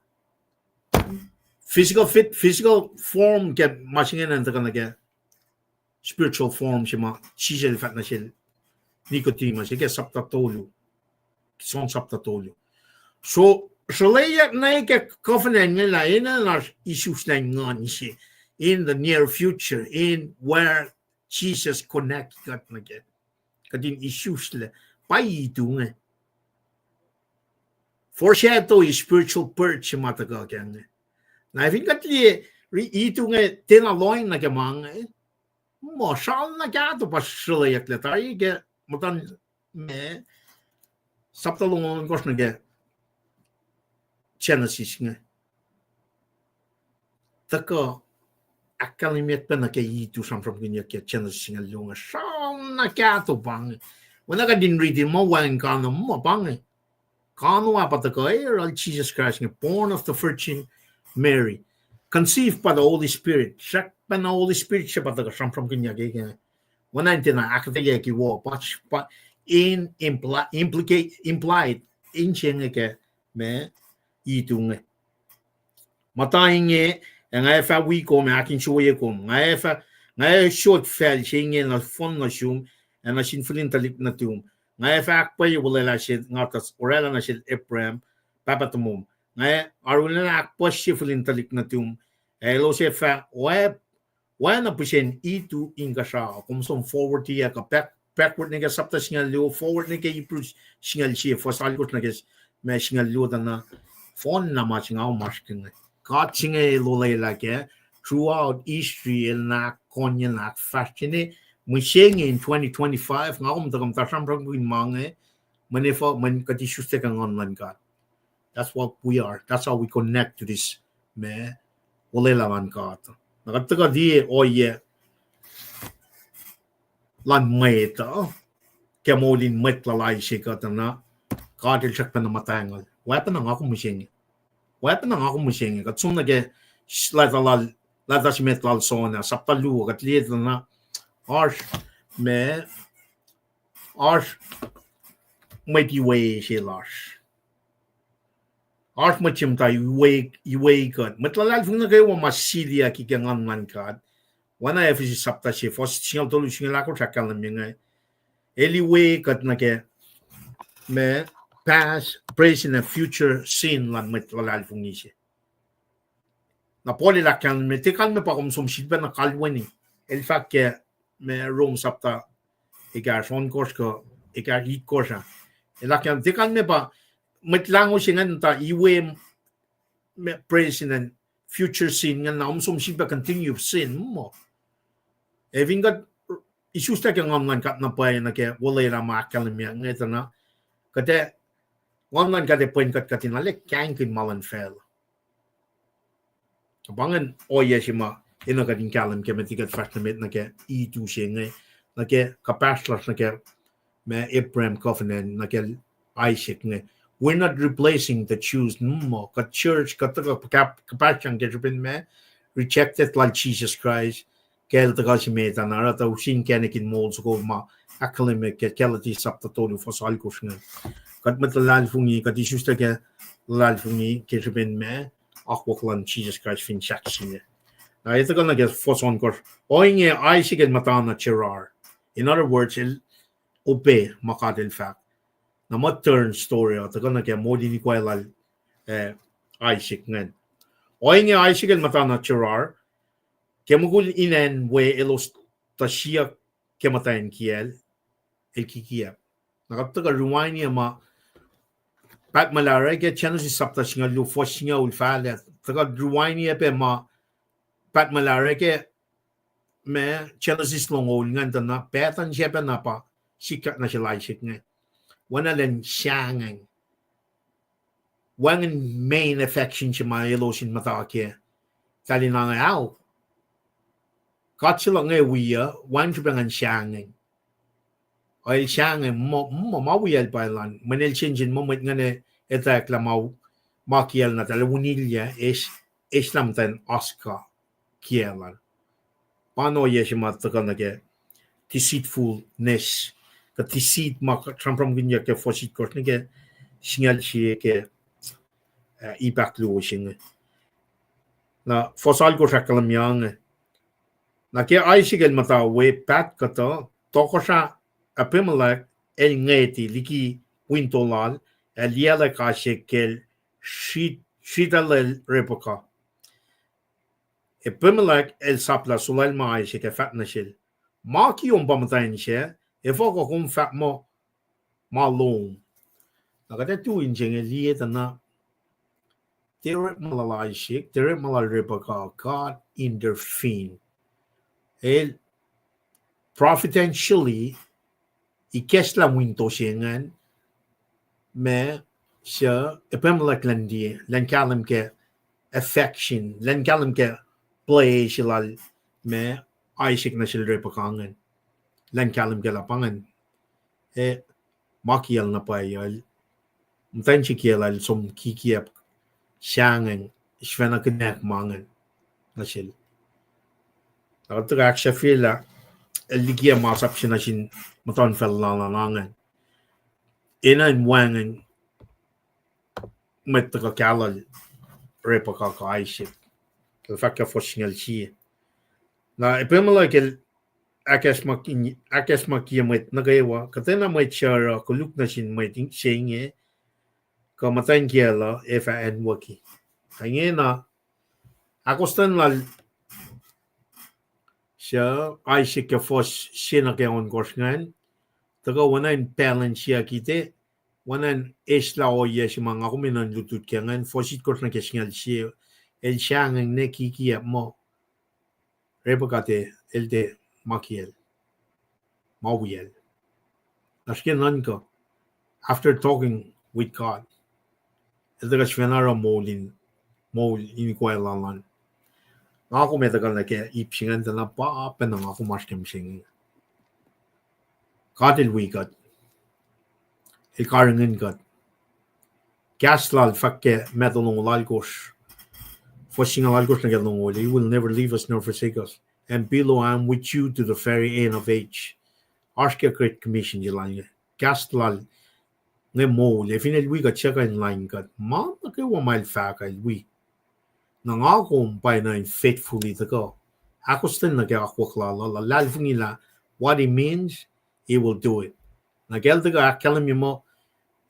physical fit, physical form ke ma se ingacn tuhkuh nuh ke spiritual form se ma Jisus el fahk nuh sel Nicodemus, ke sapta tolu. John sapta tolu. So, sruhlweyuck na ke covenant inge lah enenuh isuslac in nguhn se in the near future, in where Jesus connect kuht nuh ke. Kuht in isuslac. Pa itu inge. Foreshadow spiritual birth se ma tuhkuh kac inge. Na fin kuht liye, itu inge tiacna lohacng nuh ke ma inge. Muh sral na kahto pa sruhlweyucklac tari ke muhtuhn ma, sapta longoul ohnkohsr nuh ke Genesis inge. Tuhkuh ahkkahlwemyuck pac nuh ke itu sramsramkihnyuck ke Genesis singucul luo inge. Sral na kahto pa inge. Oacna kuht in riti muh wacngihn kano muh pa inge. Kano ah pa tuhkuh, eh, yohrohl Jisus Kraist inge, born of the Virgin Mary, conceived by the Holy Spirit. Srackpacna Holy Spirit se pa tuhkuh sramsramkihnyuck ke, oacna in tiacna ahkuhtweyucki wo, pa, pa in impli-, implicate, implied, in se inge ke ma itu inge. Muhta inge, ac nga ac fah wi kom ac ahkinsewowoye kom. Nga ac fah, nga ac sot facl se inge nohfohn nuh sum, ac nuh sin fihlin tuhlihk nuhtum. Nga ac fah ahkpwacye olwelah se nga tuh orwaclah nuh sel Abraham, pahpah tomom. Nga ac arulacna ahkpuhsye fihlin tuhlihk nuhtum, ac elos ac fah oacna pihsen itu inkuhsrao. Kom som forward-iyac kuh back, backward nuh ke sapta singucul luo, forward nuh ke Hebrew singucul sie, fuhs alkosr nuh ke s-, ma singucul luo tuh na, fohnlah ma se nga oasr ke inge. God se inge el olwelah kac, throughout history el na konye na fahsrene, mihsenge in twenty twenty-five nga kom tuhkuh muhta sramsramkihn ma inge, mweyen efuh, mweyen kuht isuslac ke Nguhn luhn God. That's what we are. That's how we connect to this, ma, olwelah luhn God. Na kuht tuhkuh liye ohiyac luhn mwet uh, ke moul in mwet lal Isaac uh tuh na, God el srackpacna muhtwacngul. Oacpacna nga kom mihsenge. Oacpacna nga kom mihsenge. Kuht som nuh ke s-, leta lal, leta se met lal Jonah, sapta luo, kuht liye tuh na, oasr, ma, oasr mwet iwe se lasr. Oasr mwet se muhta iwe, iwe kuht. Mwet luhlahlfongi nuh kwewa ma siliyucki ke Nguhn luhn God. Oacna Ephesus sapta se, fuhs singucul tolu, singucul ahkosr ahkkahlwemye inge. El iwe kuht nuh ke, ma, past, present, and future sin luhn mwet luhlahlfongi se. Na Paul el ahkkahlwemye, tiac kalmac pa kom som sifilpacna kalweni. El fahk ke, ma, Rom sapta ekahsr, ohnkohsr kuh ekahsr, itkohsr ah. El ahkkahlwemye, tiac kalmac pa Mwet Lahngo se ingacn tuh iwe, ma, present and future sin ingacn na, kom som sifilpac continue sin muh. Ac fin kuht isuslac ke Nguhn luhn God na pwacye nuh ke olwelah ma ahkkahlwemye inge tuh na, kuht ac, Nguhn luhn God ac pwen kuht, kuht in arlac kahingkihn ma luhn facluh. Pa ingacn ohiyac se ma enenuh kuht in kahlwem ke met liki kuht fahsr nuh met nuh ke itu se inge, nuh ke kuhpahsr lasr nuh ke, ma, Abraham covenant, nuh ke Isaac inge. We're not replacing the Jews, muh kuht church, kuht tuhkuh kuhpahsryang ke srihpen ma, rejected lal Jesus Christ, kacl tuhkuh se met ah, na oruh tuh usin kacnek in moul soko ma ahkkahlwemye ke Galatians sapta tolu fuhs alkosr inge. Kuht mwet luhlahlfongi, kuht isuslac ke luhlahlfongi ke srihpen ma, akwuck luhn Jesus Christ fin sahk singucul. Na etuh kuh nuh ke fuhs ohnkohsr. Ohinge Isaac el muhtana Gerar. In other words, el obey ma God el fahk. Na muh turn story uh tuhkuh nuh ke moul in ikoac lal, eh, Isaac ingacn. Ohinge Isaac el muhtana Gerar, ke mukul inen we elos tuh siyuck ke muhtwacn kiyacl, el kikiacp. Na kuht tuhkuh rewindiye ma pahtmuhlah oruh ke Genesis sapta singucul luo fuhs singucul fahlac, tuhkuh rewindiye pac ma pahtmuhlah oruh ke, ma, Genesis longoul ingacn tuh na, pactuhn se pacna pa sikyak nuh sel Isaac inge. Oacna lwen sahngweng. Wacngihn main affection se ma elos in muhta kac. Tahl in ange ao, God se luhk inge wi uh, wacngihn srihpac ngan sahngweng. El sahngweng, muh, muh ma wiyacl pa elan, mweyen el sensen muh mwet ingacn ac etwacack lah ma, ma kiyacl na tahl ac unilyac, eis, eis lah muhtwacn oasr kuh kiyacl an. Pa ohiyac se ma tuhkuh nuh ke deceitfulness, kuh deceit ma sramsramkihnyuck ke fuhs itkohsr nuh ke singucul sie ke, ah, ip ahkluo se inge. Na fuhs alkosr ahkkahlwemye inge. Na ke Isaac el muhta we paht kuhtuh, tohkohsrah Abimelech el ngweti liki winto lal, ac liyaclwack oasr ke el sritaclel Rebekah. Abimelech el sap lah sulaclah ma Isaac ac fahk nuh sel, ma kiom pa muhtwacn sac, efuh kuh kom fahk muh ma lom? Na kuht ac tui in se inge liye tuh na, tiac orekma lal Isaac, tiac orekma lal Rebekah, God intervene. El providentially ikacslah winto se ingacn, ma suc Abimelech elan liye, elan kahlwem ke affection, elan kahlwem ke play se lal, ma, Isaac nuh sel Rebekah ingacn, elan kahlwem ke lah pa ingacn, e, ma kiyacl na pwacye uh, muhtwacn se kiyacl ah el som kikiacp, sahngweng, sifacna kinak ma ingacn nuh sel. Na kuht tuhkuh ahksahfyelah, el likiyac masap se nuh sin muhtuhnfacl lal an ingacn. Enenuh in wacngihn mwet tuhkuh kahlwem Rebekah kuh Isaac. El fahk ke fuhs singucul sie. Na Abimelech el ahkacsmak-, ahkacsmakiye mwet nuh kwewa, kuhtwena mwet suc oruh koluk nuh sin mwet se inge, kuh muhtwacn kiyacl uh, ac fah acnwucki. Ingena, ahkostwen lal suc Isaac ke fuhs sie nuh ke ohnkohsr ingacn, tuhkuh oacna in balance-iyucki te, Oacna in eslah ohiyac se ma nga kom enenuh in lutlut ke ingacn, fuhs itkohsr nuh ke singucul sie, el sahngweng ne kikiap muh, Rebekah tiac, el tiac ma kiyacl, ma wiyacl. Lasr ke nuhnkuh, after talking with God, el tuhkuh sifacna oruh moul in, moul in kwaclah lal. Nga kom ac tuhkuh nuh ke ip se ingacn tuh na pa pacna nga kom oasr ke mihsenge. God El wi kuht. El karihngihn kuht. Kahs Lal fahk ke Matthew longoul alkosr, fuhs singucul alkosr nuh ke longoul, He will never leave us nor forsake us. And behold, I am with you to the very end of age. Oasr ke Great Commission se Lal inge. Kahs Lal inge moul, ac fin El wi kuht, suc kuh in lain kuht? Ma nuh kwewa ma El fahk uh El wi. Na nga kom pwacyena in faithfully tuhkuh, ahkostwen nuh ke akwuck Lal uh, luhlahlfongi lah what He means, He will do it. Na ke El tuhkuh ahkkahlwemye muh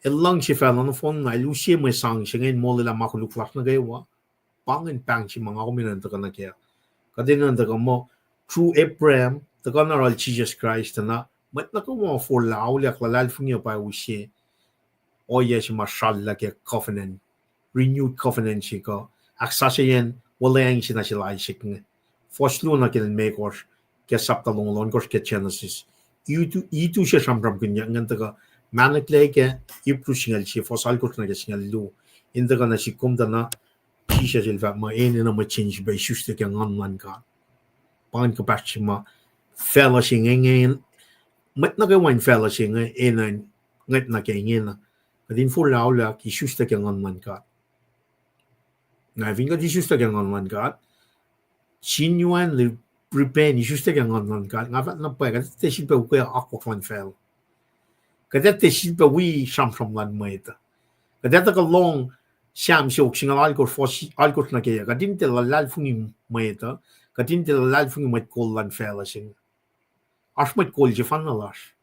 El luhngse facluh nohfohn na El use mwe sang se inge in molwelah ma koluk lasr nuh kwewa, pa ingacn pahng se ma nga kom enenuh in tuhkuh nuh kac. Kuht enenuh in tuhkuh muh through Abraham, tuhkuh na oruh Jisus Kraist, na mwet nuh kwewa forlah auliyak, luhlahlfongi, pa use ohiyac se ma srallah ke covenant, renewed covenant se kuh ahksasucyacn wuhlweacng se nuh sel Isaac inge. Fuhs luo nuh ke limekohsr ke sapta longoul ohnkohsr ke Genesis. Itu, itu se sramsramkihnyuck ingacn tuhkuh mahneklac ke Hebrew singucul sie, fuhs alkosr nuh ke singucul luo. In tuhkuh nuh sihk kom tuh na Jisus El fahk muh enenuh mwet se in sifilpac isuslac ke Nguhn luhn God. Pa ingacn kuhpahsr se ma facluh se inge, inge, mwet nuh kwewa in facluh se inge enenuh in ngwet nuh ke ingena. Kuht in forlah auliyak, isuslac ke Nguhn luhn God. Na fin kuht isuslac ke Nguhn luhn God, genuinely repent, isuslac ke Nguhn luhn God, nga fahk na pwacye, kuht tiac sifilpac ukwe akwuck luhn facluh. Kuht tiac sifilpac wi sramsram luhn mwet uh. Kuht tiac tuhkuh lohng Sam siofok singucul alkosr, fuhs alkosr nuh ke yac, kuht in tiac luhlahlfongi mwet uh, kuht in tiac luhlahlfongi mwet kol luhn facluh se inge. Oasr mwet kol sefanna lasr.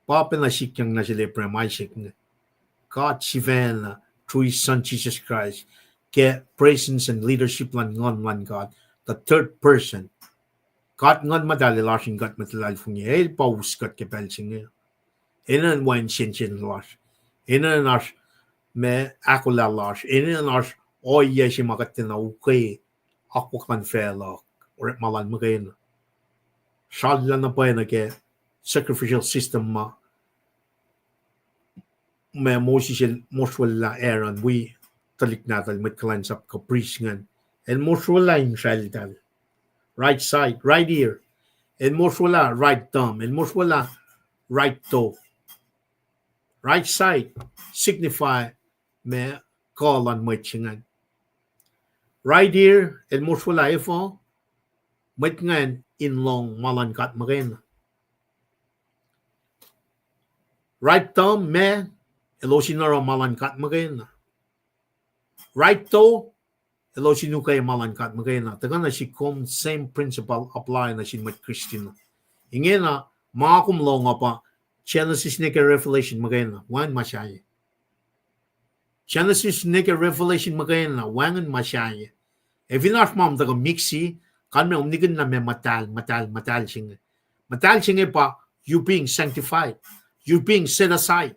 Pa pacna sikyang nuh sel Abraham, Isaac inge. God sifacna, through His Son Jesus Christ, ke presence and leadership luhn Nguhn luhn God, the third person. God Nguhn Muhtahl El oasr in kuht mwet luhlahlfongi, El pa us kuht ke pacl se inge. Enenuh in wacngihn sensen lasr. Enenuh in oasr ma ahkolah lasr. Enenuh in oasr ohiyac se ma kuht tiacna ukwe akwuck luhn facluh, orekma lal muhkwena. Srallah na pwacye nuh ke sacrificial system ma, ma Moses el mosrwellah Aaron wi tuhlihk nahtuhl mwet kuhlwacnsap kuh priest ingacn. El mosrwellah insrwacltahl. Right side, right ear. El mosrwellah right thumb. El mosrwellah right toe. Right side signify ma kuh luhn mwet se ingacn. Right ear, el mosrwellah efuh? Mwet ingacn in lohng ma luhn God muhkwena. Right thumb, ma, elos in oruh ma luhn God muhkwena. Right toe, elos in ukwe ma luhn God muhkwena. Tuhkuh nuh sihk kom, same principle apply nuh sin mwet Kristin. Ingena, ma kom lohng uh pa Genesis nuh ke Revelation muhkwena, wacngihn ma sahyac. Genesis nuh ke Revelation muhkwena, wacngihn ma sahyac. Ac fin oasr ma tuhkuh mixi, kalmac, kom nikinlah ma muhtahl, muhtahl, muhtahl se inge. Muhtahl se inge pa you being sanctified, you being set aside.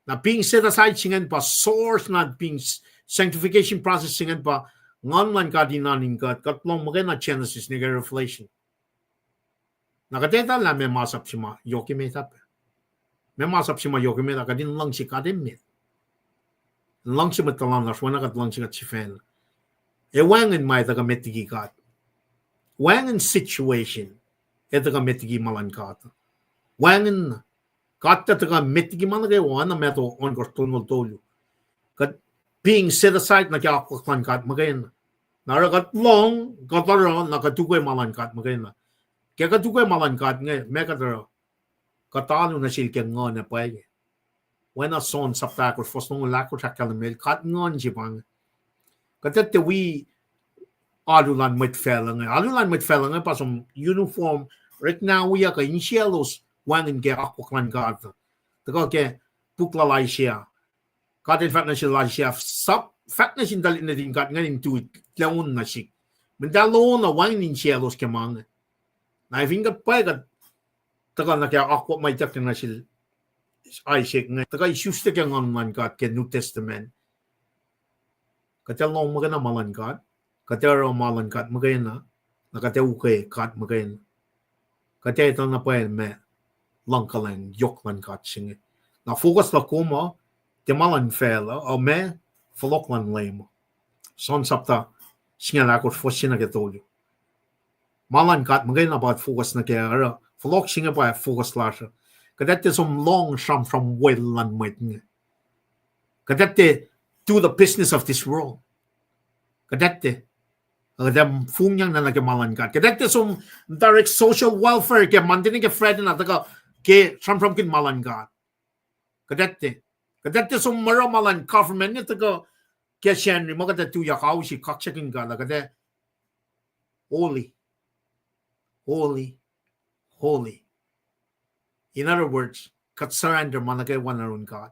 Na being set aside se ingacn pa source, na being s-, sanctification process se ingacn pa Nguhn luhn God in oan in kuht, kuht lohng muhkwena Genesis nuh ke Revelation. Na kuht etuh lah ma masap se ma yohk emet ah. Ma masap se ma yohk emet ah, kuht in luhngse God emet. Luhngse mwet tuhlan lasr, oacna kuht luhngse kuht sifacna. Ac wacngihn ma etuh kuh met liki God. Wacngihn situation etuh kuh met liki ma luhn God. Wacngihn God tuh tuhkuh met liki ma nuh kwewa, oacna Matthew ohnkohsr tolngoul tolu. Kuht being set aside nuh ke akwuck luhn God muhkwena. Na oruh kuht lohng, kuht oruh, na kuht ukwe ma luhn God muhkwena. Ke kuht ukwe ma luhn God inge, ma kuht oruh, kuht alu nuh sel ke nguhn ac pwacye. Oacna John sapta ahkosr, fuhs longoul ahkosr ahkkahlwemye, God nguhn se pa inge. Kuht etuh tiac wi alu luhn mwet facluh inge. Alu luhn mwet facluh inge pa som uniform, orekna wiyuck uh insiyaclos wacngihn ke akwuck luhn God. Tuhkuh ke puk lal Isaiah. God El fahk nuh sel Isaiah, sap fahk nuh sin tuhlihk nuhtin God ingacn in tu lac on nuh sihk. Muhtahl on uh wacngihn insiyaclos ke ma inge. Na fin kuht pwacye kuht tuhkuh nuh ke akwuck ma ituckyang nuh sel Isaac inge, tuhkuh isuslac ke Nguhn luhn God ke New Testament. Kuht ac lohng muhkwena ma luhn God, kuht ac oruh ma luhn God muhkwena, na kuht ac ukwe God muhkwena. Kuht ac etuh na pwacye ma luhngkuhlwacng yohk luhn God se inge. Na focus luhk kom uh, tiac ma luhn facluh, uh, ma, fohlohk luhn Leum. John sapta singucul ahkosr, fuhs se nuh ke tolu. Ma luhn God muhkwena pa kuht focus nuh kac, oruh fohlohk se inge pa focus lasr uh. Kuht etuh tiac som lohng sramsram wel luhn mwet inge. Kuht etuh tiac do the business of this world. Kuht etuh tiac, kuht ac fong yang nuh ke ma luhn God. Kuht etuh tiac som direct social welfare ke Monday nuh ke Friday na tuhkuh ke sramsramkihn ma luhn God. Kuht etuh tiac, kuht etuh tiac som oruh ma luhn government inge tuhkuh ke Sacnri ma kuht ac tuyak ausi kaksakihn God lah kuht ac holy, holy, holy. In other words, kuht surrender ma nuh kwewa nuh yurin God.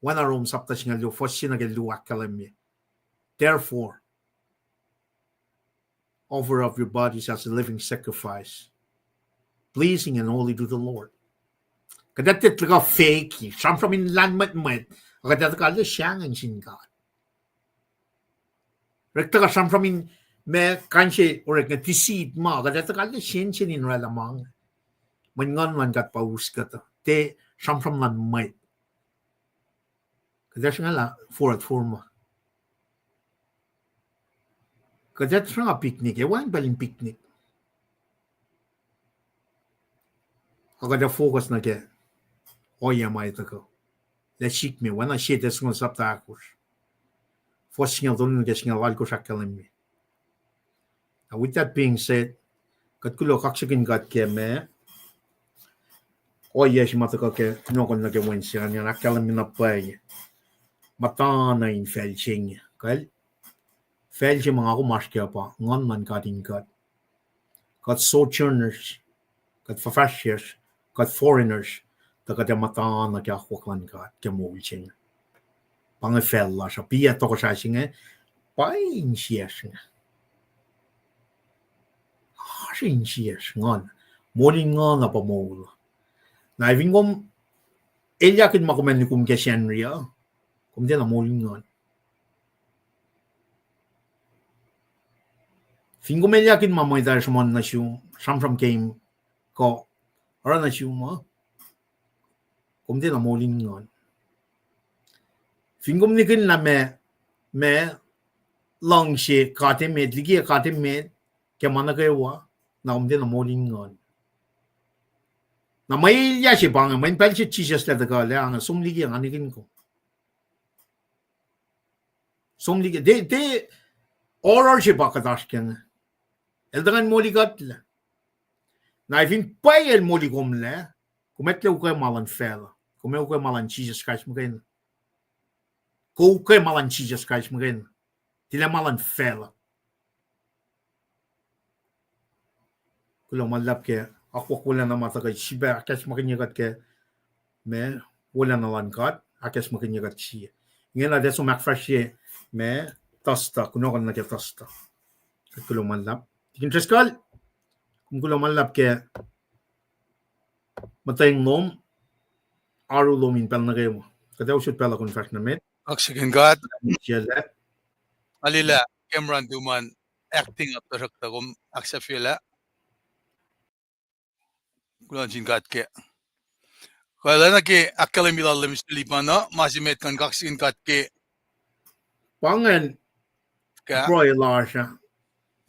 Oacna Rom sapta singucul luo, fuhs se nuh ke luo ahkkahlwemye. Therefore, offer up your bodies as a living sacrifice, pleasing and holy to the Lord. Kuht etuh tiac tuhkuh fake, sramsram in lahlmwetmwet, kuht etuh tiac tuhkuh sahngweng sin God. Orek tuhkuh sramsram in ma kain se orek inge deceit ma, kuht etuh tiac tuhkuh sensen in oraclah ma inge. Mweyen Nguhn luhn God pa us kuhtuh. Tiac sramsram luhn mwet. Kuht ac sruhnga lah forward forma. Kuht ac sruhnga picnic, ac wacngihn pacl in picnic. Ac kuht ac focus nuh ke ohiyac ma tuhkuh. Lah sikme, oacna Sie Tessalonians sapta ahkosr, fuhs singucul tolu nuh ke singucul alkosr ahkkahlwemye. Now, with that being said, kuht kuloh kaksakihn God ke ma ohiyac se ma tuhkuh ke kunohkohn nuh ke Wednesday an, ahkkahlwemye na pwacye muhta na in facl se inge. Kal, facl se ma nga kom oasr kac uh pa Nguhn luhn God in kuht. Kuht sojourners, kuht fuhfahsryucsr, kuht foreigners, tuh kuht ac muhta na ke akwuck luhn God ke moul se inge. Pa inge facl lasr uh, piac tohkohsrah se inge, pa insiyacsr inge. Oasr insiyacsr, nguhn. Moul in nguhn uh pa moul. Na fin kom elyakihn ma kom ac nukum ke Sacnri uh, kom tiacna moul in nguhn. Fin kom elyakihn ma mwet uh sruhmuhn nuh sum, sramsram keim, kuh oruh nuh sum uh, kom tiacna moul in nguhn. Fin kom nihkihn lah ma, ma luhngse God emet, liki God emet ke ma nuh kwewa, na kom tiacna moul in nguhn. Na mwe elyah se pa inge, mweyen pacl se Jisus El tuhkuh lah, nga som liki, nga nihkihn kom. Som liki, tiac, tiac oruh se pa kuht oasr ke inge. El tuh ngan moli kuhtlac. Na fin pwacye El moli komlac, kom etuh lah ukwe ma luhn facluh. Kom ac ukwe ma luhn Jisus Kraist muhkwena. Kom ukwe ma luhn Jisus Kraist muhkwena. Tilac ma luhn facluh. Kuloh ma luhlahp ke akwuck wolacna ma tuhkuh srihpac ahkacsmakihnye kuht ke, ma, wolacna luhn God, ahkacsmakihnye kuht sie. Ingena tiac som ahkfahsrye, ma, Thursday, kunohkohn nuh ke Thursday. Kuht kuloh ma luhlahp. Tikin Driscoll, kom kuloh ma luhlahp ke muhtweng lom, oaru lom in pacl nuh kwewa. Kuht ac usot pacl uh kom fahsr nuh met. Kaksakihn God. Alilah Cameron Duman acting up tuhsruhktuh kom ahksahfyelah. Kuloh nuh sin God ke, kuh lacna ke ahkkahlwemye lal Mister Lipan uh, ma se met kuh in kaksakihn God ke. Pa ingacn pruhe lasr uh.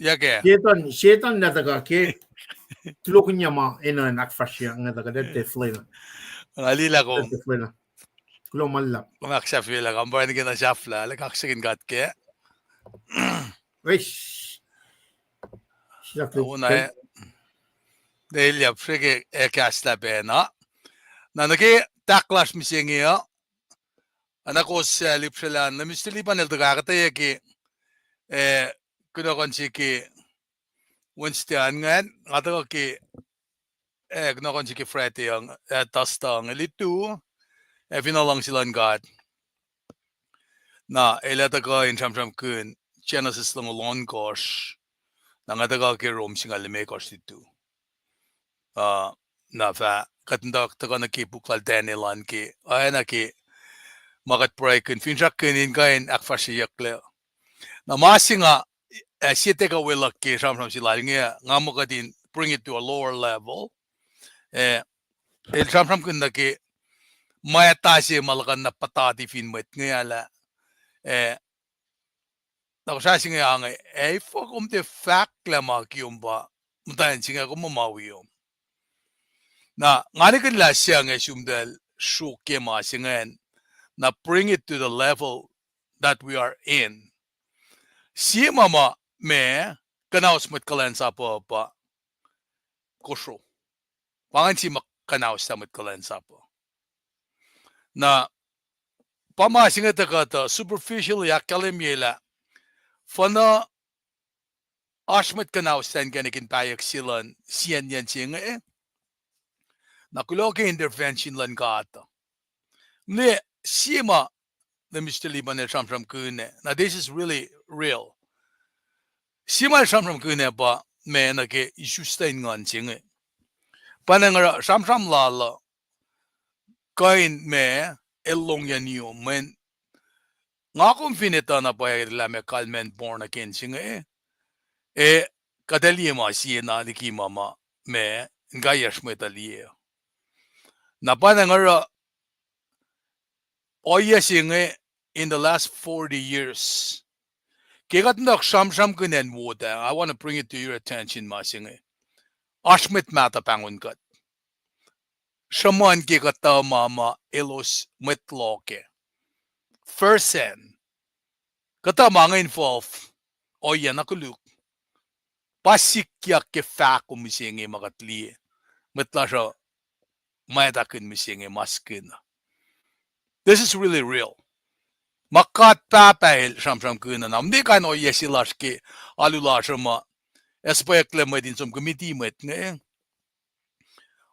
Setan, Setan lah tuhkuh ke tulokihnyac ma enenuh in ahkfahsrye inge tuhkuh tiac fihla. Alilah kom. Kuloh ma luhlahp. Kom ahksahfyelah, kom pwacye nuh ke na sahflah, lah kaksakihn God ke. Elyah srihke ekahslah pacna. Na nuh ke tahk lasr mihsenge uh, na kowos lihpsrelah, na Mister Lipan el tuhkuh ahkuhtweyac ke, eh, kunohkohn se ke Wednesday an ingacn, nga tuhkuh ke, eh, kunohkohn se ke Friday, eh, Thursday inge, el itu, eh, fin luhngse luhn God. Na el ac tuhkuh in sramsramkihn Genesis longoul ohnkohsr, na nga tuhkuh ke Rom singucul limekohsr, itu. Uh, na fah kuht in tuhkuh nuh ke puk lal Daniel an ke, oacna ke ma kuht pruhekihn, finsrakkihn in kuh in ahkfahsryeyucklac. Na ma se nga, ah, sie take away luhk ke sramsram se lal inge, nga muh kuht in bring it to a lower level. Eh, el sramsramkihn nuh ke mwata se ma luhkuhn na puhtati fin mwet inge ah lah, eh, na kosra se inge ange, ac efuh kom tiac fahklah ma kiom pa muhtwacn se inge, kom muh ma wiom. Na nga nihkihn lah se inge sumtal sruokyac ma se ingacn, na bring it to the level that we are in. Sie ma ma, ma kuhnaus mwet kuhlwacnsap uh pa kosro. Pa ingacn sie ma kuhnauslah mwet kuhlwacnsap uh. Na pa ma se inge tuh kuhtuh superficially ahkkahlwemye lah fuhnuh oasr mwet kuhnauslah inkacnek in pahyuck se luhn siyacnyacn se inge, na kuloh ke intervention luhn God uh. Mle sie ma, Minister Liban el sramsramkihn ah, na this is really real. Sie ma el sramsramkihn ah pa ma nuh ke isuslac in nguhn se inge. Pa na nga oruh sramsram lal uh kuh in ma el lohng yuc nuom mweyen nga kom fin etuh na pwacye lah ma kalmacn born again se inge, ac kuht ac liye ma sie na liki ma ma, ma in kaiyacsr mwet uh liye. Na pa na nga oruh ohiyac se inge in the last forty years. Ke kuht in tuhk sramsramkihn acn wot ah, I want to bring it to your attention ma se inge. Oasr mwet mahtuh pahngon kuht. Sruhmuhn ke kuhtuh ma ma elos mwet loh kac. First hand. Kuhtuh ma inge involve ohiyac na koluk. Pa sikyak ke fahko mihsenge ma kuht liye. Mwet lasr uh mwactakihn mihsenge maskihn. This is really real. Ma God Pahpah el sramsramkihn ah, na mni kain ohiyac se lasr ke alu lasr uh ma, ac suhpweyucklac mwet in som committee mwet inge.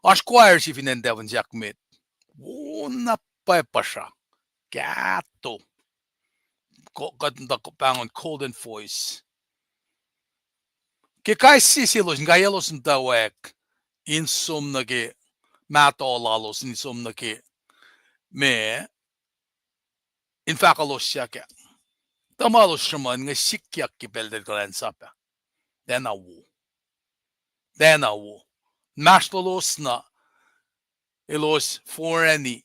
Oasr choir se fin acn Tavonsiyuck met. Wo na pwacye puhsra. Kahto. Ko-, kuht muhta pahngon golden voice. Ke kais sie selos, in kaiyalos in tuh wek, in som nuh ke mahtuh lalos, in som nuh ke ma, in fahk elos siyuck ah. Tuhma elos sruhmuhn inge sikyak ke pacl eltahl kuhlwacnsap ah. Tiacna wo. Tiacna wo. Inmahsrlolos na elos foreni,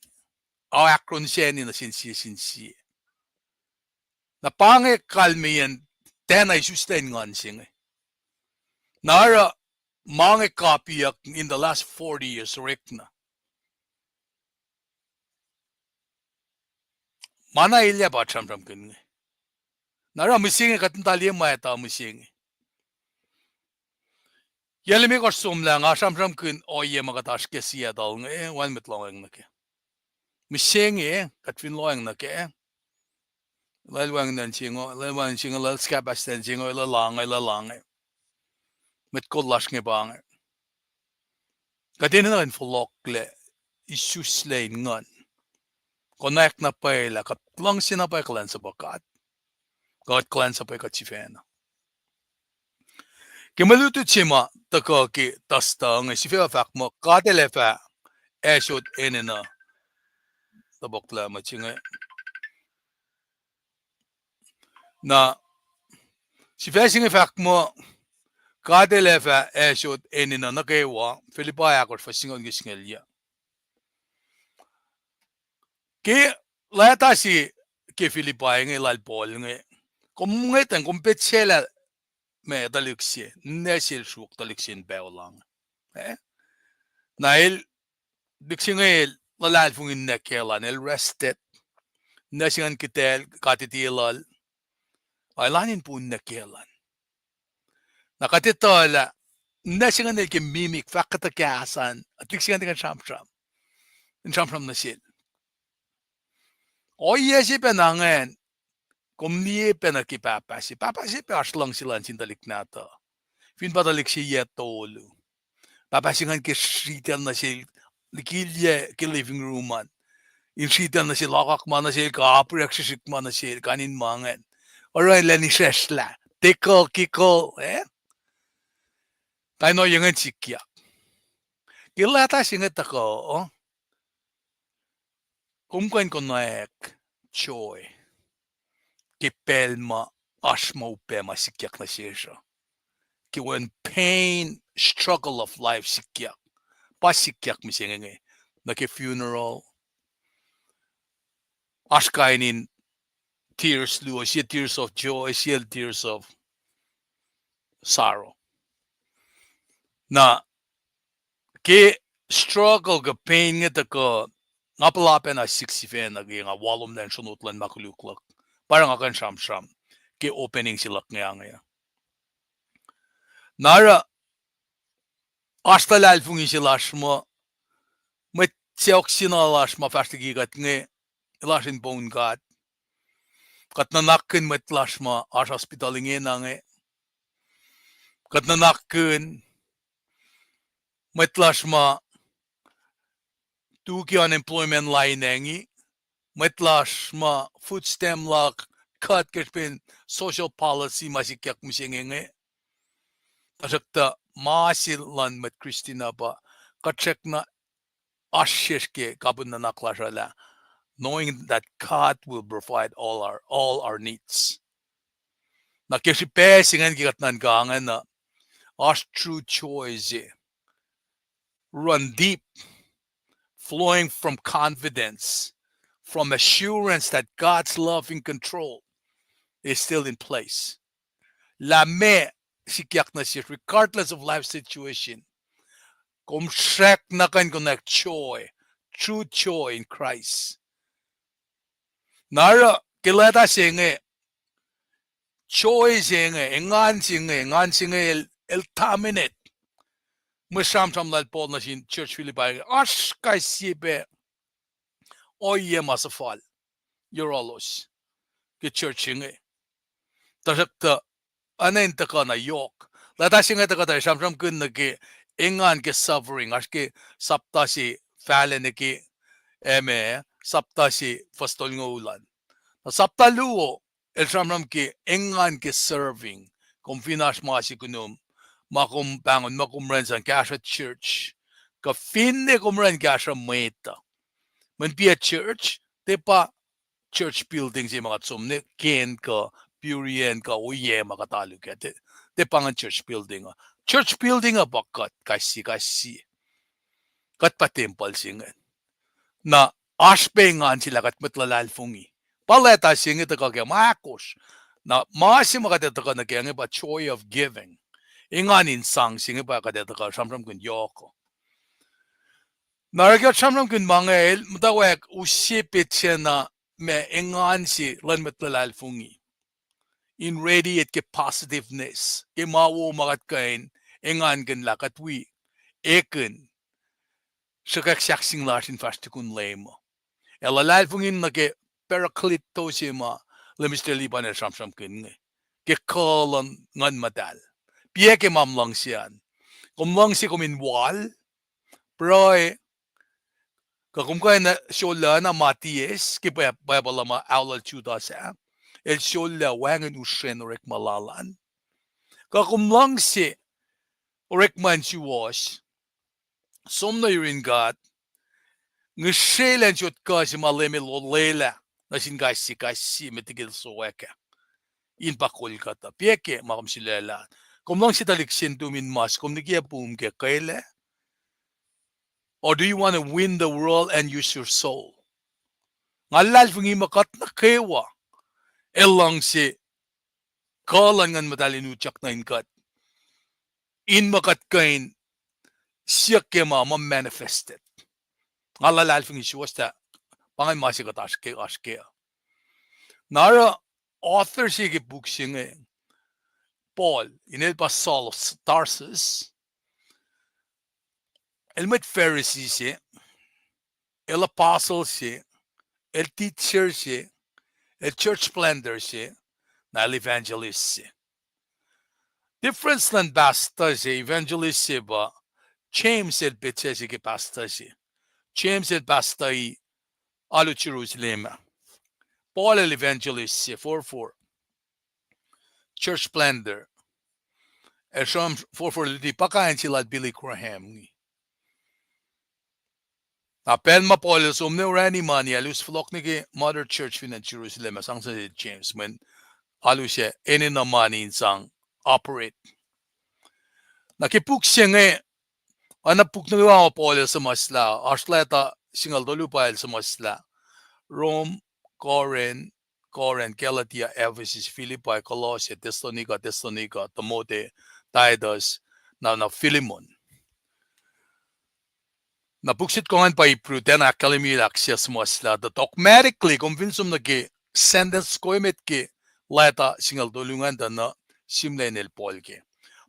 ao ahkrohnsacni nuh sin sie sin sie. Na pa inge kalmeyacn tiacna isuslac in nguhn se inge. Na oruh ma inge kapiyuck in the last forty years orekna. Ma na elyah pa sramsramkihn inge. Na oruh mihsenge kuht in tuh liye mwacta mihsenge. Yac limekohsr somlah nga sramsramkihn ohiyac ma kuht oasr ke Seattle inge, wacngihn mwet lohacng nuh kac. Mihsenge kuht fin lohacng nuh kac, lal wacngihn acn se inge, lal wacngihn se inge, lal skahpahs acn se inge, lal ange, lal ange. Mwet kol lasr inge pa inge. Kuht enenuh in fohlohklac, isuslac in nguhn. Konwacack na pwacye lah kuht luhngse na pwacye kuhlwacnsapuh God. Kuht kuhlwacnsapuh kuht sifacna. Ke mwe lutlut se ma tuhkuh ke Thursday inge, sifac fahk muh God El ac fah asot enenuh. Topuk lah mwet se inge. Na sifac se inge fahk muh God El ac fah asot enenuh nuh kwewa, Philippi ahkosr fuhs singucul nuh ke singucul yuh. Ke leta se ke Philippi inge lal Paul inge, kom ngwetacng, kom petsaclah ma tuhlihk se, ninac se el sruok tuhlihk se in pacl inge. Eh? Na el, tuhlihk se inge el luhlahlfongi ninac kacl an, el rested. Ninac se ingacn kitacl, katiti lal. Ac elan in pun ninac kacl an. Na kuht etuh lah ninac se ingacn el ke mimic, fahk kuhtuh kahs an, tuhlihk se ingacn in sramsram. In sramsram nuh sel. Ohiyac se pacna ingacn, kom liye pacna ke pahpah se. Pahpah se pac oasr luhngse elan sin tuhlihk nahtuh. Fin pa tuhlihk se yac tolu, pahpah se ingacn ke sritacl nuh sel, likilyac ke living room an, in sritacl nuh sel, akak ma nuh sel, kuh apirek srihsrihk ma nuh sel, kain in ma ingacn. Oruh elan israsrlah, tickle, kickle, eh? Kain ohiyac ingacn sikyak. Ke leta se inge tuhkuh, kom kuh in konwacack joy ke pacl ma oasr ma upac ma sikyak nuh sesr uh. Ke when pain, struggle of life sikyak, pa sikyak mihsenge inge, nuh ke funeral, oasr kain in tears luo, sie tears of joy, sie tears of sorrow. Na ke struggle kuh pain inge tuhkuh, nga puhla pacna sik sifacna ke nga walomlah in sronot luhn ma koluk luhk. Pa oruh nga kuh in sramsram ke opening se luhk inge inge. Na oruh oasr luhlahlfongi se lasr muh mwet sacohk se na lasr ma fahsr liki kuht inge, el oasr in poun God. Kuht nuhnakkihn mwet lasr ma oasr hospital ingena inge. Kuht nuhnakkihn mwet lasr ma tu ke unemployment line inge, mwet lasr ma food stamp la cut ke srihpen social policy ma sikyak mihsenge inge. Tuhsruhktuh ma se luhn mwet Kristin uh pa kuht srackna oasr sesr ke kapihn nuhnak lasr uh lah, knowing that God will provide all our, all our needs. Na ke srihpac se ingacn ke kuht nuhnkuh ingacn uh, oasr true joy se, run deep, flowing from confidence, from assurance that God's loving control is still in place. Lah meac sikyak nuh sesr, regardless of life situation, kom srackna kuh in konwacack joy, true joy in Christ. Na oruh ke leta se inge, joy se inge, engan se inge, engan se inge el, el dominate. Mwe sramsram lal Paul nuh sin church Philippi, oasr kais sie pac ohiyac ma suhfal yohrohlos ke church inge. Tuhsruhktuh oacna in tuhkuh na yohk. Leta se inge tuhkuh tuh sramsramkihn nuh ke engan ke suffering, oasr ke sapta se fahlac nuh ke, eh, ma, sapta se fuhs tolngoul an. Na sapta luo, el sramsram ke engan ke serving. Kom fin oasr ma se kunom, ma kom pahngon, ma kom oruh in sang kahsruh church, kuh finne kom oruh in kahsruh mwet uh. Mweyen pa church, tiac pa church building se ma kuht som nuh ke kuh Burien kuh ohiyac ma kuht alu kac. Tiac, tiac pa ingacn church building uh. Church building uh pa kuht kais sie, kais sie. Kuht pa tempuhl se ingacn. Na oasr pac engan se lah kuht mwet luhlahlfongi. Pa leta se inge tuhkuh ke ma ahkosr. Na ma se ma kuht ac tuhkuh nuh ke inge pa joy of giving. Engan in sang se inge pa kuht ac tuhkuh sramsramkihn yohk uh. Na oruh ke kuht sramsramkihn ma inge, el muhtwacwacack use petsac na ma engan se luhn mwet luhlahlfongi in radiate ke positiveness ke ma wo ma kuht kuh in engankihn lah kuht wi ekihn sruhkwack sahkseng lasr in fahsr tukun Leum uh. Ac luhlahlfongi nuh ke Paracletos se ma Leum Mister Lipan el sramsramkihn inge, ke kuh luhn Nguhn Muhtahl. Pa ke ma kom luhngse an. Kom luhngse kom in wal, pruhe, kuh kom kuh in sollah na Matthias ke Bi-, Bible uh ma aolal Judas ah. El sollah wacngihn usren orekma lal an. Kuh kom luhngse orekma in suwohs, som nuh yurin God, ngihsre elan sot kuh se ma Leum El olwelah nuh sin kais sie, kais sie met liki el sowack ah, in pa kol kuhtuh. Pa ke ma kom sulaclah. Kom luhngse tuhlihk Sentum in mas, kom likiyac pum ke kwelac? Or do you want to win the world and use your soul? Nga luhlahlfongi muh kuht nuh kwewa ac luhngse kuh luhn Nguhn Muhtahl in utyak nuh in kuht, in muh kuht kuh in siyuck ke ma, ma manifested. Nga luhlahlfongi suwohs lah pa ingacn ma se kuht oasr ke, oasr ke. Na oruh author se ke puk se inge, Paul, inel pa Saul of Tarsus, el mwet Pharisee se, el apostle se, el teacher se, el church planter se, na el evangelist se. Difference luhn pastor se, evangelist se pa, James el petsac se ke pastor se. James el pastor-i alu Jerusalem ah. Paul el evangelist se, forfor, church planter. El sram forfor luti pa kain se lal Billy Graham inge. Na pacl ma Paul el som nuh orani mani, el us fohlohk nuh ke mother church fin acn Jerusalem ah, sang se James, mweyen alu se enenuh mani in sang operate. Na ke puk se inge, oacna puk nuh kwewa Paul el suhmuhslah, oasr leta singucul tolu pa el suhmuhslah: Rome, Corinth, Corinth, Galatia, Ephesus, Philippi, Colossae, Thessalonica, Thessalonica, Timothy, Titus, na, na Philemon. Na puk se tkohn pa Hebrew, tiacna ahkkahlwemye lah kihsackuhnlah, tuh dogmatically kom fin som nuh ke sentence ko emet ke leta singucul tolu ingacn tuh na sihmlacn el Paul ke.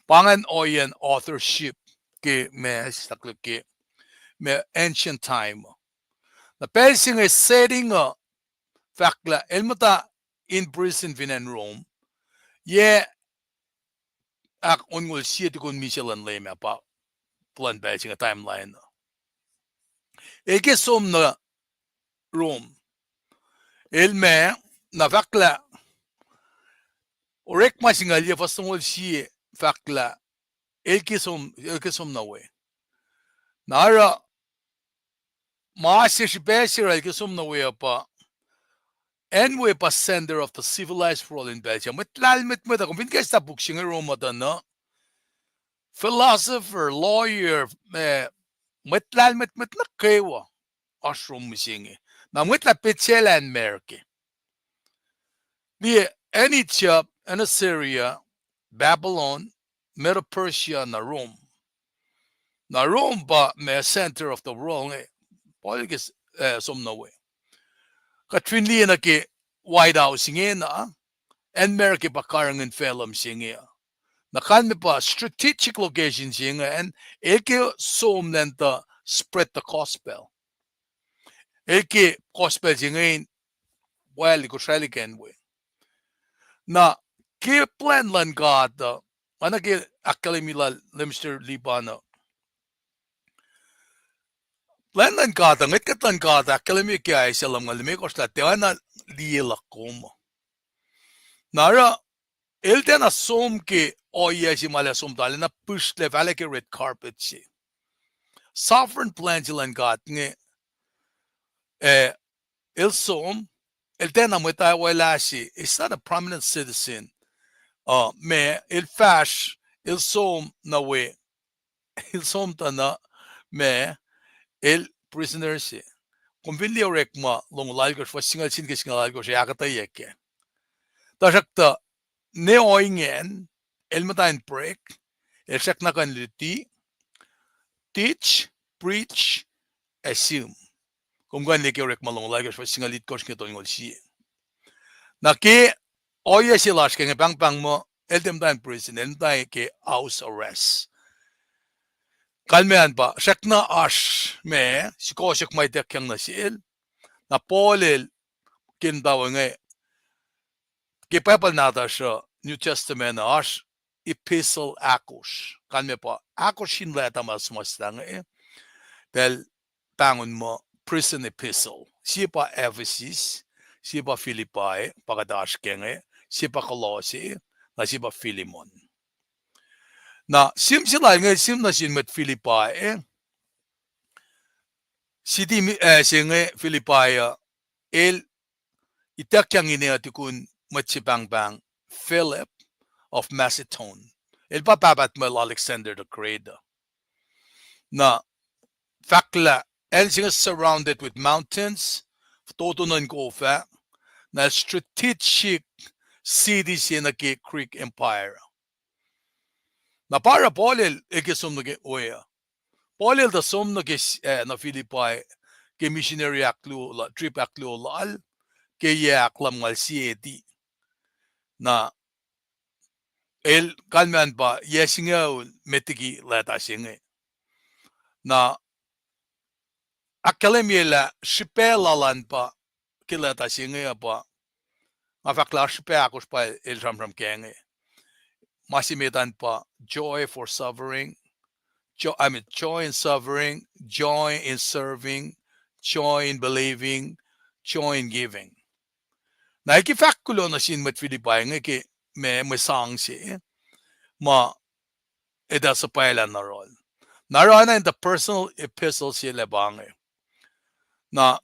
Pa ingacn ohiyacn authorship ke ma, saklu ke ma ancient time. Na pacl se inge setting uh fahk lah el muhta in prison fin acn Rome, yac ahk onngoul sie tukun misac luhn Leum ah pa plwacn pacl se inge timeline uh. El ke som nuh Rome, el ma, na fahk lah, Orekma singucul yac fuhs longoul sie, fahk lah el ke som, el ke som nuh we. Na oruh ma se srihpac se oruh el ke som nuh we uh pa, acn we pa center of the civilized world in pacl se. Mwet lahlmwetmwet uh, kom fin kahslah puk se inge Rome uh tuh na philosopher, lawyer, eh, mwet lahlmwetmwet nuh kwewa oasr Rome mihsenge. Na mwet lah petsac lah acn America. Liye, acn Egypt, acn Assyria, Babylon, Medo-Persia, na Rome. Na Rome pa ma center of the world inge, Paul ke, eh, som nuh we. Kuht fin liye nuh ke White House ingena, acn America pa karihngihn facluh mihsenge uh. Na kalmac pa strategic location se inge, acn el ke som elan tuh spread the gospel. El ke gospel se inge in wacl Kosrae liki acn we. Na ke plwacn luhn God uh, oacna ke ahkkahlwemye lal Lemister Liban uh, plwacn luhn God uh, ngwet kuht luhn God uh ahkkahlwemye ke Isaiah lumngaul limekohsr lah tiacna liye luhk kom. Na oruh el tiacna som ke ohiyac se ma el ac som tuh arulacna pihsrlac fahlac ke red carpet se. Sovereign plan se luhn God inge, eh, el som, el tiacna mwet aoa lah se, he's not a prominent citizen. Uh, ma, el fahsr, el som nuh we, el som tuh na, ma, el prisoner se. Kom fin liye Orekma longoul alkohsr, fuhs singucul sie nuh ke singucul alkohsr, ac ahkuhtweyac kac. Tuhsruhktuh, ne ohinge, el muhta in break, el srackna kuh in luti, teach, preach, assume. Kom kuh in liye ke Orekma longoul alkohsr, fuhs singucul itkohsr nuh ke tolngoul sie. Na ke ohiyac se lasr ke inge pahngpahng muh, el tiac muhta in prison, el muhta ke house arrest. Kalmac an pa, srackna oasr ma, sukohsohk ma ituckyang nuh sel. Na Paul el, ke muhta we inge, ke Bible nahtuhsr uh, New Testament uh, oasr epistle ahkosr. Kalmac pa ahkosr in leta ma suhmuhslah inge, pacl pahngon muh prison epistle. Sie pa Ephesus, sie pa Philippi, pa kuht oasr ke inge, sie pa Kolosse, na sie pa Philemon. Na sihm se lal inge, sihm nuh sin mwet Philippi, eh, city, eh, se inge Philippi uh, el ituckyang ine uh tukun mwet se pahngpahng Philip of Macedon. El pa pahpah tuhmwacl Alexander the Great uh. Na fahk lah acn se inge surrounded with mountains, fototo nuh in kof ah, na strategic city se nuh ke Greek Empire. Na pa oruh Paul el, el ke som nuh ke we uh. Paul el tuh som nuh ke, eh, nuh Philippi ke missionary ahkluo, trip ahkluo lal, ke yac ahklumngaul sie A D. Na el kalmac an pa yac singucul met liki leta se inge. Na ahkkahlwemye lah srihpac lal an pa ke leta se inge uh pa, nga fahk lah srihpac ahkosr pa el sramsram ke inge. Ma se met an pa joy for suffering, joy, I mean, joy in suffering, joy in serving, joy in believing, joy in giving. Na el ke fahk kuloh nuh sin mwet Philippi inge ke ma mwe sang se ma etuh suhpwaclah nuh yohrohl. Na oruh na in the personal epistle se lah pa inge. Na,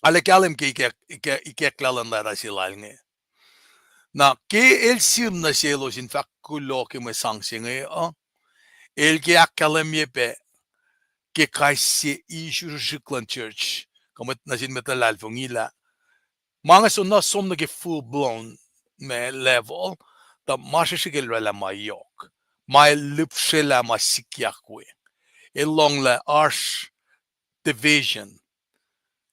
arlac kahlwem ke ikack, ikack, ikacklah luhn leta se lal inge. Na ke el sihm nuh selos in fahk kuloh ke mwe sang se inge uh, el ke ahkkahlwemye pac ke kais sie issue srihsrihk luhn church, kuh mwet nuh sin mwet luhlahlfongi lah ma inge soenna nuh som nuh ke full blown ma level, tuh ma srihsrihk el oraclah ma yohk, ma el lihpsrelah ma sikyak we. El lohnglah oasr division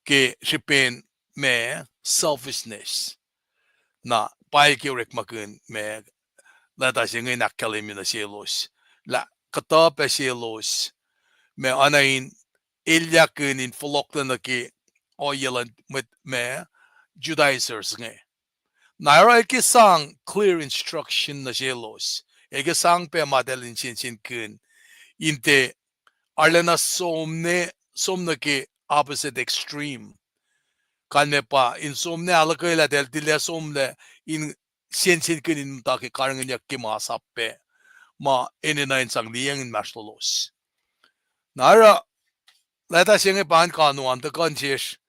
ke srihpen ma selfishness. Na pa el ke orekmakihn ma leta se inge in ahkkahlwemye nuh selos lah kuhtuh pac selos ma oacna in elyahkihn in fohlohklac nuh ke ohiyac luhn mwet ma Judaizers inge. Na oruh el ke sang clear instruction nuh selos. El ke sang pac ma eltahl in sensenkihn in tiac arulacna som ne, som nuh ke opposite extreme. Kalmac pa in som ne ahluhkwelah, eltahl tilac somlah in sensenkihn in muhta ke karihngihnyuck ke masap pac ma enenuh in sang liyacacng inmahsrlolos. Na oruh leta se inge pa ingacn kanuan tuhkuh nuh sesr,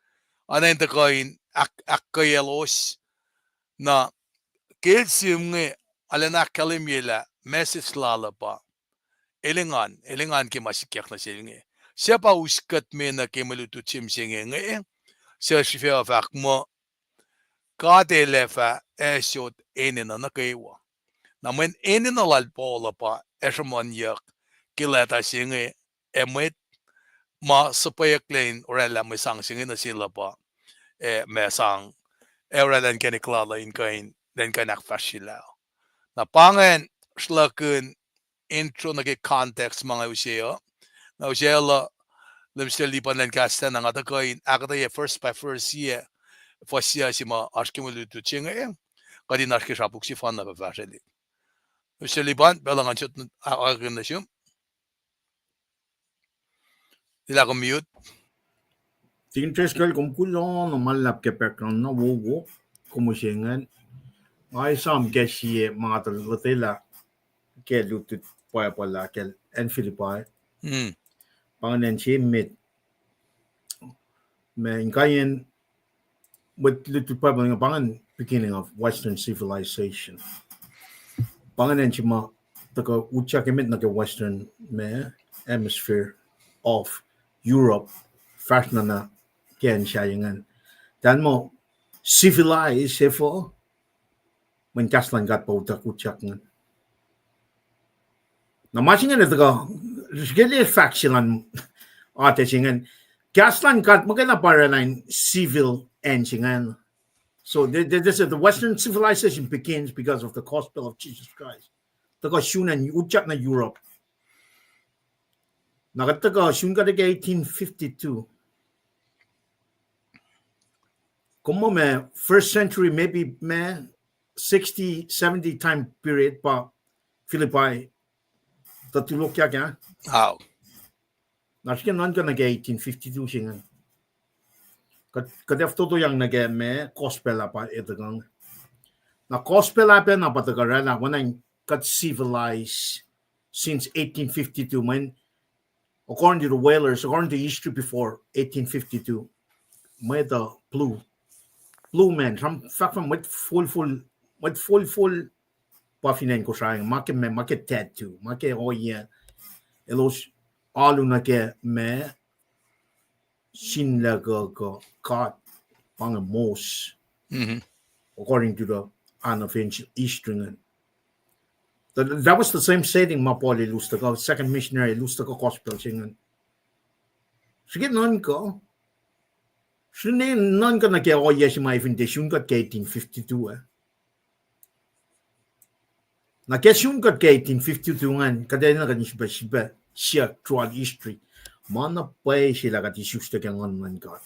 oacna in tuhkuh in ahk-, ahkkweyelos. Na ke el sihm inge, arulacna ahkkahlwemye lah message lal uh pa el engan, el engan ke ma sikyak nuh sel inge. Suc pa us kuht me nuh ke mwe lutlut se mihsenge inge, suc srihfe uh fahk muh God El ac fah asot enenuh nuh kwewa. Na mweyen enenuh lal Paul uh pa ac sruhmuhnyuck ke leta se inge, ac mwet ma suhpweyucklac in oraclah mwe sang se inge nuh sel uh pa, ac ma sang, ac oraclah inkacnek lal uh in kuh in, in kuh in ahkfahsryelah. Na pa ingacn sruhlahkihn intro nuh ke context ma nga use uh. Na use lah, Mister Lipan, lwen kahs lacna nga tuhkuh in ahkuhtweyac verse by verse sie, fuhs se ma oasr ke mwe lutlut se inge, kuht in oasr ke srapuk sefanna pa fahsrwelihk. Mister Lipan, pacl uh ngan sot, a, akihn nuh sum. Tilac kom mute. Tikin Driscoll, kom kuloh na ma luhlahp ke background na wowo, kom use ingacn. Nga esam ke sie ma tuh lotwelah ke lutlut Bible ah ke acn Philippi. Pa ingacn se met. Ma inkaiyacn mwet lutlut Bible inge pa ingacn beginning of Western civilization. Pa ingacn se ma tuhkuh utyak emet nuh ke Western ma hemisphere of Europe, fahsr na nuh ke acn sahyac ingacn. Tahl muh civilize efuh, mweyen kahs luhn God pa utuck utyak ingacn. Na ma se ingacn tuhkuh, srihke el fahk se luhn author se ingacn, kahs luhn God muhkwena pa oraclah in civil acn se ingacn. So the, the, this is the Western civilization begins because of the gospel of Jesus Christ. Tuhkuh sun acn utyak nuh Europe. Na kuht tuhkuh sun kuht ke eighteen fifty-two. Kom muh ma first century, maybe ma sixty, seventy time period pa Philippi tuh tulokyak ah. Na srihke nuhnkuh nuh ke eighteen fifty-two se ingacn. Kuht, kuht ac fototoyang nuh ke ma gospel ah pa etuh kuh inge. Na gospel ah pacna pa tuhkuh oraclah, oacna in kuht civilized since eighteen fifty-two, mweyen according to the whalers, according to history before eighteen fifty-two, mwet uh blue, blue men, sram fahk fahk mwet folfol, mwet folfol pa fin acn Kosrae inge, ma ke ma, ma ke tattoo, ma ke ohiyac, elos alu nuh ke ma sinlaku kuh god, pa inge Moos. According to the, an of ancient history ingacn. That, that was the same setting ma Paul el us tuhkuh, second missionary el us tuhkuh gospel se ingacn. Srihke nuhnkuh, srihke nuhnkuh nuh ke ohiyac se ma fin tiac sun kuht ke eighteen fifty-two ah. Na ke sun kuht ke eighteen fifty-two ingacn, kuht enenuh kuht in srihpac, srihpac siyuck throughout history. Ma na pwacye se lah kuht isuslac ke Nguhn luhn God.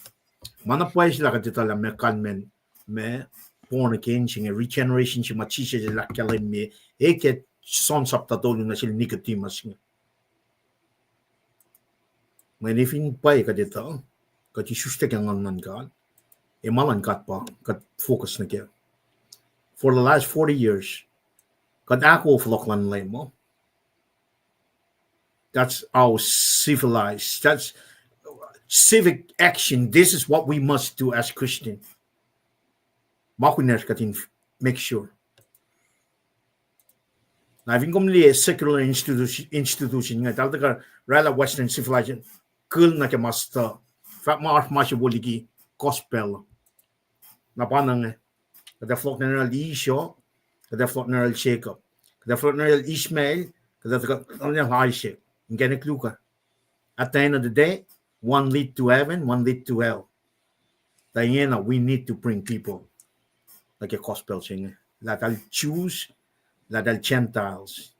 Ma na pwacye se lah kuht etuh lah ma kalmacn, ma born again se inge, regeneration se ma Jisus el ahkkahlwemye, e ke John sapta tolu nuh sel Nicodemus inge. Mweyen fin pwacye kuht etuh, kuht isuslac ke Nguhn luhn God, ac ma luhn God pa kuht focus nuh kac. For the last forty years, kuht ahkoo fohlohk luhn Leum uh. That's how civilized, that's, just civic action. This is what we must do as Christian. Ma kunacsr kuht in make sure. Na fin kom liye secular institution, institution inge, eltahl tuhkuh oraclah Western civilization, kihla nuh ke ma stuh, fahk ma oasr ma se wo liki gospel. Na pa na inge, kuht ac fohlohk nuh yohrohl Esau, kuht ac fohlohk nuh yohrohl Jacob, kuht ac fohlohk nuh yohrohl Ishmael, kuht ac fohlohk nuh yohrohl Isaac. Inkacnek luhk uh. At the end of the day, one lead to heaven, one lead to hell. Tuh ingena, we need to bring people nuh ke gospel se inge. Lah eltahl Jews, lah eltahl Gentiles,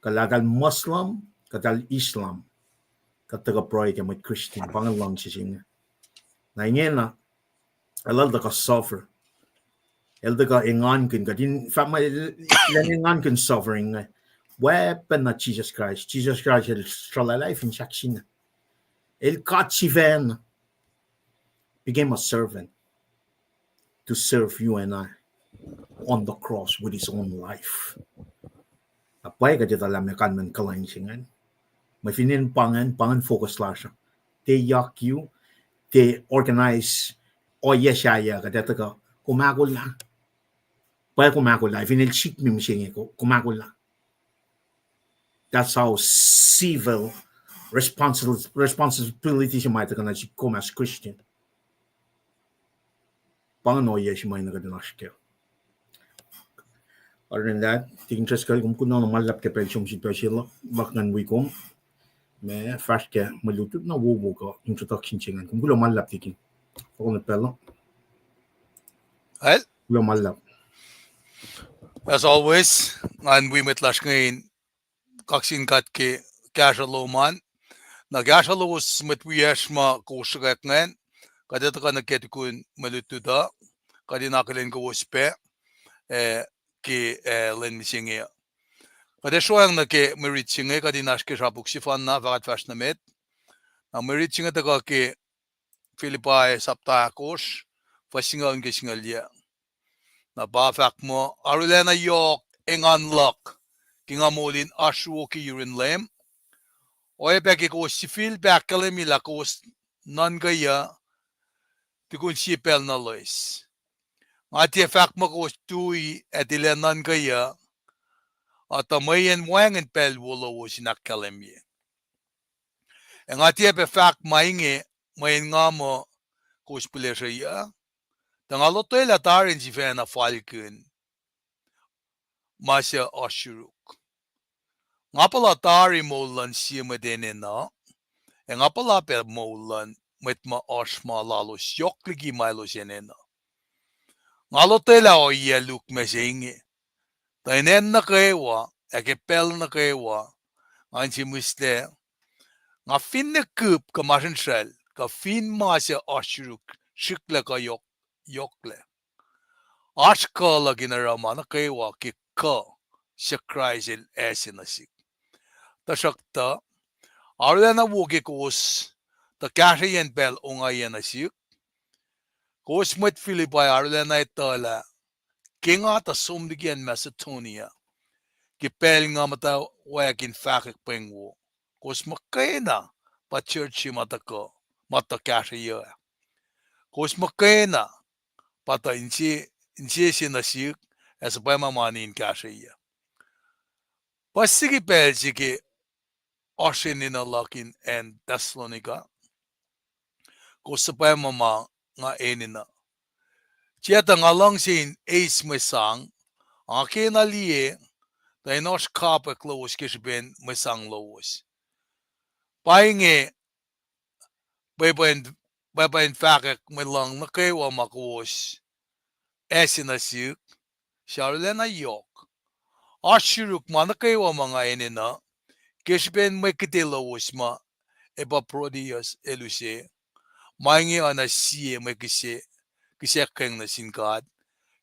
kuh lah eltahl Muslim, kuh eltahl Islam, kuht tuhkuh pruhe ke mwet Christian, pa inge luhngse se inge. Na ingena, eltahl tuhkuh suffer. El tuhkuh engankihn, kuht in fahk ma, el, el engankihn suffering inge. Weapon na Jesus Christ. Jesus Christ el sruhlwaclah fin sahk singucul. El God sifacna became a servant to serve you and I on the cross with his own life. Na pwacye kuht etuh lah meac kalmacn kuhlwacng se ingacn. Mwe fin acn pa ingacn, pa ingacn focus lasr uh. Tiac yohk you, tiac organize ohiyac sahyac, kuht ac tuhkuh, kom ahkolah. Pwacye kom ahkolah, fin el sikme mihsenge, ko-, kom ahkolah. That's how civil responsible, responsibility se ma tuhkuh nuh sihk kom as Christian. Pa ingacn ohiyac se ma na kuht in oasr kac. Other than that, Tikin Driscoll, kom kuloh na ma luhlahp ke pacl som sin pacl se luhk, luhk ngan wi kom. Ma fahsr ke mwe lutlut na wowo kuh introduction se ingacn. Kom kuloh ma luhlahp, Tikin. Fohlohk nuh pacl uh. Kuloh ma luhlahp. As always, ngan wi mwet lasr inge in kaksakihn God ke kahsruh lom an. Na kahsruh lowos mwet wiyacsr ma kowos sruhkwack ingacn, kuht ac tuhkuh nuh ke tukun mwe lutlut uh, kuht in akihlen kowos pac, eh, ke, eh, lwen mihsenge uh. Kuht ac sroacng nuh ke mwe rit se inge, kuht in oasr ke srapuk sefanna fahkwack fahsr nuh met. Na mwe rit se inge tuhkuh ke Philippians sapta ahkosr, fuhs singucul nuh ke singuculyac. Na pa fahk muh, arulacna yohk engan luhk ke nga moul in oasruoki yurin Leum. Oacyacpac ke kowos sifilpac ahkkahlwemye lah kowos nuhnkweyuc tukun sie pacl na loes. Nga tiac fahk muh kowos tui ac tilac nuhnkweyuc, uh, tuh mweyen wacngihn pacl wo lowos in ahkkahlwemye. Ac nga tiac pac fahk ma inge mweyen nga muh kowos pihlesreyuc, tuh nga lotwelah tari in sifacna falkihn ma suc oasr yuruk. Nga puhla tari moul luhn sie mwet enenuh, ac nga puhla pac moul luhn mwet ma oasr ma lalos yohk liki ma elos enenuh. Nga lotwelah ohiyac lukmac se inge, tuh in acn nuh kwewa, ac ke pacl nuh kwewa, nga in sie mihslac, nga finne kihp kuh masrinsral, kuh fin ma suc oasr yuruk srihklac kuh yohk-, yohklac. Oasr kuh luhk in oruh ma nuh kwewa ke kuh suc Kraist el ase nuh sihk. Tuhsruhktuh, arulacna wo ke kowos tuh kahsrweyacn pacl ongaiyac nuh sihk. Kowos mwet Philippi arulacna etuh lah ke nga tuh som liki acn Macedonia, ke pacl nga muhtwacwacack in fahkwack pweng wo, kowos muhkwena pa church se ma tuhkuh, ma tuh kahsrweyuc ah. Kowos muhkwena pa tuh inse-, insese nuh sihk, ac suhpwacma mani in kahsrweyuc. Puhs liki pacl se ke oasr enenuh luhk in acn Thessalonica, kowos suhpwacma ma nga enenuh. Tiac tuh nga luhngse in eis mwe sang, nga kena liye, tuh in oasr kapwack lowos ke srihpen mwe sang lowos. Pa inge pwacpa in, pwacpa in fahkwack mwe lucng nuh kwewa ma kowos ase nuh sihk, suc arulacna yohk. Oasr yuruk ma nuh kwewa ma nga enenuh, ke srihpen mwe kite lowos ma Epaphroditus el use, ma inge oacna sie mwe kihsackacng nuh sin God,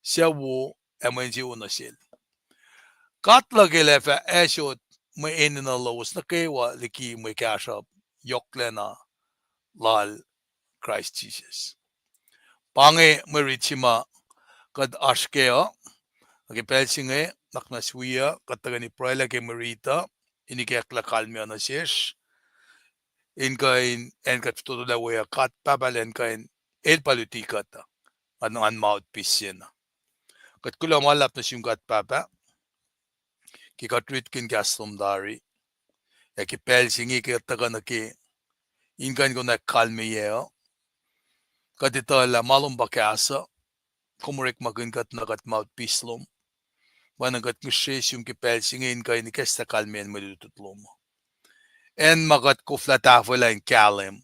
suc wo ac mwe insewowo nuh sel. God luhkel ac fah asot mwe enenuh lowos nuh kwewa liki mwe kahsruhp yohklacna lal Kraist Jisus. Pa inge mwe rit se ma kuht oasr kac uh, nuh ke pacl se inge, nuhnak muhnahs wiyuc, kuht tuhkweni pruhelah ke mwe rit uh, in ikacklah kalmac nuh sesr. in kuh in, acn kuht fototo lah we uh, God Pahpah El in kuh in, El pa luti kuht uh, ngan, ngan mouthpiece se na. Kuht kuloh ma luhlahp nuh sum God Pahpah, ke kuht ritkihn kahs lom tari, ac ke pacl se inge ke kuht tuhkuh nuh ke, in kuh in konwacack kalmeyac uh, kuht etuh lah ma lom pa kahs uh, kom orekmakihn kuht na kuht mouthpiece lom, pa na kuht ngihsre sum ke pacl se inge in kuh in ikacslah kalmeyacn mwe lutlut lom. Acn ma kuht koflah tahfwelah in kahlwem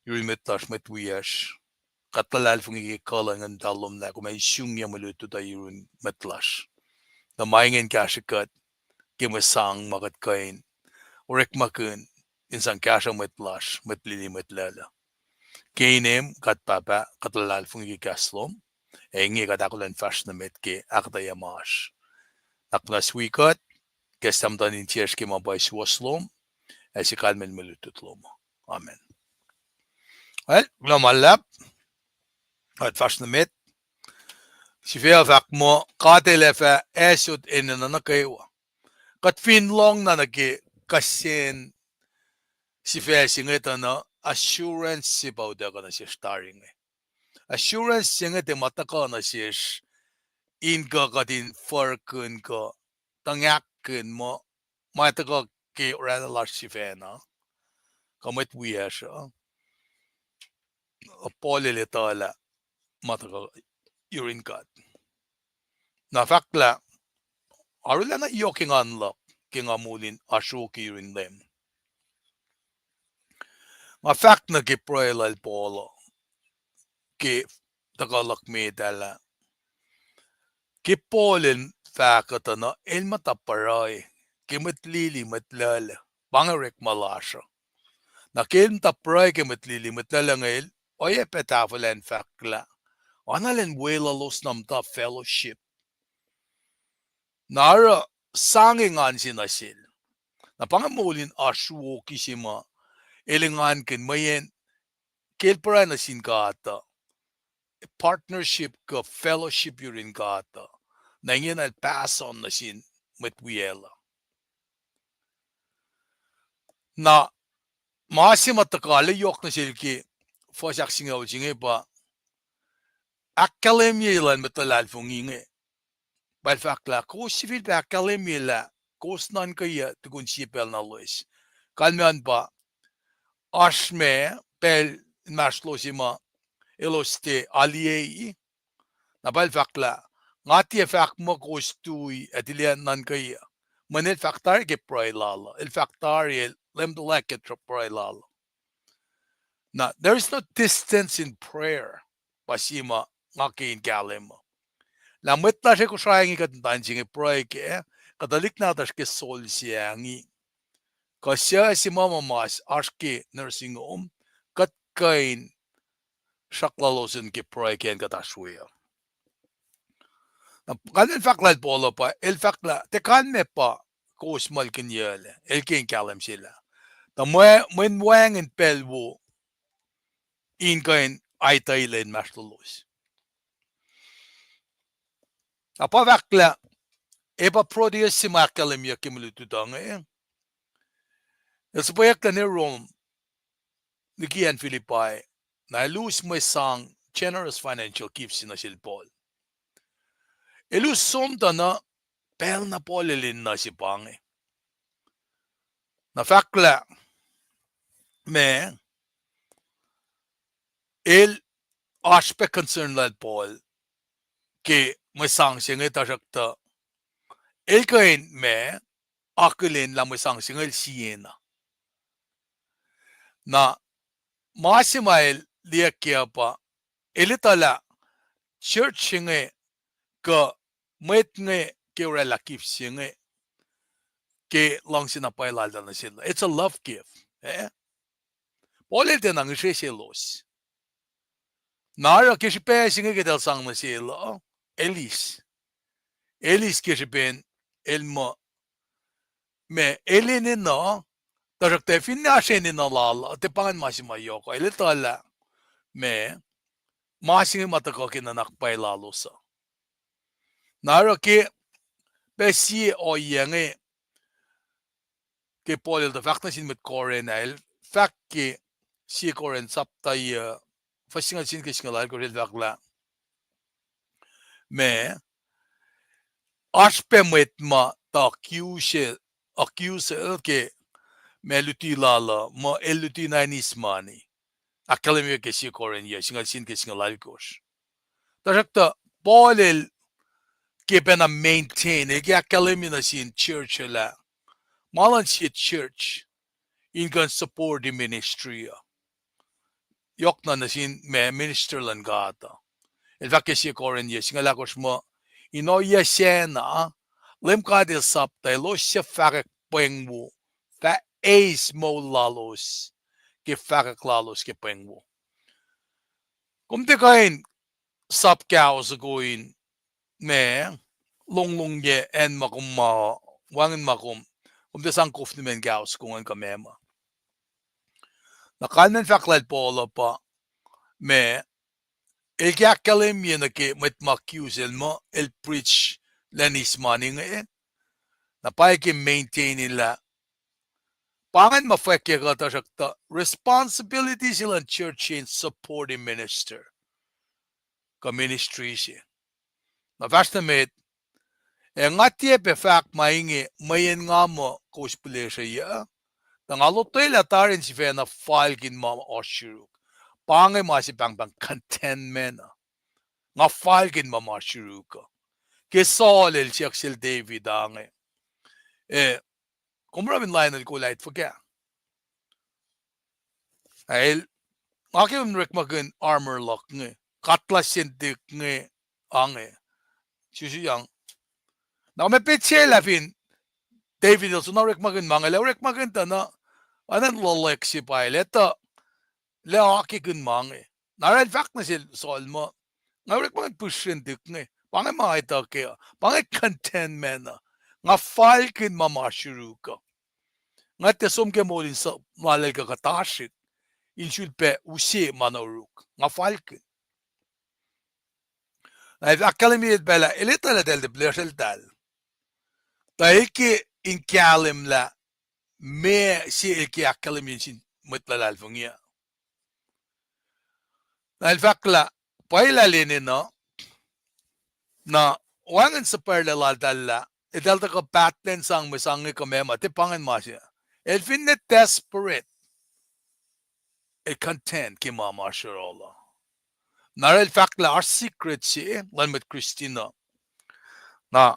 yurin mwet lasr, mwet wiyacsr, kuht luhlahlfongi ke kuh luhn Nguhn Muhtahl lom lah kom ac isungyac mwe lutlut uh yurin mwet lasr. Na ma ingacn kahsrwe kuht ke mwe sang ma kuht kuh in orekmakihn in sang kahsruh mwet lasr, mwet lili, mwet lacluh. Ke inem God Pahpah, kuht luhlahlfongi ke kahs lom, ac inge kuht ahkolah in fahsr nuh met ke ahkuhtweyac ma oasr. Nuhnak muhnahs wi kuht, ke sahp muhtuhn insiyacsr ke ma pwacye suwohs lom, ac se kalmacn mwe lutlut lom. Amen. Well, kuloh ma luhlahp, kuht fahsr nuh met. Sifac uh fahk muh, God El ac fah asot enenuh nuh kwewa. Kuht fin lohng na nuh ke kihsen sifac se inge tuh na assurance se pa utuckuh nuh sesr tari inge. Assurance se inge tiac ma tuhkuh nuh sesr in kuh kuht in furkihn kuh tuhngakkihn muh ma tuhkuh ke oraclah lasr sifacna, kuh mwet wiyacsr uh, Paul el etuh lah ma tuhkuh yurin God. Na fahk lah, arulacna yohk engan luhk ke nga moul in asruoki yurin Leum. Nga fahk nuh ke pruhe lal Paul uh, ke tuhkuh luhk met ah lah, ke Paul el fahk uh tuh na el muhta pruhe ke mwet lili, mwet lacluh, pa inge orekma lasr uh. Na ke el muhta pruhe ke mwet lili, mwet lacluh inge el oacyacpac tahfwelah in fahk lah oacna lwen weluhlos na muhta fellowship, na oruh sang engan se nuh sel. Na pa inge moul in asruoki se ma el engankihn mweyen ke el pruhe nuh sin God uh, partnership kuh fellowship yurin God uh, na ingena el pass on nuh sin mwet wiyacl uh. Na ma se ma tuhkuh lah yohk nuh sel ke fuhs ahksingucul se inge pa ahkkahlwemye luhn mwet luhlahlfongi inge. Pa el fahk lah kowos sifilpac ahkkahlwemye lah kowos nuhnkweyuc tukun sie pacl na loes. Kalmac an pa, oasr ma pacl inmahsrlose ma elos tiac aliyacl. Na pa el fahk lah, nga tiac fahk muh kowos tui ac tiac nuhnkweyuc. Mweyen el fahk tari ke pruhe lal uh, el fahk tari, el Leum tuhlac ke pruhe lal uh. Na there is no distance in prayer, pa sie ma nga ke in kahlwem uh. Lah mwet lasr ac Kosrae inge kuht muhta in se inge pruhe kac, kuht tuhlihk nahtuhsr ke Seoul se inge, kuh suc se ma ma mas oasr ke nursing home, kuht kuh in sruhk lalos in ke pruhe ke acn kuht oasr we uh. Na kalmac el fahk lal Paul uh pa, el fahk lah tiac kalmac pa kowos muhlkihnyuclac, el ke in kahlwem sel ah. Tuh mwe, mweyen wacngihn pacl wo in kuh in aituhlac inmahsrlolos. Na pa fahk lah, e pa Proteus se ma ahkkahlwemyeyuck ke mwe lutlut uh inge, el suhpweyucklac nuh Rome liki acn Philippi, na el us mwe sang generous financial gift se nuh sel Paul. El us som tuh na pacl na Paul el enenuh se pa inge. Na fahk lah ma el oasr pac concern lal Paul ke mwe sang se inge, tuhsruhktuh el kuh in ma akihlen lah mwe sang se inge el siena. Na ma se ma el liyeyuck kac uh pa, el etuh lah church se inge kuh mwet inge ke oraclah gift se inge ke luhngse na pwacye laltahl nuh sel. It's a love gift. Eh? Paul el tiacna ngihsre selos. Na oruh ke srihpac se inge ke tahl sang nuh sel uh, el eis. El eis ke srihpen el muh ma el enenuh, tuhsruhktuh finne oasr enenuh lal uh, tiac pa ingacn ma se ma yohk uh, el etuh lah ma, ma se inge ma tuhkuh ke nuhnak pwacye lalos uh. Na oruh ke pacl sie ohiyac inge, ke Paul el tuh fahk nuh sin mwet Corinth ah, el fahk ke Sie Corinth sapta yac, fuhs singucul sie nuh ke singucul alkosr, el fahk lah, ma, oasr pac mwet ma tuh accuse, accuse el ke ma luti lal uh, muh el luti na in eis mani. Ahkkahlwemye ke Sie Corinth yac, singucul sie nuh ke singucul alkosr. Tuhsruhktuh Paul el ke pacna maintain, el ke ahkkahlwemye nuh sin church uh lah ma luhn sie church in kuh in support ministry uh, yohkna nuh sin ma minister luhn God uh. El fahk ke Sie Corinth yac, singucul alkosr muh, in ohiyac sacna, Leum God El sapta elos suc fahkwack pweng wo fah eis moul lalos ke fahkwack lalos ke pweng wo. Kom tiac kuh in sap kaos soko in ma, longlongyac acn ma kom ma, wacngihn ma kom, kom tiac sang kof nuh men kaos soko ingacn kuh meac ma. Na kalmacn fahk lal Paul uh pa, ma, el ke ahkkahlwemye nuh ke mwet ma accuse el muh el preach lah in eis mani inge, na pa el ke maintain lah pa ingacn ma fwackyac kuh, tuhsruhktuh responsibility se luhn church in supporting minister kuh ministry se. Na fahsr nuh met, ac nga tiac pac fahk ma inge mweyen nga muh kowos pihlesruhyuc, tuh nga lotwelah tari in sifacna falkihn ma oasr yuruk. Pa inge ma se pahngpahng contentment uh. Nga falkihn ma ma oasr yuruk uh. Ke Saul el siyuck sel David ah inge, eh, kom oruh in lainuhl kol ah fuhkah? El, nga ke orekmakihn armor luhk inge, katlas se in tuk inge, ange. Siyuck. Na kom ac petsac lah fin David el soenna orekmakihn ma inge, el orekmakihn tuh na, oacna luhlahp se pa el etuh, lah akekihn ma inge. Na oruh el fahk nuh sel Saul muh, nga orekmakihn pihsrihk in tuk inge. Pa inge ma etuh kac uh. Pa inge contentment uh. Nga falkihn ma ma oasr yuruk uh. Nga tiac som ke moul in su-, ma lal kuh kuhtasrihk in sulpac use ma na yuruk. Nga falkihn. Na el ahkkahlwemye pacl ah, el etuh lah eltahl tiac pihlesruh eltahl. Tuh el ke in kahlwem lah meac se el ke ahkkahlwemye nuh sin mwet luhlahlfongi uh. Na el fahk lah pwacye lah enenuh, na wacngihn suhpwacrlac laltahl lah eltahl tuhkuh pahtlac in sang mwe sang inge kuh meac ma, tiac pa ingacn ma se. El finne desperate, el content ke ma ma oasr yohrohl uh. Na oruh el fahk lah oasr secret se luhn mwet Christian uh. Na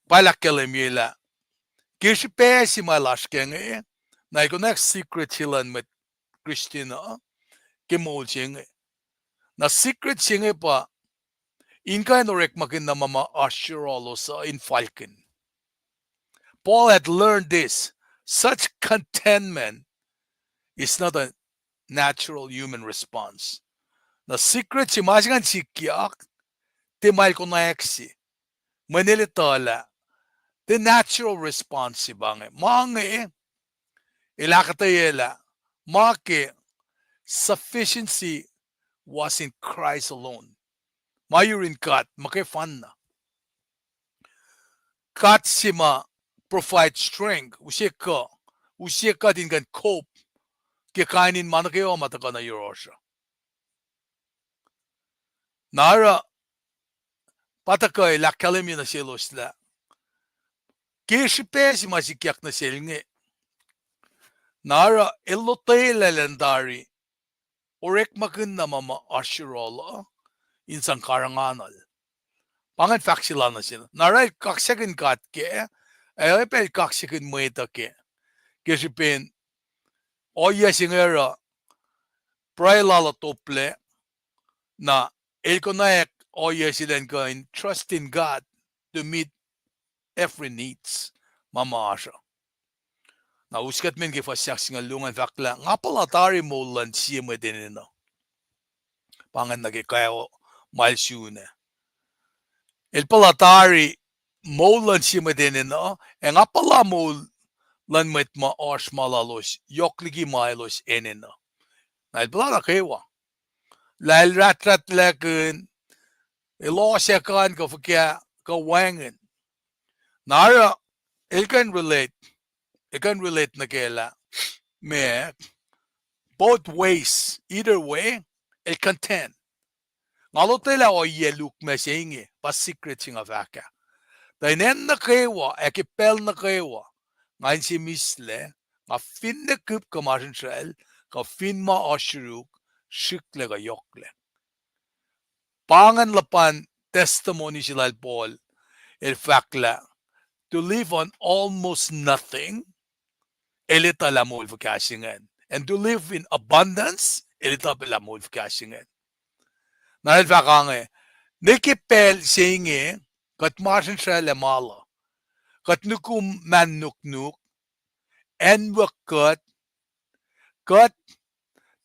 pa el ahkkahlwemye lah ke srihpac se ma el oasr kac inge, na el konwacack secret se luhn mwet Christian uh ke moul se inge. Na secret se inge pa in kuh in orekmakihn na ma ma oasr yohrohlos uh in falkihn. Paul had learned this. Such contentment is not a natural human response. Na secret se ma se ngan sikyak, tiac ma el konwacack se. Mweyen el etuh lah the natural response se pa inge. Ma inge, el ahkuhtweyac lah ma ke sufficiency was in Christ alone. Ma yurin God muhkwena. God se ma provide strength, use kuh, use kuht in kuh in cope ke kain in ma nuh kwewa ma tuhkuh nuh yohrohsr uh. Na oruh pa tuhkuh el ahkkahlwemye nuh selos lah ke srihpac se ma sikyak nuh sel inge, na oruh el lotwelah elan tari orekmakihn na ma ma oasr yohrohl uh in sang karihngihnuhl. Pa ingacn fahk se lal nuh sel. Na oruh el kaksakihn God kac, ac oacyacpac el kaksakihn mwet uh kac. Ke srihpen ohiyac se inge oruh pruhe lal uh toplac, na el konwacack ohiyac se elan kuh in trust in God to meet every needs ma ma oasr uh. Na us kuht men ke fuhs ahksingucul luo an fahk lah nga puhla tari moul luhn sie mwet enenuh. Pa ingacn nuh ke kwewa ma el sun ah. El puhla tari moul luhn sie mwet enenuh, ac nga puhla moul luhn mwet ma oasr ma lalos yohk liki ma elos enenuh. Na el puhla nuh kwewa. Lah el rahtratlackihn, elos ac kuh in kuh fuhkah, kuh wacngihn. Na oruh el kuh in relate. el kuh in relate nuh ke lah, ma, both ways, either way, el content. Nga lotwelah ohiyac lukmac se inge, pa secret se nga fahk ah. Tuh in acn nuh kwewa, ac ke pacl nuh kwewa, nga inse mihslac, nga finne kihp kuh masrinsracl, kuh fin ma oasr yuruk, srihklac kuh yohklac. Pa ingacn luhpan testimony se lal Paul, el fahk lah, to live on almost nothing, el etuh lah moul fuhkah se ingacn. And to live in abundance, el etuh pac lah moul fuhkah se ingacn. Na el fahk ange, ne ke pacl se inge, kuht masrinsracl ac malu. Kuht nukum mahn nuknuk, acnwuck kuht, kuht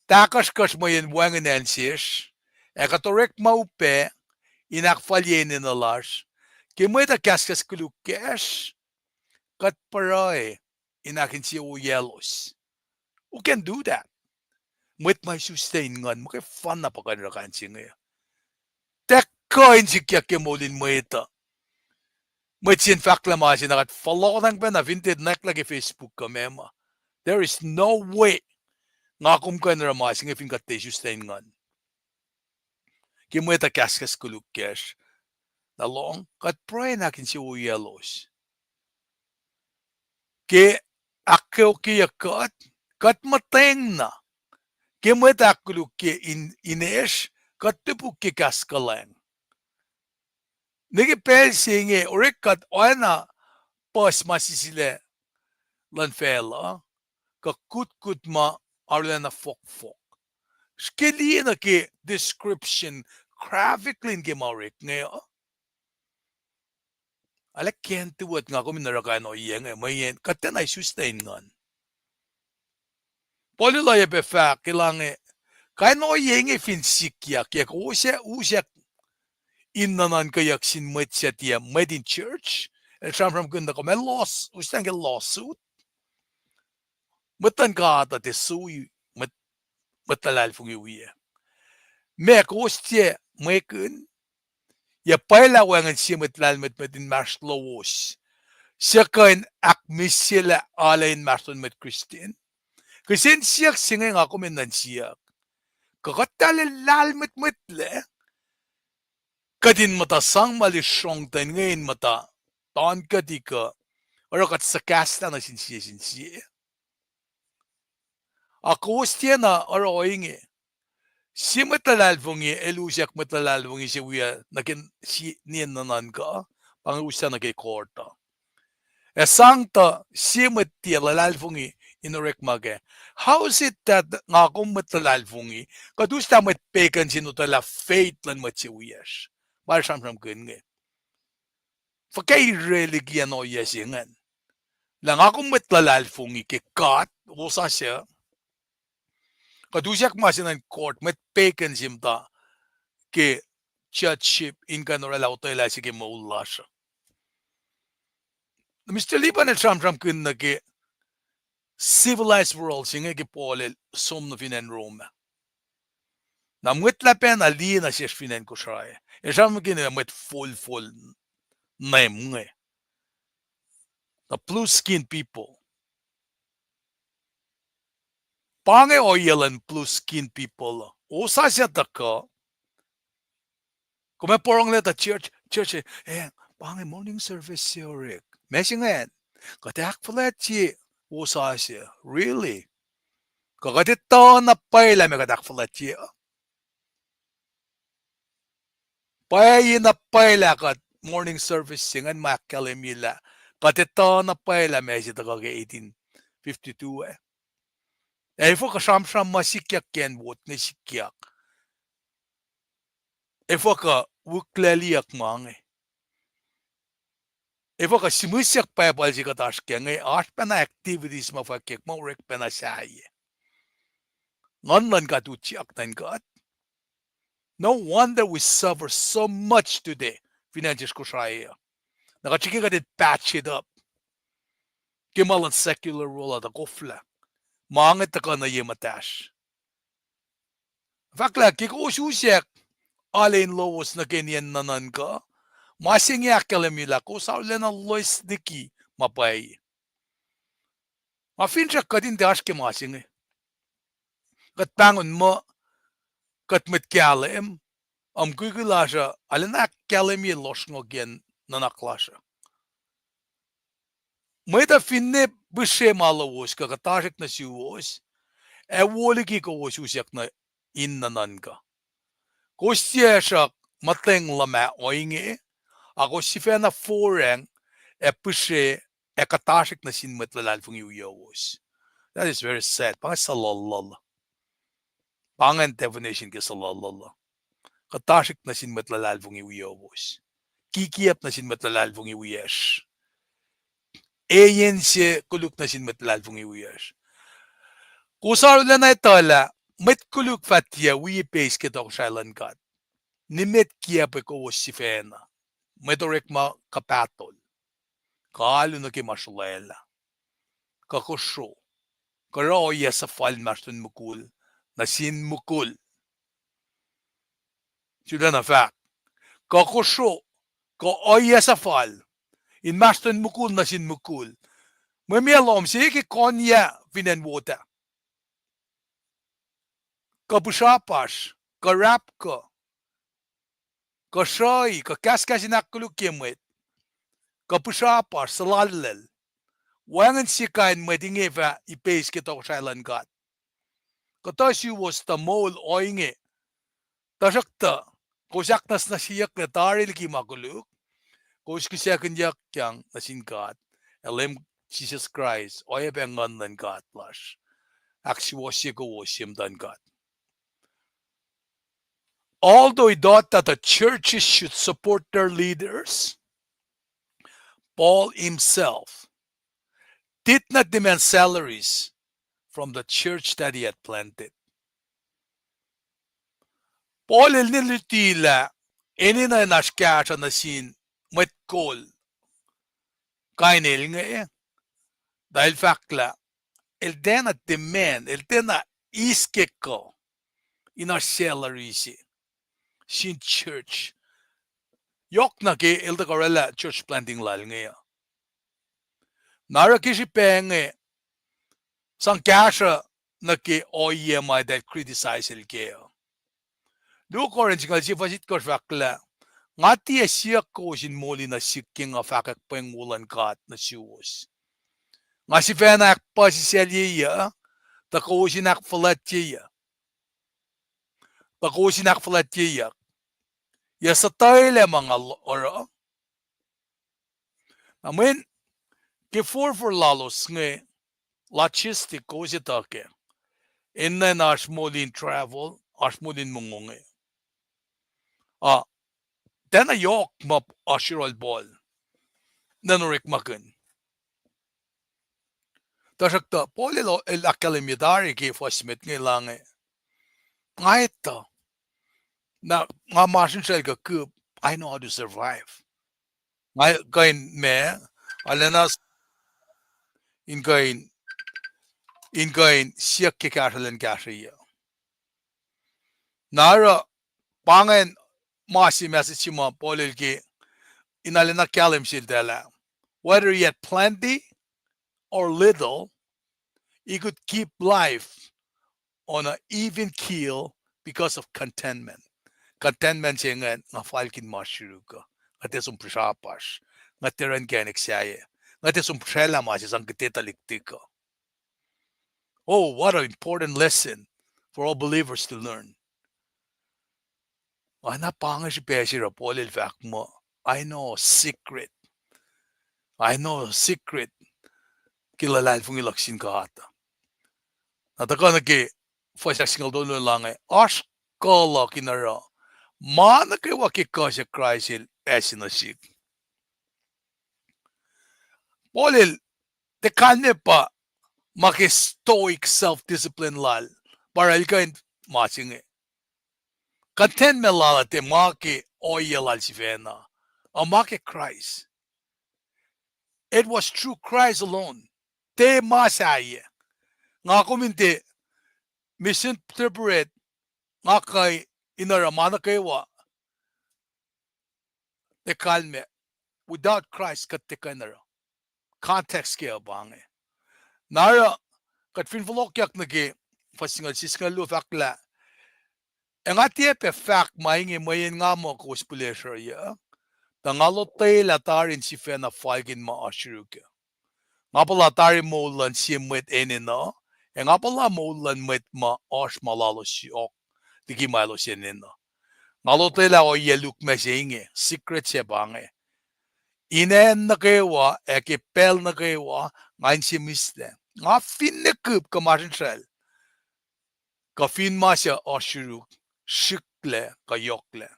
tahkuhsrkuhsr mweyen wacngihn acn sesr, ac kuht orekma upac in ahkfalye enenuh lasr, ke mwet uh kahskahs koluk kacsr, kuht pruhe in ahkinsewowoyaclos. Who can do that? Mwet ma isusla in nguhn, muhkwena pa kuh in oruh kain se inge. Tiac kuh in sikyak ke moul in mwet uh. Mwet se in fahklah ma se na kuht fohlohkotang pacna fin tiac nwacklah ke Facebook kuh meac ma. There is no way nga kom kuh in oruh ma se inge fin kuht tiac isusla in nguhn. Ke mwet uh kahskahs koluk kacsr. Na lohng, kuht pruhe in ahkinsewowoyaclos. Ke ahkkeokyeyuck kuht, kuht muhtweng na. Ke mwet ahkkolukye in, inesr, kuht topuk ke kahs kuhlwacng. Ne ke pacl se inge, orek kuht oacna puhs ma sisilac luhn facluh, kuh kutkut ma arulacna fohkfohk. Srihke liye nuh ke description, graphic lun ke ma orek inge uh. Alah kacn tuwot nga kom in oruh kain ohiyac inge, mweyen kuht tiacna isusla in nguhn. Paul el oacyacpac fahk, el ange, kain ohiyac inge fin sikyak, ac kowos ac usack in nuhnuhnkweyuck sin mwet suc tiac mwet in church, el sramsramkihn tuh kom ac laws, uslah ke lawsuit. Mwet luhn God uh tiac sui mwet, mwet luhlahlfongi wiyac. Ma kowos tiac mwekihn, yac pwacye lah wacngihn sie mwet lahlmwetmwet inmahsrlowos suc kuh in ahkmihsyelah alu inmahsrlon mwet Christian? Kihsen siyuck se inge nga kom enenuh in siyuck. Kuh kuht tuhlac lahlmwetmwetlac kuht in muhta sang ma lisrongten inge in muhta tankuhti kuh oruh kuht suhkahslah nuh sin sie sin sie? Ac kowos tiacna oruh ohinge. Sie mwet luhlahlfongi el usack mwet luhlahlfongi se wiyuc nuh ke sie nien nuhnuhnkuh, pa inge uslah nuh ke court uh. Ac sang tuh sie mwet tiac luhlahlfongi in orekma kac. How is it that nga kom mwet luhlahlfongi, kuht uslah mwet pagan se in otwelah faith luhn mwet se wiyacsr? Ma el sramsramkihn inge. Fuhkah ire liki acn ohiyac se ingacn? Lah nga kom mwet luhlahlfongi ke God, wosasuc, kuht usack ma se nuh in court, mwet pagan se muhta ke judgeship in kuh in orwaclah otwelah se ke moul lasr uh. Mister Liban el sramsramkihn nuh ke civilized world se inge ke Paul el som nuh fin acn Rome. Na mwet lah pacna liye nuh sesr fin acn Kosrae, el sramsramkihn mwet folfol name inge, the blue skin people. Pa inge ohiyac luhn blue skin people uh. Wosasuc tuhkuh, kom ac porongo tuh church, church, eh, pa inge morning service se orek. Ma se ingacn, kuht ahkfuhlwactye wosasuc, really? Kuh kuht etuh na pwacye lah ma kuht ahkfuhlwactye uh? Pwacye na pwacye lah kuht morning service se ingacn ma ahkkahlwemye lah kuht etuh na pwacye lah ma se tuhkuh ke eighteen fifty-two ah? Ac efuh kuh sramsram ma sikyak ke acn vote inge sikyak? Efuh kuh wiklahliyuck ma inge? Efuh kuh sihmihsyuck Bible se kuht oasr kac inge, oasr pacna activities ma fwackyuck ma orek pacna sahyac? Nguhn luhn God utyak nuh in kuht. No wonder we suffer so much today fin acn sesr Kosrae uh. Na kuht srihke kuht in patch it up ke ma luhn secular world uh tuh koflah. Ma inge tuhkuh nuh ye muhtahsr. Fahk lah ke kowos usack alu in lowos nuh ke nien nuhnuhnkuh, ma se inge ahkkahlwemye lah kowos arulacna loes liki ma pwacye. Nga finsrak kuht in tiac oasr ke ma se inge. Kuht pahngon muh kuht mwet kahlwem, ac mukwikwi lasr uh arulacna ahkkahlwemye lohsrngohkiyacn nuhnak lasr uh. Mwet uh finne pihsre ma lowos kuh kuhtasrihk nuh suwos, ac wo liki kowos usyak nuh in nuhnuhnkuh. Kowos tiac sruhk muhtweng luhmah ohinge, a kowos sifacna foracng ac pihsre ac kuhtasrihk nuh sin mwet luhlahlfongi wiowos. That is very sad. Pa inge suhluhluhl. Pa ingacn definition ke suhluhluhl. Kuhtasrihk nuh sin mwet luhlahlfongi wiowos. Kikiyacp nuh sin mwet luhlahlfongi wiyacsr. Eyen se koluk nuh sin mwet luhlahlfongi wiyacsr. Kowos arulacna etuh lah mwet koluk fah tiac wi ipeis ke tohkohsrahi luhn God. Nimet kiyacpwe kowos sifacna, mwet orekma kuh pahtol, kuh alu nuh ke ma srolwaclah, kuh kosro, kuh oruh ohiyac suhfal inmahsrlon mukul nuh sin mukul. Sulacna fahk, kuh kosro, kuh ohiyac suhfal inmahsrlon mukul nuh sin mukul. Mwe meac lohm se ke konya fin acn wot ah? Kuh pihsrapasr, kuh rapkuh, kuh sruhi, kuh kahskahs in ahkkolukye mwet, kuh pihsrapasr, suhlallacl. Wacngihn sie kain mwet inge fah ipeis ke tohkohsrahi luhn God. Kuhtuh suwos tuh moul ohinge. Tuhsruhktuh, kowos ahknwacsnwacsyeyucklac tari liki ma koluk, kowos kihsackihnyuckyang nuh sin God ac Leum Jisus Kraist, oacyacpac Nguhn luhn God lasr, ahksuwohsye kowos ye muhtuhn God. Although he taught that the churches should support their leaders, Paul himself did not demand salaries from the church that he had planted. Paul el ne luti lah enenuh in oasr kahsruh nuh sin mwet kol kain el inge, tuh el fahk lah el tiacna demand, el tiacna eis ke kuh in oasr salary se sin church. Yohk nuh ke el tuhkuh orwaclah church planting lal inge uh. Na oruh ke srihpac inge, sang kahsruh nuh ke ohiyac ma eltahl criticize el kac uh. Luo Korint singucul sie fuhs itkohsr fahk lah, nga tiac siyuck kowos in moli nuh sihk ke nga fahkwack pweng wo luhn God nuh suwos. Nga sifacna ahkpuhsisaclyeyuc, tuh kowos in ahkfuhlwactyeyuc. Tuh kowos in ahkfuhlwactyeyuck. Yac suhtuhlac ma nga oruh. Na mweyen ke forfor lalos inge, logistic kowos etuh kac. Enenuh in oasr molin travel, oasr molin mongo inge. Ah, tiacna yohk ma oasr yohrohl Paul nuh in orekmakihn. Tuhsruhktuh Paul el, el ahkkahlwemye tari ke fuhs met inge lah inge, nga etuh. Na nga masrinsral kuh kihp, I know how to survive. Nga kuh in ma, arulacna s-, in kuh in, in kuh in siyuck ke kahsruh luhn kahsrweyuc. Na oruh pa ingacn ma se message se ma Paul el ke in arulacna kahlwem seltahl ah, whether he had plenty or little, he could keep life on an even keel because of contentment. Contentment se ingacn, nga falkihn ma srihruk uh, nga tiac som pihsrapasr, nga tiac oruh inkacnek sahyac, nga tiac som pihsraclah ma se sang kuhtwena tuhlihk tik uh. Oh, what an important lesson for all believers to learn. Oacna pa inge srihpac se oruh Paul el fahk muh, I know secret. I know secret ke luhlahlfongi luhk sin God. Na tuhkuh nuh ke fuhs ahksingucul tolu lah inge, oasr kuh luhk in oruh ma nuh kwewa ke kuh se Kraist el ase nuh sihk. Paul el, tiac kalmac pa ma ke stoic self-discipline lal, pa oruh el kuh in ma se inge. Contentment lal uh tiac ma ke ohiyac lal sifacna, a ma ke Kraist. It was through Christ alone. Tiac ma sahyac. Nga kom in tiac misinterpret, nga kuh in oruh ma nuh kwewa. Tiac kalmac, without Christ kuht tiac kuh in oruh. Context ke uh pa inge. Na oruh, kuht fin fohlohkyak nuh ke fuhs singucul sie, singucul luo fahk lah, ac nga tiac pac fahk ma inge mweyen nga muh kowos pihlesruhyuc, tuh nga lotwelah tari in sifacna falkihn ma oasr yuruk uh. Nga puhla tari moul luhn sie mwet enenuh, ac nga puhla moul luhn mwet ma oasr ma lalos yohk liki ma elos enenuh. Nga lotwelah ohiyac lukmac se inge, secret se pa inge. In acn nuh kwewa, ac ke pacl nuh kwewa, nga in sie mihslac. Nga finne kihp kuh masrinsral, kuh fin ma suc oasr yuruk, srihklac kuh yohklac.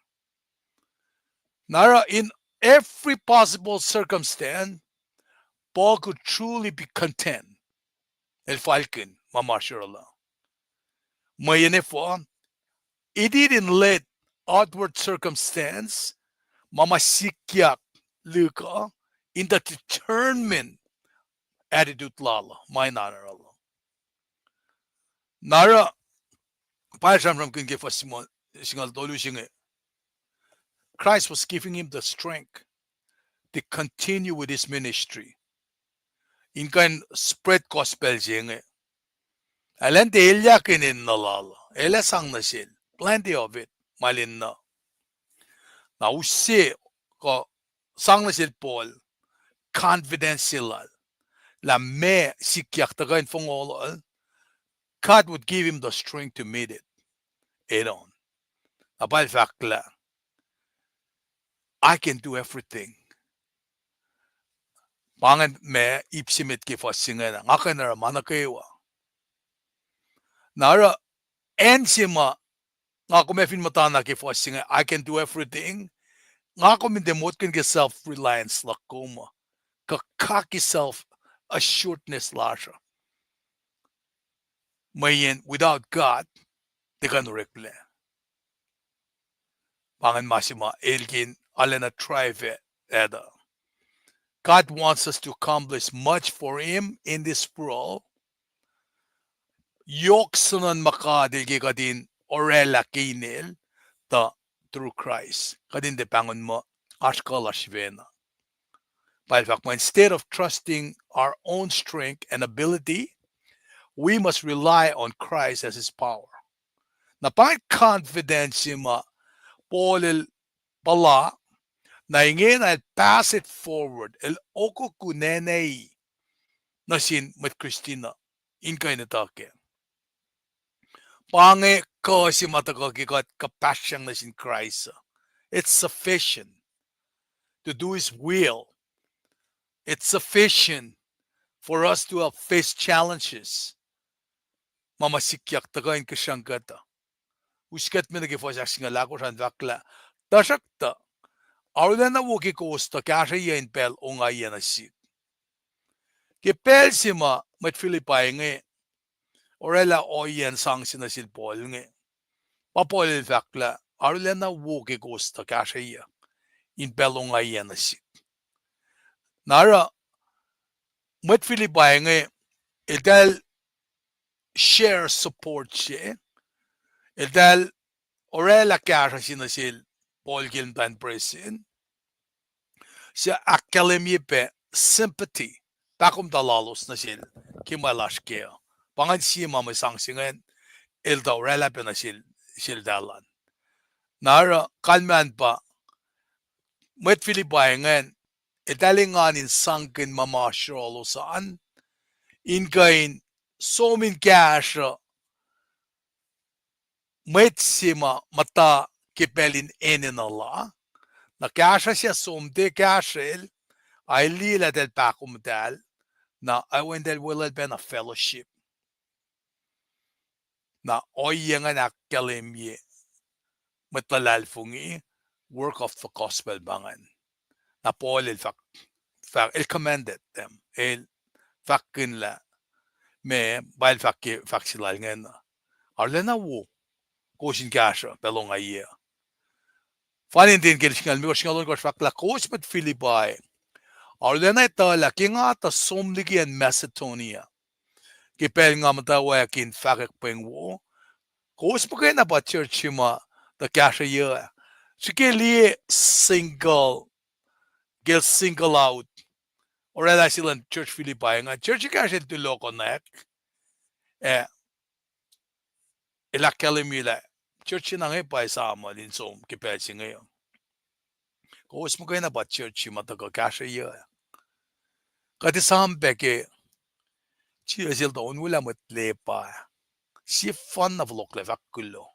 Na oruh in every possible circumstance, Paul could truly be content. El falkihn ma ma oasr yohrohl uh. Mweyen efuh, he didn't let outward circumstance, ma ma sikyak lihk uh, in the determined attitude lal uh, ma in oasr yohrohl uh. Na oruh, pa el sramsramkihn ke fuhs singucul tolu se inge, Christ was giving him the strength to continue with his ministry. In kuh in spread gospel se inge. Elan tiac elyah ke enenuh lal uh. El ac sang nuh sel plenty of it, ma el enenuh. Na use kuh sang nuh sel Paul confidence se lal lah ma sikyak tuhkuh in fohlohk, God would give him the strength to meet it. Enon. Na pa el fahk lah, I can do everything. Pa ingacn ma ip se met ke fuhs se ingacn, nga kuh in oruh ma nuh kwewa. Na oruh acn se ma nga kom ac fin muhtana ke fuhs se inge, I can do everything. Nga kom in tiac motko ke self-reliance luhk kom uh, kuh cocky self-assuredness lasr uh. Mweyen without God, tiac kuh in oreklac. Pa ingacn ma se ma el ke arulacna drive at uh. God wants us to accomplish much for him in this world. Yohk soenna ma God el ke kuht in orwaclah ke inel, tuh through Christ kuht in tiac pahngon muh oasr kuh lasr sifacna. Pa el fahk muh, instead of trusting our own strength and ability, we must rely on Christ as his power. Na pa ingacn confidence se ma Paul el puhla, na ingena el pass it forward, el okokihn nwanwacng nuh sin mwet Kristin uh in kuh in etuh kac. Pa inge kuh se ma tuhkuh ke kuht kuhpahsryang nuh sin Kraist uh. It's sufficient to do his will. It's sufficient for us to have faced challenges. Ma ma sikyak tuhkuh in kihsrang kuht uh. Us kuht me nuh ke fuhs ahksingucul ahkosr an fahk lah, tuhsruhktuh arulacna wo ke kowos tuh kahsrweyuc in pacl ongaiyac nuh sihk. Ke pacl se ma mwet Philippi inge orwaclah ohiyacn sang se nuh sel Paul inge, pa Paul el fahk lah arulacna wo ke kowos tuh kahsrweyuc in pacl ongaiyac nuh sihk. Na oruh mwet Philippi inge, eltahl share support se, eltahl orwaclah kahsruh se nuh sel Paul ke el muhtwacn presin, suc ahkkahlwemye pac sympathy, pahkomuhta lalos nuh sel ke ma el oasr kac uh. Pa ingacn sie ma mwe sang se ingacn el tuh orwaclah pac nuh sel, seltahl an. Na oruh kalmacn pa mwet Philippi ingacn, eltahl engan in sangkihn ma ma oasr yohrohlos an, in kuh in som in kahsruh mwet se ma muhta ke pacl in enenuh la. Na kahsruh se som tiac kahsrwel, ac liye lah eltahl pahkomuhtahl, na ac wen eltahl weluhl pacna fellowship. Na ohiyac ingacn ahkkahlwemye mwet luhlahlfongi, work of the gospel pa ingacn. Na Paul el fahk, fahk, el commended them, el fahkkihn lah, ma, pa el fahk ke, fahk se lal ingacn, arulacna wo kowos in kahsruh pacl ongaiyac. Fani ten ke singucul limekohsr, singucul ohnkohsr fahk lah, kowos mwet Philippi, arulacna etuh lah ke nga tuh som liki acn Macedonia ke pacl nga muhtwacwacack in fahkwack pweng wo, kowos muhkwena pa church se ma tuh kahsrweyuc, srihke liye single, ke single out oraclah se luhn church Philippi inge, church ekahsr el tulokonak, ac el ahkkahlwemye lah church se na inge pa esam in som ke pacl se inge. Kowos muhkwena pa church se ma tuhkuh kahsrweyuc. Kuht esam pac ke Jisus el tuh onwelah mwet lepa, sie fun na fohlohklac fahk kuloh.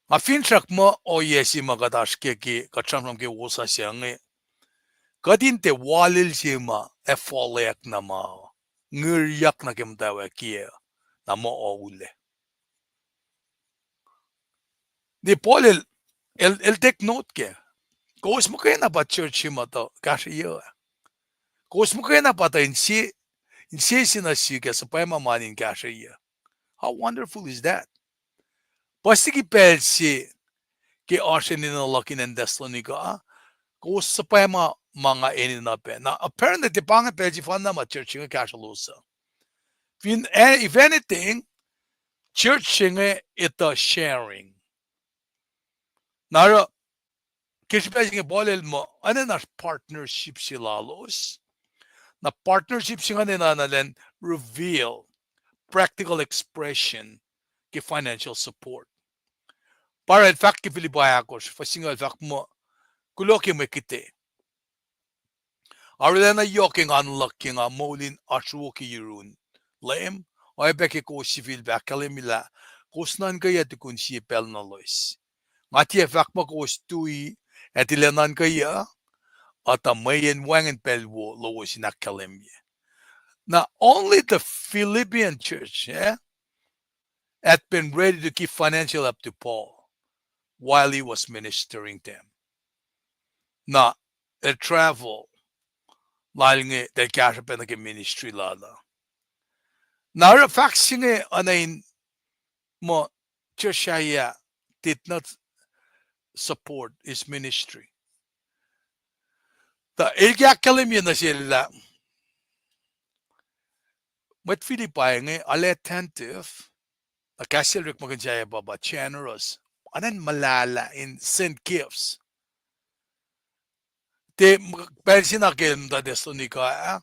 Nga finsrak muh ohiyac se ma kuht oasr ke, ke kuht sramsram ke wosasuc inge, kuht in tiac walil se ma ac folack na ma ngiryak nuh ke muhtwacwacack kiyac na muh oulac. Ne Paul el, el, el take note ke, kowos muhkwena pa church se ma tuh kahsrweyuc. Kowos muhkwena pa tuh inse, insese nuh sihk ac suhpwacma mani in kahsrweyuc. How wonderful is that? Puhs liki pacl se ke oasr enenuh luhk in acn Thessalonica, kowos suhpwacma ma nga enenuh pac. Na apparently tiac pa inge pacl sefanna ma church se inge kahsrwelos uh. Fin, eh, if anything, church se inge etuh sharing. Na oruh, ke srihpac se inge Paul el muh, enenuh partnership se lalos. Na partnership se inge enenuh na elan reveal practical expression ke financial support. Pa oruh el fahk ke Philippians ahkosr, fuhs singucul el fahk muh, kuloh ke mwe kihte. Arulacna yohk engan luhk ke nga moul in asruoki yurun Leum, oacyacpac ke kowos sifilpac ahkkahlwemye lah kowos nuhnkweyuc tukun sie pacl na loes. Nga tiac fahk muh kowos tui ac tilac nuhnkweyuc, uh, tuh mweyen wacngihn pacl wo lowos in ahkkahlwemye. Now, only the Philippian church, eh, had been ready to give financial help to Paul while he was ministering them. Na el travel lal inge, el kahsruh pac nuh ke ministry lal uh. Na oruh fahk se inge oacna in muh church sahyac did not support his ministry. Tuh el ke ahkkahlwemye nuh sel lah mwet Philippi inge arlac attentive, na kahs sel orekmakihn sahyac pa, pa generous, oacna in muhlahlah in send gifts. Tiac pacl se na ke el muhta Thessalonica ah,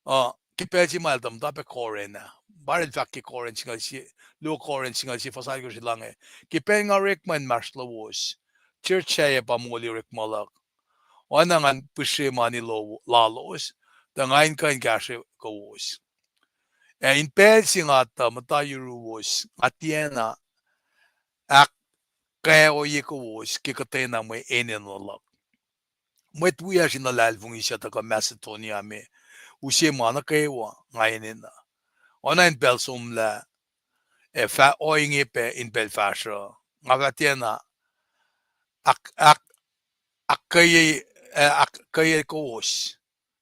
uh, ke pacl se ma el tuh muhta pac Corinth ah. Pa el fahk ke Corinth singucul sie, luo Corinth singucul sie fuhs alkosr se inge. Ke pacl nga orekma inmahsrlowos, church sahyac pa moli orekma luhk. Oacna ngan pihsre mani lalos, tuh nga in kuh in kahsrwe kowos. Ac in pacl se nga tuh muhta yuruwos, nga tiacna ahk-, ahkkahlwemye kowos ke kuhtwena mwe enenuh luhk. Mwet wiyacsr in luhlahlfongi suc tuhkuh Macedonia me, use ma nuh kwewa nga enenuh. Oacna in pacl somlah, ac fah ohinge pac in pacl fahsruh, nga fah tiacna ahk-, ahk-, ahkkweye, eh, ahkkweye kowos.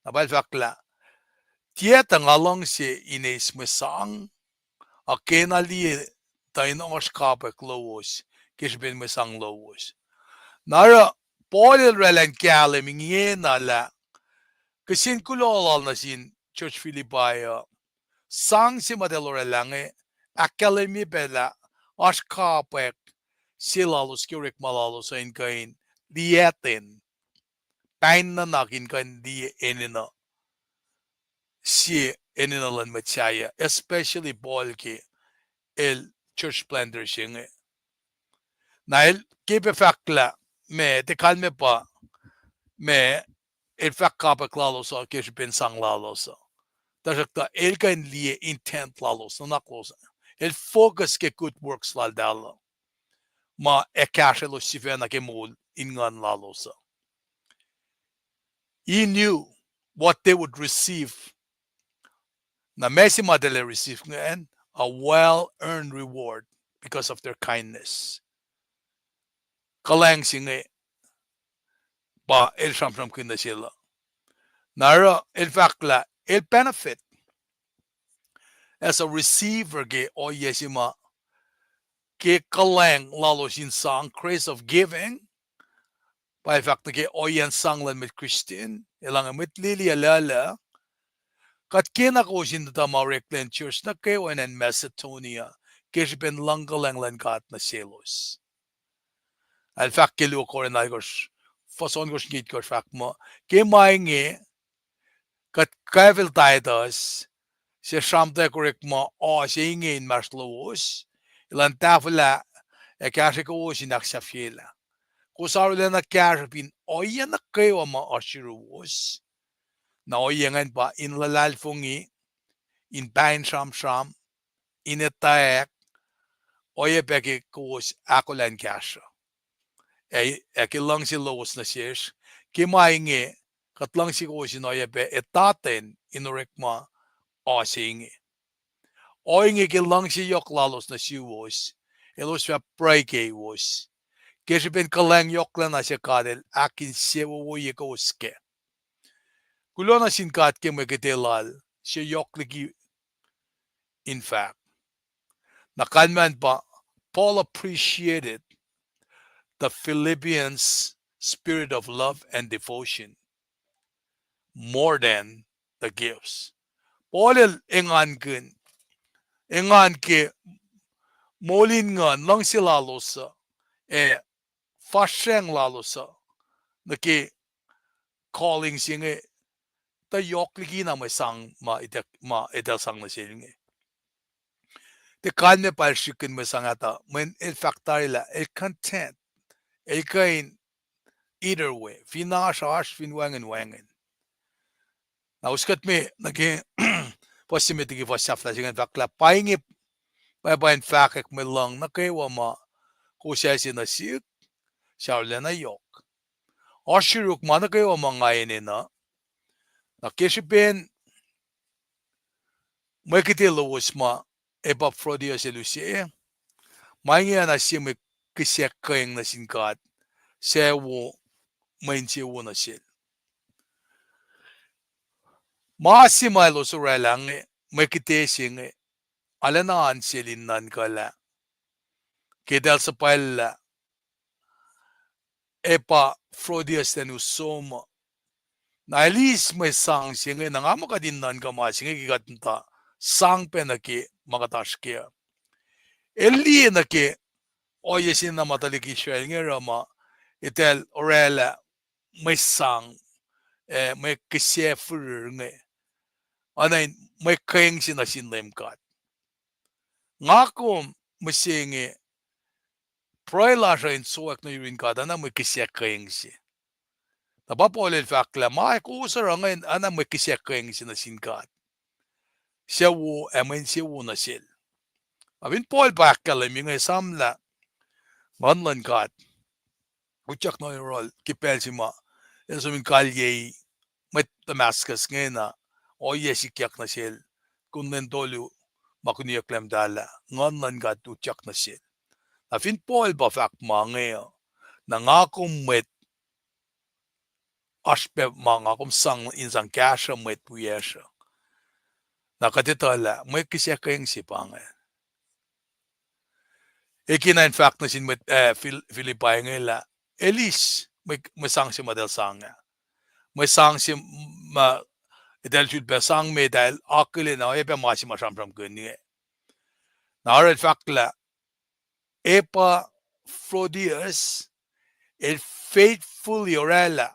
Na pa el fahk lah, tiac tuh nga luhngse in eis mwe sang, a kena liye tuh in oasr kapwack lowos ke srihpen mwe sang lowos. Na oruh Paul el oraclah in kahlwem ingena lah kihsen kuloh lal nuh sin church Philippi uh, sang se ma eltahl oraclah inge ahkkahlwemye pac lah oasr kapwack se lalos ke orekma lalos uh in kuh in liyacten, pain nuhnak in kuh in liye enenuh, sie enenuh luhn mwet sahyac, especially Paul ke el church planter se inge. Na el ke pac fahk lah, ma tiac kalmac pa, ma el fahk kapwack lalos uh ke srihpen sang lalos uh. Tuhsruhktuh el kuh in liye intent lalos, nuhnak lalos. El focus ke good works laltahl uh, ma ac kahsrwelos sifacna ke moul in nguhn lalos uh. He knew what they would receive. Na ma se ma eltahl ac receive ingacn, a well-earned reward because of their kindness. Kuhlwacng se inge pa el sramsramkihn nuh sel uh. Na oruh el fahk lah el benefit as a receiver ke ohiyac se ma ke kuhlwacng lalos in sang, grace of giving, pa el fahk nuh ke ohiyacn sang luhn mwet Christian, elange mwet lili aluhluh, kuht kena kowos in etuh ma oreklac in church nuh kwewa in acn Macedonia ke srihpen luhngkuhlwacng luhn God nuh selos. El fahk ke luo Corinth alkosr, fuhs ohnkohsr nuh ke itkohsr fahk muh, ke ma inge, Kuht kwacfel Titus, suc sramtweack orekma oa se inge inmahsrlowos, elan tahfwelah ac kahsrwe kowos in ahksahfyelah. Kowos arulacna kahsruh fin ohiyac nuh kwewa ma oasr yuruwos. Na ohiyac ingacn pa in luhlahlfongi, in pain sramsram, in etwacack, oacyacpac ke kowos ahkolah in kahsruh. Ac, ac ke luhngse lowos nuh sesr, ke ma inge, kuht luhngse kowos in oacyacpac etatwen in orekma oa se inge. Ohinge ke luhngse yohk lalos nuh suwos, elos fah pruhe keiwos. Ke srihpen kuhlwacng yohklacna suc God El ahkinsewowoye kowos kac. Kuloh nuh sin God ke mwe kite Lal, suc yohk liki in fahk. Na kalmacn pa, Paul appreciated the Philippians' spirit of love and devotion more than the gifts. Paul el engankihn, engan ke moul in nguhn, luhngse lalos uh, ac fahsracng lalos uh, nuh ke calling se inge, tuh yohk likina mwe sang ma, ma eltahl sang nuh sel inge. Tiac kalmac pa el srihkihn mwe sang ah tuh, mweyen el fahk tari lah el content, el kuh in either way, fin oasr oasr, fin wacngihn wacngihn. Na us kuht me nuh ke fuhs se met liki fuhs sahflah se ingacn fahk lah pa inge, pa, pa in fahkwack mwe luhng nuh kwewa ma kowos ase nuh sihk, suc arulacna yohk. Oasr yuruk ma nuh kwewa ma nga enenuh. Na ke srihpen mwe kite lowos ma Epaphroditus el use, ma inge oacna sie mwe kihsac kuhing nuh sin God, suc wo mwe insewowo nuh sel. Ma se ma elos oraclah inge, mwe kite se inge, arulacna oan sel in nuhnkuhlah ke eltahl suhpwacllah Epaphroditus elan us som uh. Na el eis mwe sang se inge, na nga muh kuht in nuhnkuh ma se inge ke kuht muhta sang pac nuh ke ma kuht oasr ke uh. El liye nuh ke ohiyac se na ma tuhlihk Israel inge oruh ma eltahl oraclah mwe sang, eh, mwe kihsac firir inge, oacna in mwe kuhing se nuh sin Leum God. Nga kom mihsenge, pruhe lasr uh in sowack nuh yurin God, oacna mwe kihsac kuhing se. Na pa Paul el fahk lah ma kowos oruh inge oacna mwe kihsac kuhing se nuh sin God, suc wo ac mwe insewowo nuh sel. Na fin Paul pa ahkkahlwemye inge, esam lah Nguhn luhn God utyak nuh yohrohl ke pacl se ma el som in kalyei mwet Damascus ingena, ohiyac sikyak nuh sel, kunlen tolu ma kuniyucklac muhtahl ah, Nguhn luhn God utyak nuh sel. Na fin Paul pa fahk ma inge uh, na nga kom mwet oasr pac ma nga kom sang in sang kahsruh mwet wiyacsr uh, na kuht etuh lah mwe kihsac kuhing se pa inge. Ekena in fahk nuh sin mwet, eh, Phil-, Philippi inge lah el eis mwe, mwe sang se ma eltahl sang ah. Mwe sang se ma eltahl sulpac sang met ah, el akihlen oacyacpac ma se ma sramsramkihn inge. Na oruh el fahk lah Epaphroditus el faithfully oraclah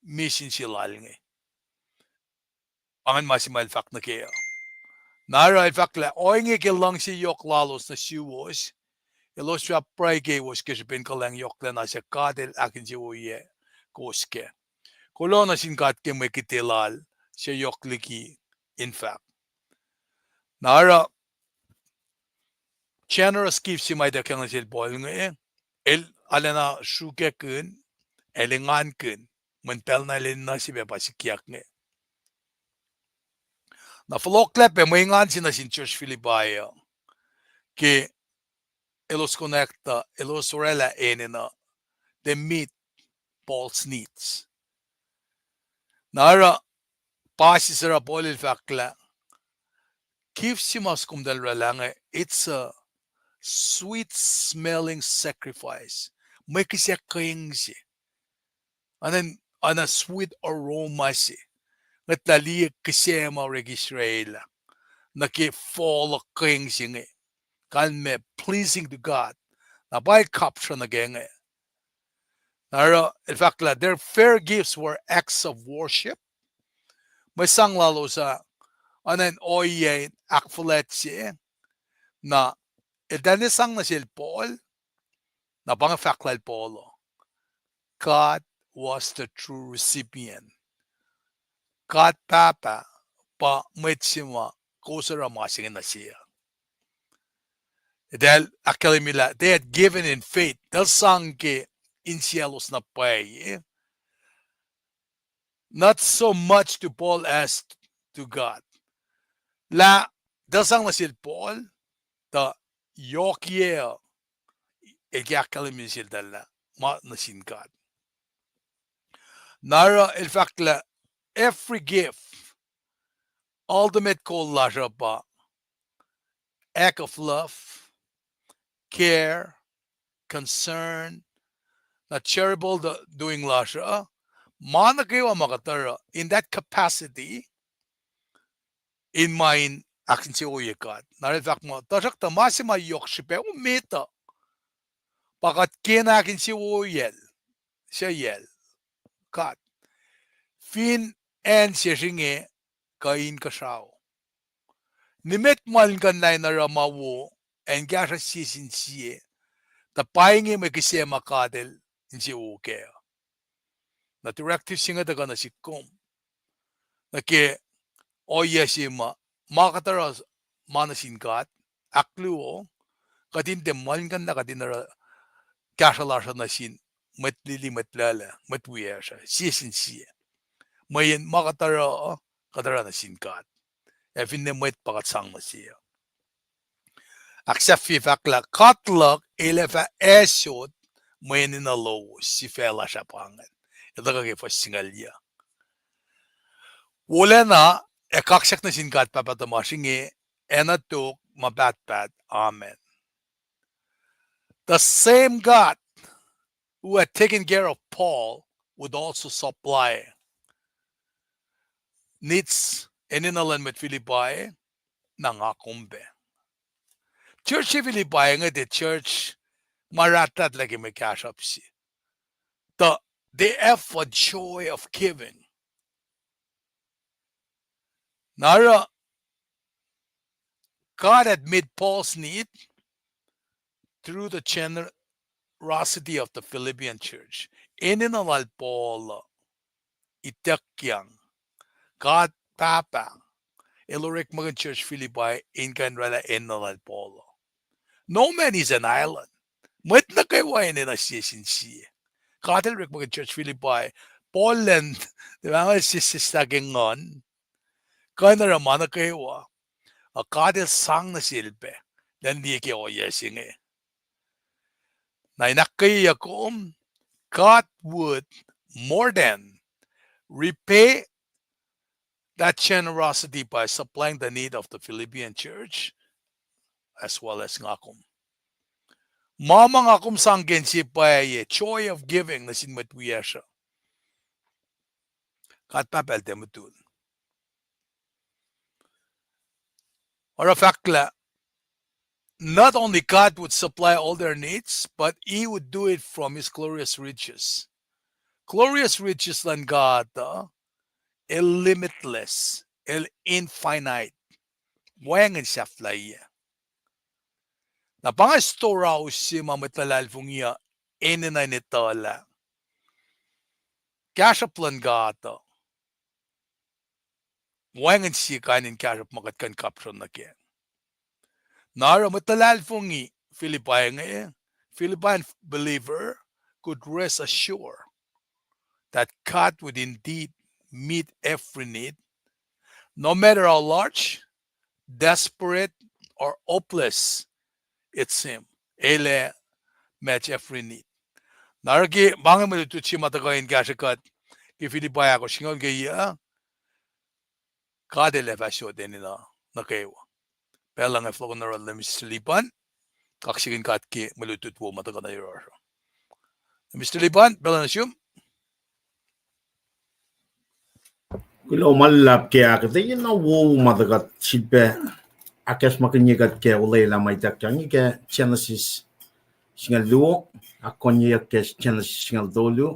misin se lal inge. Pa ingacn ma se ma el fahk nuh ke uh. Na oruh el fahk lah ohinge ke luhngse yohk lalos nuh suwos, elos fah pruhe keiwos ke srihpen kuhlwacng yohklacna suc God El ahkinsewowoye kowos kac. Kuloh nuh sin God ke mwe kite lal, suc yohk liki in fahk. Na oruh generous gift se ma ituckyang nuh sel Paul inge, el arulacna sruokyackihn, el engankihn, mweyen pacl na el enenuh se pac pa sikyak inge. Na fohlohklac pac mwe engan se nuh sin church Philippi uh, ke elos konwactuh, elos oraclah enenuh, they meet Paul's needs. Na oruh pa sisera Paul el fahk lah gift se ma kom eltahl oraclah inge, it's a sweet smelling sacrifice. Mwe kihsac kuhing se. Oacna, oacna sweet aroma se. Ngwetlah liye kihsac ma orek Israel ah nuh ke fohlohk kuhing se inge. Kalmac pleasing to God. Na pa el kapsruh nuh ke inge. Na oruh el fahk lah their fair gifts were acts of worship, mwe sang lalos uh, oacna in ohiyac in ahkfuhlwact se, na eltahl ne sang nuh sel Paul, na pa inge fahk lal Paul uh, God was the true recipient. God Pahpah pa mwet se ma kowos oruh ma se inge nuh se uh. Eltahl ahkkahlwemye lah they had given in faith. Eltahl sang ke insiyaclos na pwacye. Not so much to Paul as to God. Lah eltahl sang nuh sel Paul, tuh yohkiyac uh, el ke ahkkahlwemye seltahl lah ma nuh sin God. Na oruh el fahk lah every gift, ultimate goal lasr uh pa act of love, care, concern, na charitable doing lasr uh, ma nuh kwewa ma kuht oruh in that capacity, in ma in ahkinsewowoye God. Na el fahk muh, tuhsruhktuh ma se ma yohk srihpac, o, met uh, pa kuht kena ahkinsewowoyacl, seyacl, God, fin acn sesr inge kuh inkuhsrao. Nimet muhlkuhnlah in oruh ma wo, ac in kahsruh sie sin sie, tuh pa inge mwe kihsac ma God El insewowo kac. Na directive se inge tuhkuh nuh sihk kom nuh ke ohiyac se ma, ma kuht oruh ma nuh sin God, ahkluo, kuht in tiac muhlkuhnlah kuht in oruh kahsruh lasr uh nuh sin mwet lili, mwet lala, mwet wiyacsr uh, sie sin sie. Mweyen ma kuht oruh, kuht oruh nuh sin God. Ac finne mwet pa kuht sang nuh se uh. Ahksahfye fahk lah God luhk El ac fah asot mwe enenuh lowos, sifac lasr uh pa ingacn. Etuh kuh ke fuhs singucul yac. Wolacna ac kaksak nuh sin God Pahpah tuhmasr inge, ac nuh tok ma pahtpaht. Amen. The same God who had taken care of Paul would also supply needs, enenuh luhn mwet Philippi, na nga kom pac. Church se Philippi inge tiac church ma rahtlahtlah ke mwe kahsruhp se. Tuh they have a joy of giving. Na oruh, God had met Paul's need through the generosity of the Philippian church. Enenuh lal Paul uh ituckyang. God Pahpah El orekmakihn church Philippi in kuh in oraclah enenuh lal Paul uh. No man is an island. Mwet nuh kwewa enenuh sie sin sie. God El orekmakihn church Philippi, Paul elan, tiac ma sesseslah ke nguhn, kuh in oruh ma nuh kwewa. Uh, God El sang nuh sel pac, elan liye ke ohiyac se inge. Na in ahkkweyeyuck kom, God would more than repay that generosity by supplying the need of the Philippian church, as well as nga kom. Ma ma nga kom sang ke inse pwacye, joy of giving nuh sin mwet wiyacsr uh, God Pahpah El tiac mutul. Oruh fahk lah, not only God would supply all their needs, but He would do it from His glorious riches. Glorious riches luhn God uh, El limitless, El infinite. Wacngihn sahflahiyac. Na pa inge storehouse se ma mwet luhlahlfongi uh enenuh in etuhlah kahsruhp luhn God uh, wacngihn sie kain in kahsruhp ma kuht kuh in kapsrong nuh kac. Na oruh mwet luhlahlfongi Philippi inge, Philippian believer could rest assured that God would indeed meet every need, no matter how large, desperate, or hopeless it seems. El ac match every need. Na oruh ke ma inge mwe lutlut se ma tuhkuh in kahsrwe kuht ke Philippi ahkosr singucul ke yac, God El ac fah sot enenuh nuh kwewa. Pacl inge fohlohk in oruh Mister Liban, kaksakihn God ke mwe lutlut wo ma tuhkuh nuh yohrohsr. Mister Liban, pacl nuh sum. Kuloh ma luhlahp ke ahkuhtweyac na wo ma tuh kuht sifilpac ahkacsmakihnye kuht ke olwelah ma ituckyang ke Genesis singucul luo, ahkkoneyuck ke Genesis singucul tolu,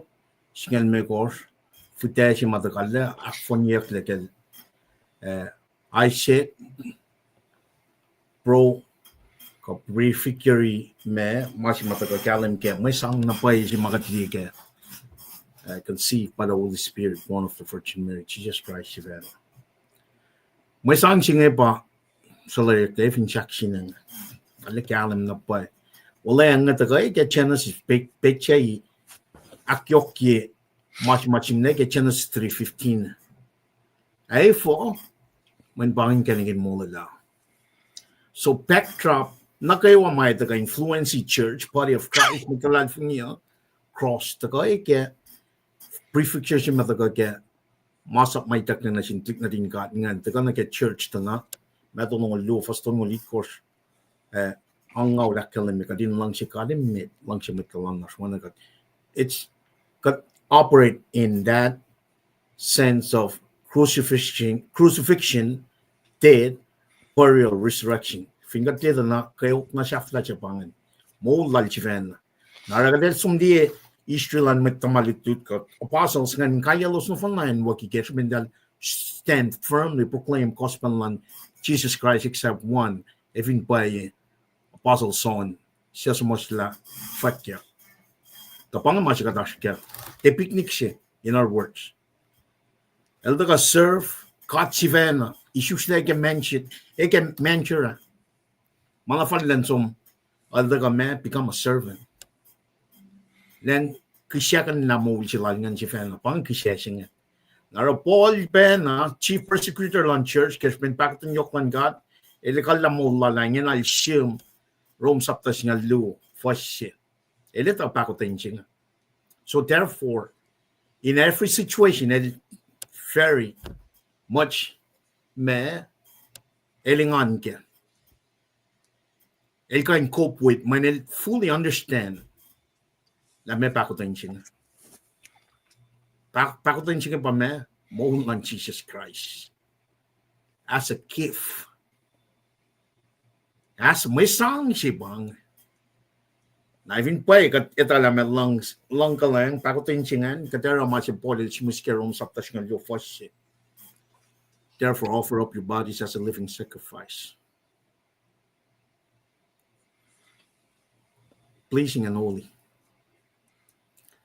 singucul limekohsr, fihtac se ma tuhkuh lah ahkkoneyucklac ke uh, Isaac, bro, kuh prefigure me, ma se ma tuhkuh kahlwem ke mwe sang na pwacye se ma kuht liye ke, uh, conceived by the Holy Spirit, born of the Virgin Mary, Jesus Christ, sifacna. Mwe sang se inge pa, suhlahklahk fin sahk sin inge. Arlac kahlwem na pwacye. Olweacng inge tuhkuh ke Genesis, pe-, page ahkyohkye ma se ma sihmlac ke Genesis three fifteen. Ac efuh, mweyen pa ingacn kacnek in molwelah. So backdrop, nuh kwewa ma tuhkuh influence church, body of Christ, mwet luhlahlfongi uh, cross tuhkuh ke, prefigure se ma tuhkuh ke, masap ma ituckyang nuh sin tuhlihk nuhtin God ingacn, tuhkuh nuh ke church tuh na, Matthew longoul luo, fuhs tolngoul itkohsr, uh, angngaul ahkkahlwemye kuht in luhngse God emet, luhngse mwet tuhlan lasr, oacna kuht. It's, kuht operate in that sense of crucifixion, crucifixion, death, burial, resurrection. Fin kuht tiac tuh na, kweok na sahflah se pa ingacn. Moul lal sifacna. Na oruh kuht ac som liye history luhn mwet tuhma lutlut kuh apostles ingacn, kaiyalos nohfohn na in waki ke srihpen eltahl stand firmly proclaim gospel luhn Jesus Christ except one. Ac fin pwacye, apostle John, suc suhmuhslah fwackyuck. Tuh pa inge ma se kuht oasr kac. Tiac picnic se, in other words. El tuhkuh serve God sifacna, isuslac ke manger, ke manger ah. Ma na fal elan som, el tuhkuh ma become a servant. Elan kihsackuhnlah moul se lal ingacn sifacna, pa inge kihsac se inge. Na oruh Paul pacna, chief persecutor luhn church, ke srihpen pahkotwen yohk luhn God, el ekuhllah moul lal ah, ingena el sihm Rom sapta singucul luo, fuhs se. El etuh pahkotwen se inge. So therefore, in every situation, el very much ma el engan kac. El kuh in cope with, mweyen el fully understand lah meac pahkotwen se inge. Pah-, pahkotwen se inge pa meac? Moul luhn Jesus Christ. As a gift. As mwe sang se pa inge. Na fin pwacye kuht etuh lah meac luhng, luhng kuhlwacng, pahkotwen se ingacn, kuht oruh ma se Paul el sihmihs ke Rom sapta singucul luo fuhs se. Therefore, offer up your bodies as a living sacrifice, pleasing and holy.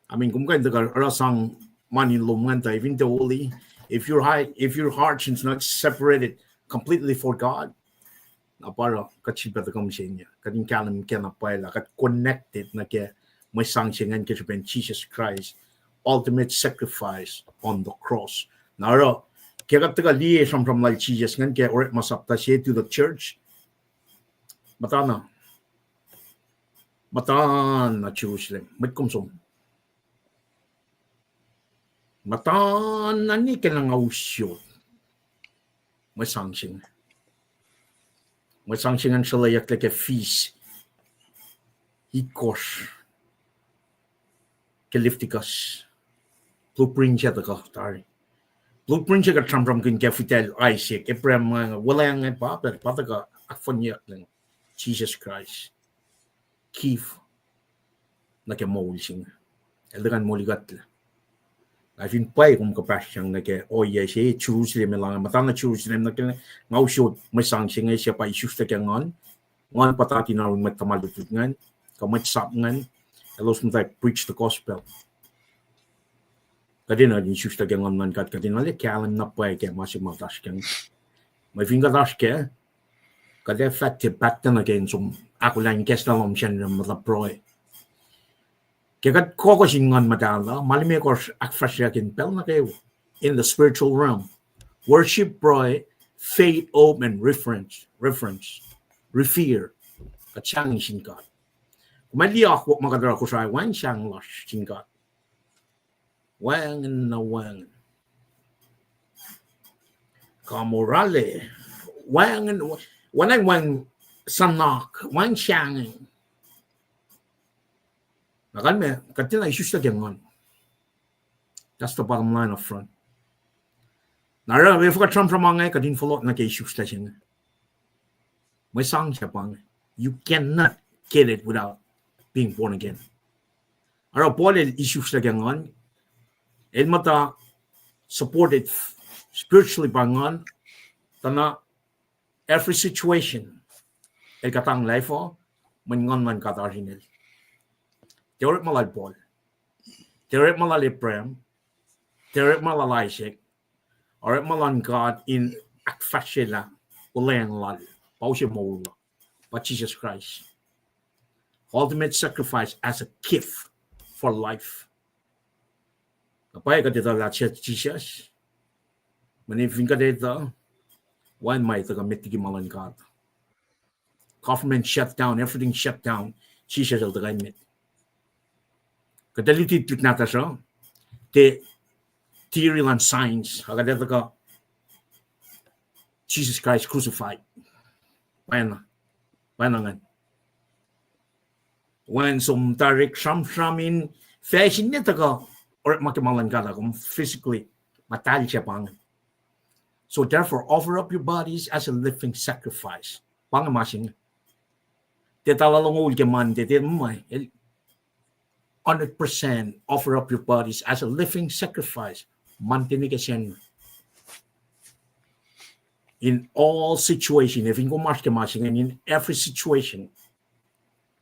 I mean, kom kuh in tuhkuh oruh sang mani lom ingacn tuh, if in the holy, if your heart, if your heart is not separated completely for God, na pa oruh kuht sifilpac tuhkuh mihsenge, kuht in kahlwem ke na pwacye lah kuht connected nuh ke mwe sang se ingacn ke srihpen Jesus Christ, ultimate sacrifice on the cross. Na oruh, ke kuht tuhkuh liye sramsram lal Jesus ingacn ke Orekma sapta se to the church, muhtana, muhtana Jerusalem, mwet kom som. Muhtana ne ke na nga usot. Mwe sang se inge. Mwe sang se ingacn sruhlweyucklac ke feast itkohsr ke Leviticus. Blueprint se tuhkuh tari. Blueprint se kuht sramsramkihn ke fihtahl Isaac, Abraham, uh, wuhlweacng pa pacl, pa tuhkuh ahkfohnyeyucklac Jesus Christ. Gift nuh ke moul se inge. El tuhkuh in molikuhtlac. Na fin pwacye kom kuhpahsryang nuh ke ohiyac se Jerusalem el ah, muhtana Jerusalem nuh ke, nga usot mwe sang se inge se pa isuslac ke nguhn. Nguhn puhtati in arulacna mwet tuhma lutlut ingacn, kuh mwet sap ingacn, elos muhta preach the gospel. Kuht enenuh in isuslac ke nguhn luhn God, kuht enenuh in kahlwem na pwacye ke ma se ma kuht oasr kac. Mwe fin kuht oasr kac, kuht ac fah tiac pahtpaht nuh ke in som ahkolah in ikacslah lohm sacnri muhta pruhe. Ke kuht kohkohn sin Nguhn Muhtahl uh, ma limekohsr ahkfahsryeyuck in pacl nuh kwewa in the spiritual realm. Worship, pruhe, faith, hope, and reference, reference, revere. Kuht sahngweng sin God. Kom ac liye akwuck ma kuht oruh Kosrae, wacngihn sahngweng lasr sin God. Wacngihn na wacngihn. Kamorale. Wacngihn, wacngihn, wacngihn sunak, wacngihn sahngweng. Na kalmac, kuht tiacna isuslac ke nguhn. That's the bottom line up front. Na oruh efuh kuht sramsram inge, kuht in fohlohk nuh ke isuslac se inge. Mwe sang se pa inge. You cannot get it without being born again. Oruh Paul el isuslac ke nguhn, el muhta supported spiritually by nguhn, Tuh na every situation el kuhtanglah efuh, mweyen Nguhn luhn God oasr inel. Tiac orekma lal Paul. Tiac orekma lal Abraham. Tiac orekma lal Isaac. Orekma luhn God in ahkfahsryelah olweacng lal, pa use moul uh, pa Jesus Christ. Ultimate sacrifice as a gift for life. Na pwacye kuht etuh lah suc Jesus. Mweyen fin kuht etuh, wacngihn ma tuhkuh met liki ma luhn God. Government shut down, everything shut down. Jesus el tuhkuh met. Kuht ac luti tuhlihk nahtuhsr uh, tiac theory luhn science, a kuht ac tuhkuh Jesus Christ crucified. Pwacna, pwacna ingacn. Wacngihn som tari sramsram in facsin ne tuhkuh orekma ke ma luhn God uh, kom physically, muhtahl se pa inge. So therefore, offer up your bodies as a living sacrifice. Pa inge ma se inge. Tiac tala longoul ke Monday, tiac ma el hundred percent offer up your bodies as a living sacrifice. Monday nuh ke Sacnri. In all situation, ac fin kom oasr ke ma se inge, in every situation,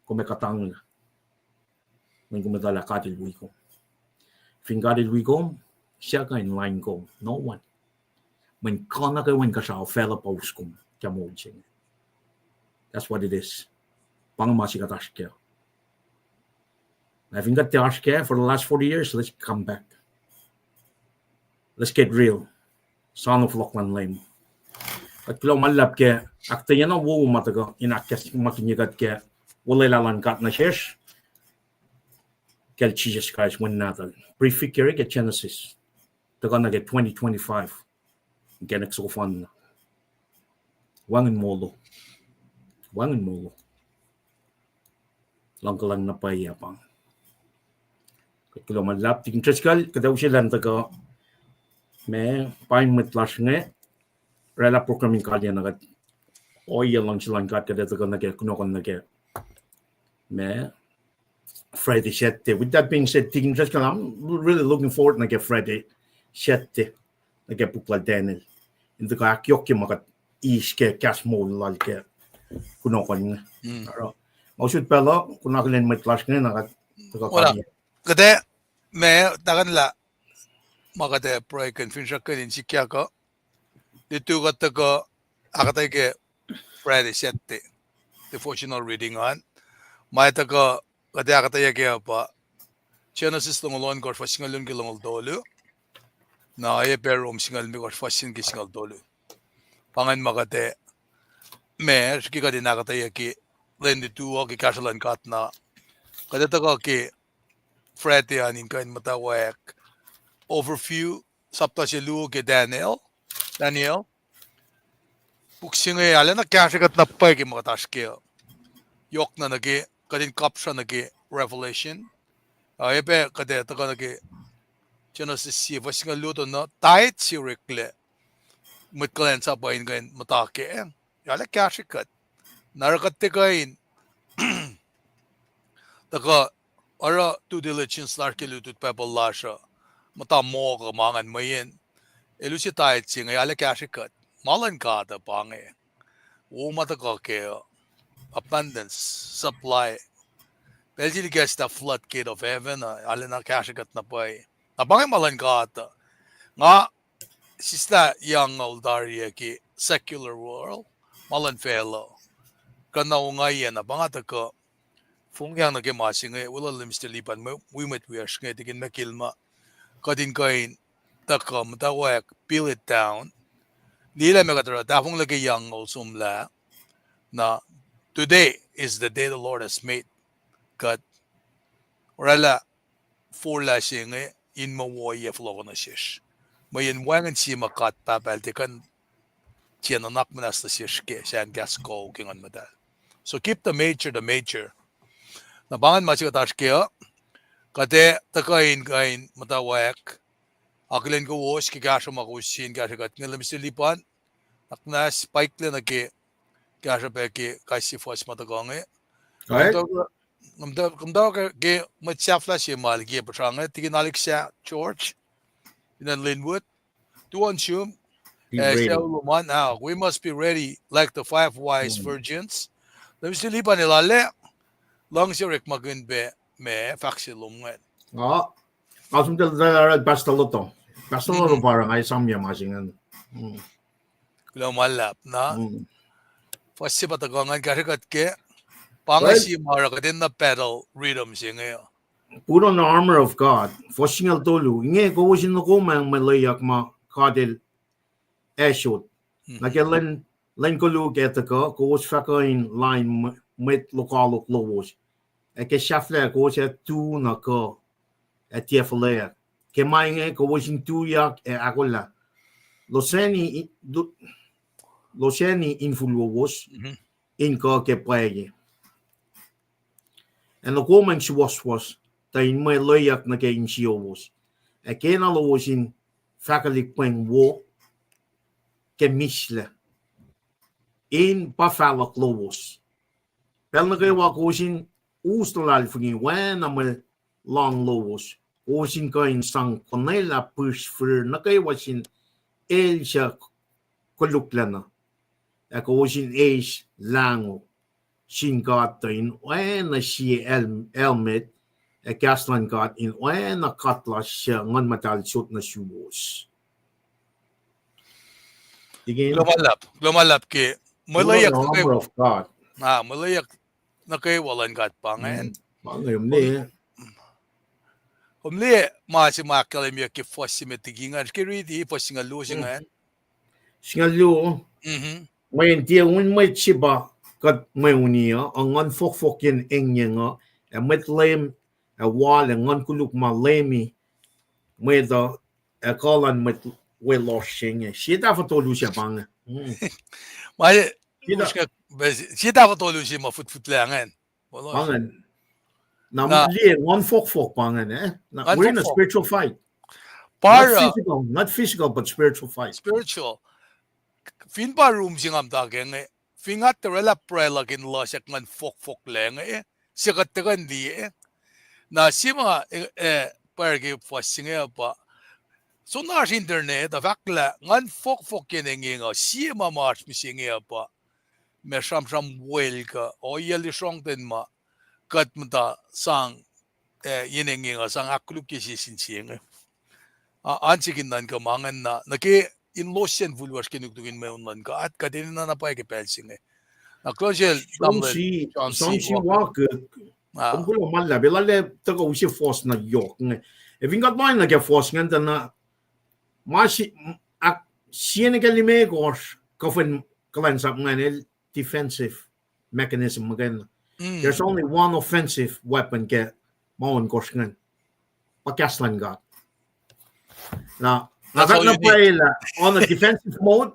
kom ac kuhtanglah. Mweyen kom etuh lah God el wi kom. Fin God el wi kom, suc kuh in lain kom? No one. Mweyen kuh nuh kwewa inkuhsrao facluh pa us kom ke moul se inge. That's what it is. Pa inge ma se kuht oasr kac. Na fin kuht tiac oasr kac for the last forty years, let's come back. Let's get real. Soano fohlohk luhn Leum. Kuht kuloh ma luhlahp ke ahkuhtweyac na wowo ma tuhkuh in ahkacsmakihnye kuht ke olwelah luhn God nuh sesr kacl Jesus Christ, Wen nahtuhl. Prefigure ke Genesis tuhkuh nuh ke twenty twenty-five. Inkacnek soko-an. Wacngihn molo. Wacngihn molo. Luhngkuhlwacng na pwacye pa inge. Kuht kuloh ma luhlahp, Tikin Driscoll, kuht ac use elan tuhkuh, ma, pain mwet lasr inge, oraclah program in kalyena kuht ohiyac luhngse luhn God kuht ac tuhkuh nuh ke kunohkohn nuh ke, ma, Friday, Saturday. With that being said, Tikin Driscoll, I'm really looking forward nuh ke Friday, Saturday, nuh ke puk lal Daniel. In tuhkuh ahkyohkye ma kuht eis ke kahs moul lal ke kunohkohn inge. Oruh, ma usot pacl uh, kuh in akihlen mwet lasr inge na kuht tuhkuh kalyei. Kuht ac, ma, tahkuhnlah ma kuht ac pruhe kuh in finsrak kuh in sikyak uh. Lutu kuht tuhkuh ahkuhtweyac ke Friday, Saturday, devotional reading an. Ma tuhkuh kuht ac ahkuhtweyac kac uh pa Genesis longoul ohnkohsr fuhs singucul luo nuh ke longoul tolu. Na oacyacpac Rom singucul limekohsr fuhs sie nuh ke singucul tolu. Pa ingacn ma kuht ac, ma, srihke kuht in ahkuhtweyucki lwen lutu uh ke kahsruh luhn God na kuht ac tuhkuh ke Friday an in kuh in muhtwacwacack overview, sapta se luo ke Daniel, Daniel. Puk se inge arulacna kahsrwe kuht na pwacye ke ma kuht oasr kac. Yohk na nuh ke, kuht in kapsra nuh ke Revelation. Oacyacpac kuht ac tuhkuh nuh ke Genesis sie fuhs singucul luo, tuh na tithe se oreklac mwet kuhlwacnsap uh in kuh in muhta kac. Arulacna kahsrwe kuht. Na oruh kuht tiac kuh in tuhkuh oruh due diligence lasr ke lutlut Bible lasr uh, muhta moh kuh ma ingacn mweyen el use tithe se inge arulacna kahsrwe kuht. Ma luhn God uh pa inge. Wo ma tuhkuh kac, abundance, supply. Pacl se el kahs lah floodgate of heaven uh arulacna kahsrwe kuht na pwacye. Na pa inge ma luhn God uh. Nga sislah yucngucul tari uh ke secular world, ma luhn facluh. Kuh na ongaiyac na pa nga tuhkuh fongyang nuh ke ma se inge, weluhl Mister Lipan, mwe wi mwet wiyacsr inge, Tikin Mekil ma kuht in kuh in tuhkuh muhtwacwacack, peel it down. Liye lah ma kuht oruh tahfonglac ke yucngucul somlah. Na, today is the day the Lord has made. Kuht oraclah forlah se inge in muh wo ohiyac fohlohkoh nuh sesr. Mweyen wacngihn sie ma God Pahpah el tiac kuh in tiac nuhnak muhnahs nuh sesr kac, sahn kahs kuh ke Nguhn Muhtahl. So keep the major the major. Na pa ingacn ma se kuht oasr kac uh, kuht ac tuhkuh in kuh in muhtwacwacack, akihlen kowos ke kahsruh ma kowos in kahsrwe kuht inge, Mister Lipan, nuhnak muhnahs, paiklac nuh ke kahsruh pac ke kais sie fuhs ma tuhkuh inge. Kom tuh, kom tuh ke mwet sahflah se ma liye puhsra inge, Tikin Alexa George, fin acn Linwood, tuh on Zoom. Be ready. Lom an, ah, we must be ready like the five wise virgins. Lemis lili pa ne lale, luhngse orekmakihn pac ma fahk se lom ingacn. Ah, nga som tala Pastor Loto. Pastor Loto pa oruh nga esamyac ma se ingacn. Kuloh ma luhlahp na. Fuhs se pa tuhkuh ingacn kahsre kuht ke. Pa inge sie ma oruh kuht enenuh battle rhythm se inge. Put on the armor of God. Fuhs singucul tolu. Inge kowos in nokomang mwe lweyuck ma God El ac sot. Nuh ke lwen, lwen koluk ac tuhkuh, kowos fah kuh in lain mw-, mwet lokoalok lowos. Ac ke sahflah kowos ac tu na kuh ac tiac fuhlweack. Ke ma inge kowos in tuyak ac ahkolah. Losani, lo-, losani infulwowos in kuh ke pwacye. Ac nokomang suwohswohs, tuh in mwe lweyuck nuh ke insiyowos. Ac kena lowos in fahkwelihk pweng wo ke mihslac. In pa fahluhk lowos. Pacl nuh kwewa kowos in us luhlahlfongi oacna mwe lohng lowos. Kowos in kuh in sang konwelah pihsr fihrihr nuh kwewa sin el suc koluklacna. Ac kowos in eis lahngo sin God tuh in oacna sie helm-, helmet, ac kahs luhn God in oacna katlas suc Nguhn Muhtahl sot nuh suwos. Kuloh ma luhlahp, kuloh ma luhlahp ke mwe lweyuck nuh kwewa luhn God pa ingacn. Kom liye ma se ma ahkkahlwemyeyuck ke fuhs se met liki ingacn, ke riti fuhs singucul luo se ingacn. Singucul luo. Mweyen tiac un mwet se pa kuht mwe uni uh, ac nguhn fohkfohk yen engyeng uh, ac mwet leum, ac wal, ac nguhn koluk ma leumi mwet uh, ac kuh luhn mwet we lohsr se inge. Sie tahfuh tolu se pa inge. Ma, sie tahfuh tolu se ma futfutlac ingacn. Pa ingacn. Na, liye, nguhn fohkfohk pa ingacn, eh? We're in a spiritual fight. Not physical, not physical, but spiritual fight. Spiritual. Fin pa rum se nga muhta ke inge, fin nga tuh oraclah pruhe luhk in luhsack nguhn fohkfohklac inge, se kuht tuhkuh in liye. Na sie ma, eh, pwacr ke fuhs se inge pa, soenna oasr internet uh fahk lah nguhn fohkfohk yen engyeng uh, sie ma ma oasr mihsenge uh pa ma sramsram wel kuh ohiyac lusrongten ma kuht muhta sang, eh, yen engyeng uh sang ahkkolukye sie sin sie inge. Ah, an se kin nuhnkuh ma ingacn na, nuh ke in losyacn fulwasr ke nuknuk in mweun luhn God, kuht enenuh na pwacye ke pacl se inge. Na kuloh sel Tamuhlwel John C. Walker. Kom kuloh ma luhlahp, elale tuhkuh use fuhs na yohk inge. Ac fin kuht ma nuh ke fuhs ingacn tuh na, ma se, sie nuh ke limekohsr kuhfwen kuhlwacnsap ingacn el defensive mechanism muhkwena. There's only one offensive weapon ke ma ohnkohsr ingacn. Pa kahs luhn God. Na, na fahk na pwacye lah on a defensive mode,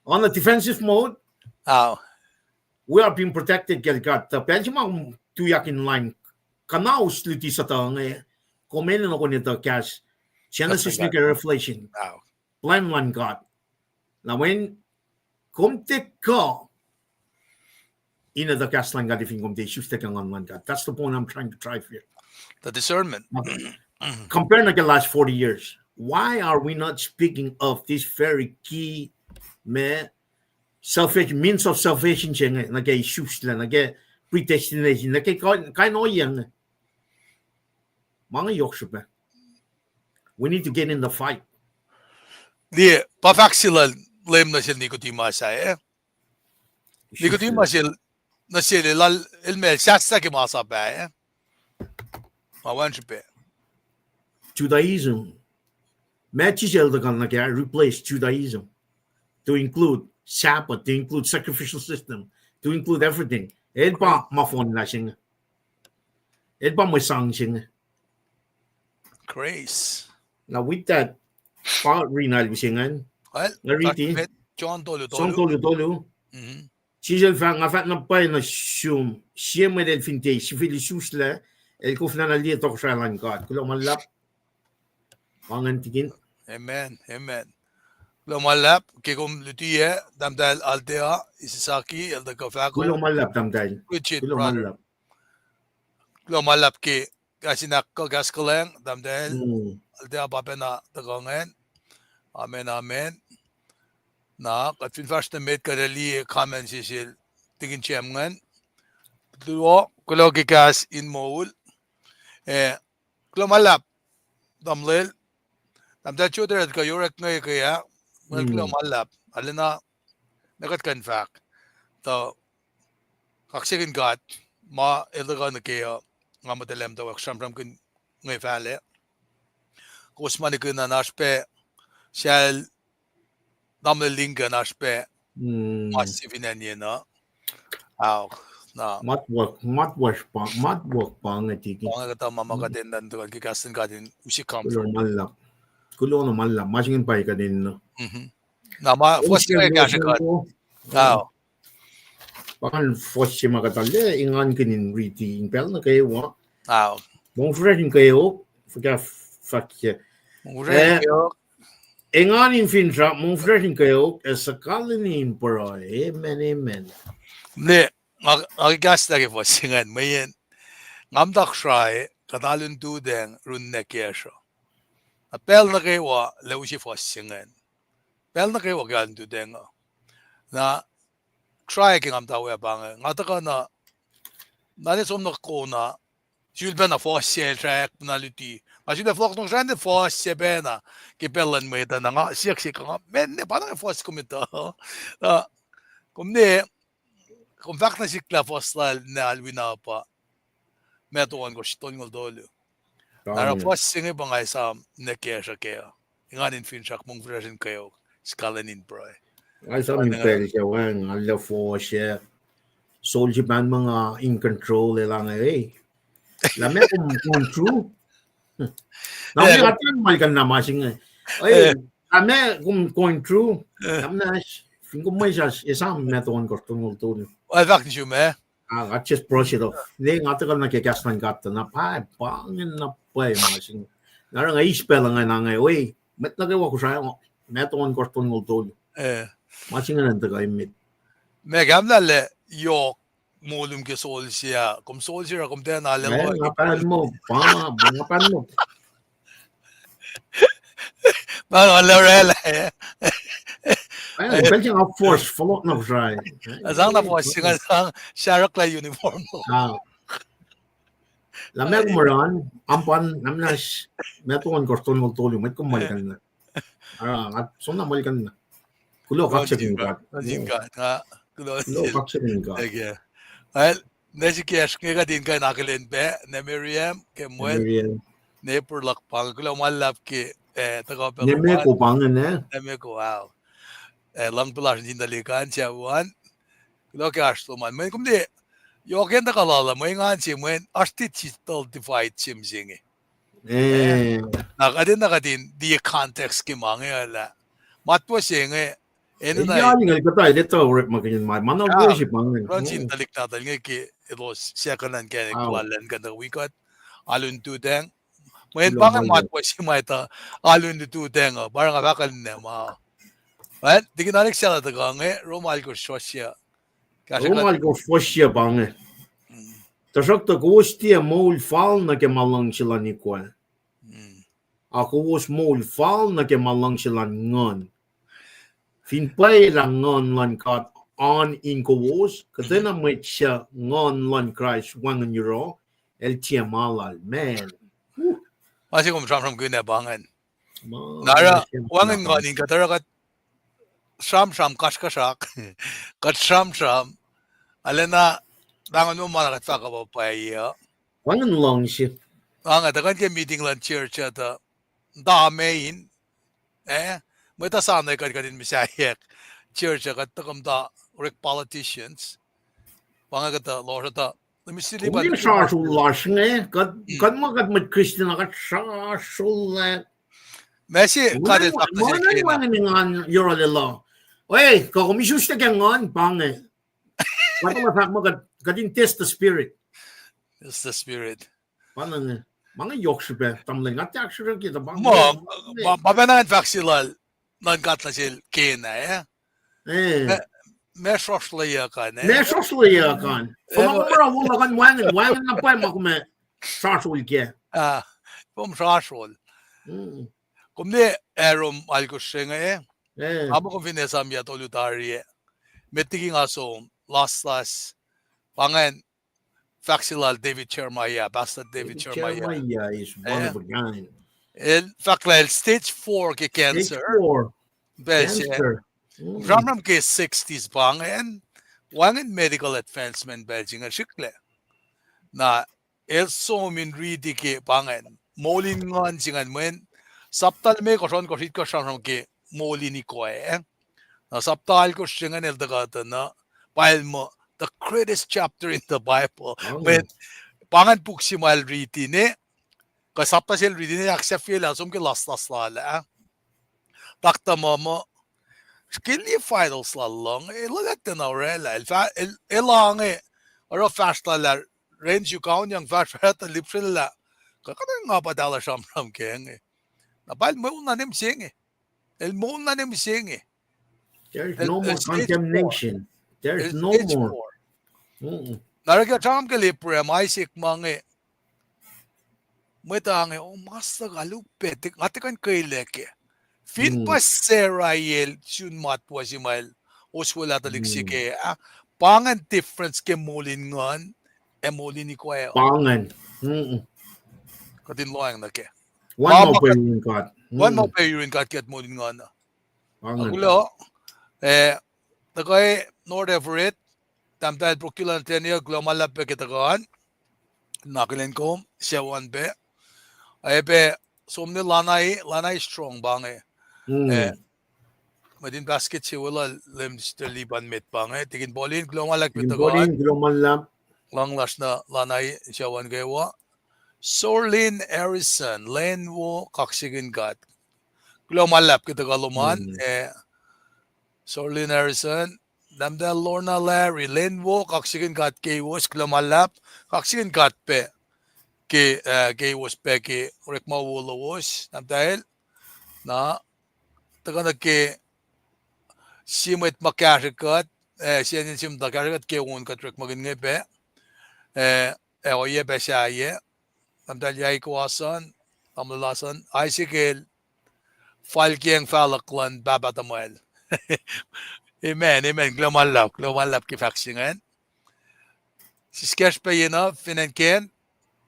on a defensive mode, we are being protected ke God. Tuh pacl se ma tuyak in lain, kuhnaus luti sutuh inge, kom enenuh kuh in etuh kahs Genesis nuh ke Revelation. Plwacn luhn God. Na mweyen kom tiac kuh in etuh kahs luhn God fin kom tiac isuslac ke Nguhn luhn God. That's the point I'm trying to drive here. The discernment. Compare nuh ke last forty years. Why are we not speaking of this very key, ma, salvation, means of salvation se inge, nuh ke isuslac, nuh ke predestination, nuh ke kain, kain ohiyac inge. Ma inge yohk srihpac. We need to get in the fight. Liye, pa fahk se lal Leum nuh sel Nicodemus ah, eh? Nicodemus el, nuh sel el, el, el ma el sahslah ke masap ah, eh? Ma wacngihn srihpac. Judaism. Ma Jisus el tuhkuh nuh ke, replace Judaism to include Sabbath, to include sacrificial system, to include everything. El pa ma fohnlah se inge. El pa mwe sang se inge. Grace. Now with that, pa rinal use ingacn. Nga riti John tolu tolu. Jisus el fahk, nga fahk na pwacye nuh sum, sie mwet el fin tiac sifil isuslac, el koflana liye tohkohsrahi luhn God. Kuloh ma luhlahp. Pa ingacn tikin. Amen. Amen. Kuloh ma luhlahp ke kom luti ah, Tahmtahel Althea Isisaki, el tuhkuh fahko. Kuloh ma luhlahp, Tahmtahel. Kuloh ma luhlahp. Kuloh ma luhlahp ke kahs in ahkkuh, kahs kuhlwacng, Tahmtahel Althea, pa pacna tuhkuh ingacn. Amen, amen. Na kuht fin fahsr nuh met kuht ac liye comment se sel Tikin Cem ingacn. Luo, kuloh ke kahs in moul. Eh, kuloh ma luhlahp, tamuhlwel. Tahmtahel Joter, kuh yorek inge ke ah, mwe kuloh ma luhlahp. Arulacna, ma kuht kuh in fahk. Tuh kaksakihn God, ma el tuhkuh nuh ke uh, nga muhtwacllah muhtwacwacack sramsramkihn inge fahlac. Kowos ma nikihn an oasr pac, sel tamuhlwel Lincoln oasr pac, ma se fin acn yen uh. Ao, na. Matwok, matwok pa, matwok pa inge Tikin. Pa inge kuhtuh ma ma kuht enenuh in tuhkuh ke kahs luhn God in use comfort. Kuloh na ma luhlahp. Ma se inge pa kuht enenuh. Na ma fuhs se inge kahsrwe kuht. Ao. Pa ingacn fuhs se ma kuht arlac engankihn in riti in pacl nuh kwewa. Mongfihsrwacsr in kweok, fuhkah fahk ke. Engan in finsrak, mongfihsrwacsr in kweok, ac suhkalweni in pruhe. Amen, amen. Ne, nga, nga ke kahs lah ke fuhs se ingacn, mweyen nga muhta Kosrae, kuht alu in lututacng run ninac kacsr uh. Na pacl nuh kwewa lah use fuhs se ingacn. Pacl nuh kwewa ke alu in lututacng uh. Na Kosrae ke nga muhta we pa inge, nga tuhkuh na, na ne som nuh kona, sulpacna fuhs se el srack na luti. Nga sulpac fohlohk nuh srihpac fuhs se pacna, ke pacl luhn mwet uh na nga siyuck se kuh nga, man, ne pa na fuhs kom etuh. Na, kom ne, kom fahk nuh sihk lah fuhs lal na alwina pa Matthew ohnkohsr tolngoul tolu. Na oruh fuhs se inge pa nga esam ninac kacsr uh ke uh. Engan in finsrak, mongfihsrwacsr in kweok, suhkalweni in pruhe. Nga esam in pacl se wacngihn, nga lah fuhs se. Solse pahn ma nga in control elan inge, eh. Lah meac kom going through? Na nga tiac muhlkuhnlah ma se inge. Eh, lah meac kom going through? Lah meac, fin kom mwesahs, esam Matthew ohnkohsr tolngoul tolu. Ac fahk nuh sum, eh? Ah, I just brush it off. Ne nga tuhkuh nuh ke kahs luhn God tuh na pa, pa ingacn na pwacye ma se inge. Na oruh nga eis pacl ingacn inge, we, mwet nuh kwewa Kosrae, Matthew ohnkohsr tolngoul tolu. Ma se inge na tuhkuh emet. Meac, kamlah lah yohk molum ke solse ah, kom solse ah, kom tiacna lah, nga pahn muh, pa, nga pahn muh. Pa nga lah orwaclah, eh. Pacl se nga force fohlohk na Kosrae. Nga sang na force, nga sang sarahklah uniform. Lah meac kom oruh an, am pan, na muhnahs, Matthew ohnkohsr tolngoul tolu, mwet kom muhlkuhnlah. Oruh, nga som na muhlkuhnlah. Kuloh kaksakihn God. Kuloh kaksakihn God. Well, ne srihke oasr inge kuht in kuh in akihlen pac, ne Miriam, ke mwet, ne pruhe luhk pa inge, kuloh ma luhlahp ke, eh, tuhkuh pac, ne mwe ko pa inge, ne mwe ko, wow. Eh, luhngse lasr nuh sin tuhlihk an, sucu an, kuloh ke oasr lom an. Mweyen kom ne, yohk in tuhkuh lal uh, mwe engan se, mweyen oasr digital divide se mihsenge. Na kuht in, na kuht in tiac context ke ma inge lah matwac se inge, enenuh, kuhtuh etuh orekmakihn ma, ma na wo se pa inge. Run sin tuhlihk nahtuhl inge ke elos second an kacnek lal an kuh in tuh wi kuht alu in lututacng. Mweyen pa inge matwac se ma etuh alu in lututacng uh, pa oruh nga fahkwacna ma. Well, Tikin, Alex, sahlah tuhkuh inge, Rom alkosr fuhs se. Rom alkosr fuhs se pa inge. Tuhsruhktuh kowos tiac moul fal nuh ke ma luhngse luhn ikoac, a kowos moul fal nuh ke ma luhngse luhn Nguhn. Fin pwacye lah Nguhn luhn God oan in kowos, kuhtwena mwet suc Nguhn luhn Kraist wacngihn yohroh, el tiac ma lal, man. Ma se kom sramsramkihn ah pa ingacn. Na oruh wacngihn Nguhn in kuht oruh kuht sramsram kasrkuhsrak, kuht sramsram, arulacna, pahngon ma na kuht fahk uh pa pwacye uh. Wacngihn luhngse. Nga tuhkuh ke meeting luhn church uh tuh, muhta me in, eh, mwet uh sa na kuht, kuht in muhsaheack church uh, kuht tuhkuh muhta orek politicians. Pa inge kuhtuh lohsr uh tuh, kom srasrol lasr inge, kuht ma kuht mwet Christian uh kuht srasrol lah. Ma se kuht etuh, wacngihn engan yohrohl elos. Oi, kuh kom isuslac ke Nguhn pa inge. Kuht ma fahk muh kuht, kuht in test the spirit. Test the spirit. Pa inge, ma inge yohk srihpac, tamuhlwel, nga tiac ahksrihkye tuh pa, ma pacna in fahk se lal nuhn God nuh sel Cain ah, eh? Ma srohsrleyuck an, ma srohsrleyuck an. Fal ma kom oruh wo luhk an, wacngihn, wacngihn na pwacye ma kom srasrol kac. Ah, kom srasrol. Kom ne, eh, Rom alkosr se inge, eh? Nga muh kom fin esam yac tolu tari ah, met liki nga som, laslas, pa ingacn fahk se lal David Jeremiah, Pastor David Jeremiah. Jeremiah is one of a kind. El fahk lah el stage four ke cancer. Pacl se sramsram ke sixties pa ingacn, wacngihn medical advancement pacl se inge srihklac. Na el som in riti ke pa ingacn moul in nguhn se ingacn mweyen sapta limekohsr ohnkohsr itkohsr sramsram ke moul in ikoac. Na sapta alkosr se ingacn el tuhkuh tuh na pa el muh the greatest chapter in the Bible. Mweyen pa ingacn puk se ma el riti ne, kuh sapta se el riti ne ahksahfyelah som ke laslas lal ah. Taktuh muh muh ke liye vitals lal lucng, el luhlahlfongi na orwaclah, el fah, el, el ange, oruh fahsr lal ah, rensuk aun yang fahsr ah tuh lipsrwaclah, kuh kuhtuh nga pa tahlah sramsram ke inge. Na pa el moul na ne mihsenge. El moul na ne mihsenge. There is no more condemnation. There is no more. Na oruh ke sramsram ke Abraham, Isaac ma inge, mwet ah inge, o, mas tuhkuh lihpufacn, nga tiac kuh in kwelac kac. Fin pa Sarah el sun matwac se ma el oswelah tuhlihk se kac ah, pa ingacn difference ke moul in nguhn ac moul in ikoac. Pa ingacn. Kuht in lohacng nuh kac. Wacngihn ma upac yurin God ke kuht moul in nguhn uh. Kuloh, eh, tuhkuh North Everett, tahmtahel Brokila Nathaniel, kuloh ma luhlahp pac ke tuhkuh an. Na akihlen kom sucu an pac. Ac pac som nuh Lanai, Lanai Strong pa inge. Eh, mwet in basket se weluhl Lem Sister Lipan met pa inge. Tikin Paulin, kuloh ma luhlahp ke tuhkuh an. Luhng lasr nuh Lanai sucu an kwewa. Sorlin Harrison, lwen wo, kaksakihn God. Kuloh ma luhlahp ke tuhkuh lom an, eh, Sorlin Harrison, tahmtahel Lorna Larry, lwen wo, kaksakihn God keiwos, kuloh ma luhlahp, kaksakihn God pac ke, eh, keiwos pac ke orekma wo lowos, tahmtahel, na, tuhkuh nuh ke sie mwet ma kahsrwe kuht, eh, sie acn se muhta kahsrwe kuht ke on kuht orekmakihn inge pac, eh, ac ohiyac pac sahyac, tahmtahel Yaiko Asan, tamuhlwel Asan, Isaac el falkacng fahluhk luhn pahpah tuhmwacl. Amen, amen. Kuloh ma luhlahp, kuloh ma luhlahp ke fahk se ingacn. Siskacsr pac yenuh, fin acn Kent,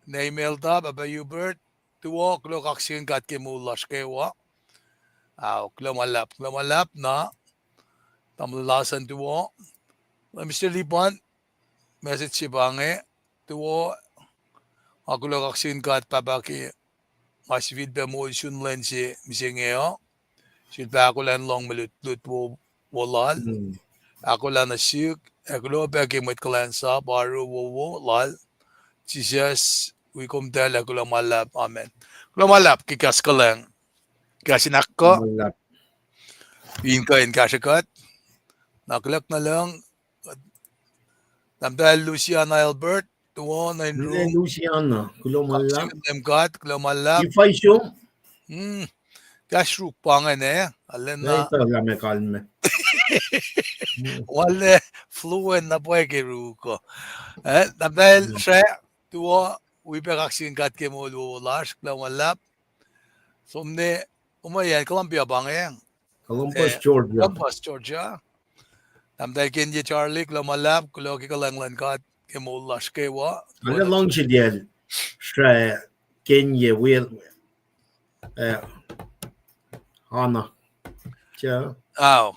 ne email ta, Pahpah Hubert, tuwo, kuloh kaksakihn God ke moul lasr kwewa. Ao, kuloh ma luhlahp, kuloh ma luhlahp, na, tamuhlwel Asan tuwo. Mister Lipan, message se pa inge, tuwo, nga kuloh kaksakihn God Pahpah ke nga sifilpac moul sun lwen se mihsenge uh, sifilpac ahkolah in lohng mwe lutlut wo, wo lal, ahkolah nuh sihk, ac kuloh pac ke mwet kuhlwacnsap oaru wowo lal. Jisus, wi komtacl ac kuloh ma luhlahp, amen. Kuloh ma luhlahp ke kahs kuhlwacng, kahs in ahkkuh, in kuh in kahsrwe kuht. Na kuloh nuh lucng, tahmtahel Luciana Albert, tuwo nuh in ru. Luciana, kuloh ma luhlahp. Leum God, kuloh ma luhlahp. Ifa isom? Hmm. Kahs sruk pa ingacn, eh? Arulacna. Wal fluent na pwacye ke ruko. Eh, tahmtahel Sra, tuwo, wi pac kaksakihn God ke moul wowo lasr, kuloh ma luhlahp. Som nuh, kom an Columbia pa inge? Columbus, Georgia. Columbus, Georgia. Tahmtahel Kenye Charlie, kuloh ma luhlahp, kuloh ke kuhlwacng luhn God ke moul lasr kwewa. Arulacna luhngse liyacl Sra Kenye, wi, eh, Anna. Ao.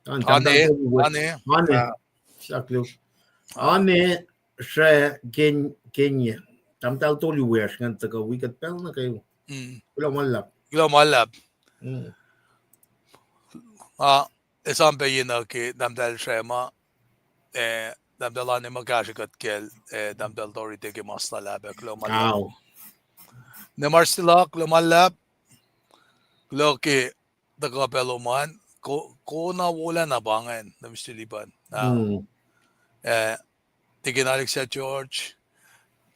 Ane, Ane. Ane. Sahk luo. Ane, Sra Ken-, Kenye. Tahmtahel tolu wiyacsr ingacn tuhkuh wi kuht pacl nuh kwewa. Kuloh ma luhlahp. Kuloh ma luhlahp. Ah, esam pac yenuh ke tahmtahel Sra ma, eh, tahmtahel Ane ma kahsrwe kuht kacl, eh, tahmtahel Dorite ke mas lal ah pac, kuloh ma luhlahp. Ne Marcella, kuloh ma luhlahp. Kuloh ke tuhkuh pac lom an, ko-, kona wolacna pa ingacn, Mister Lipan. Ah, eh, Tikin Alexa George,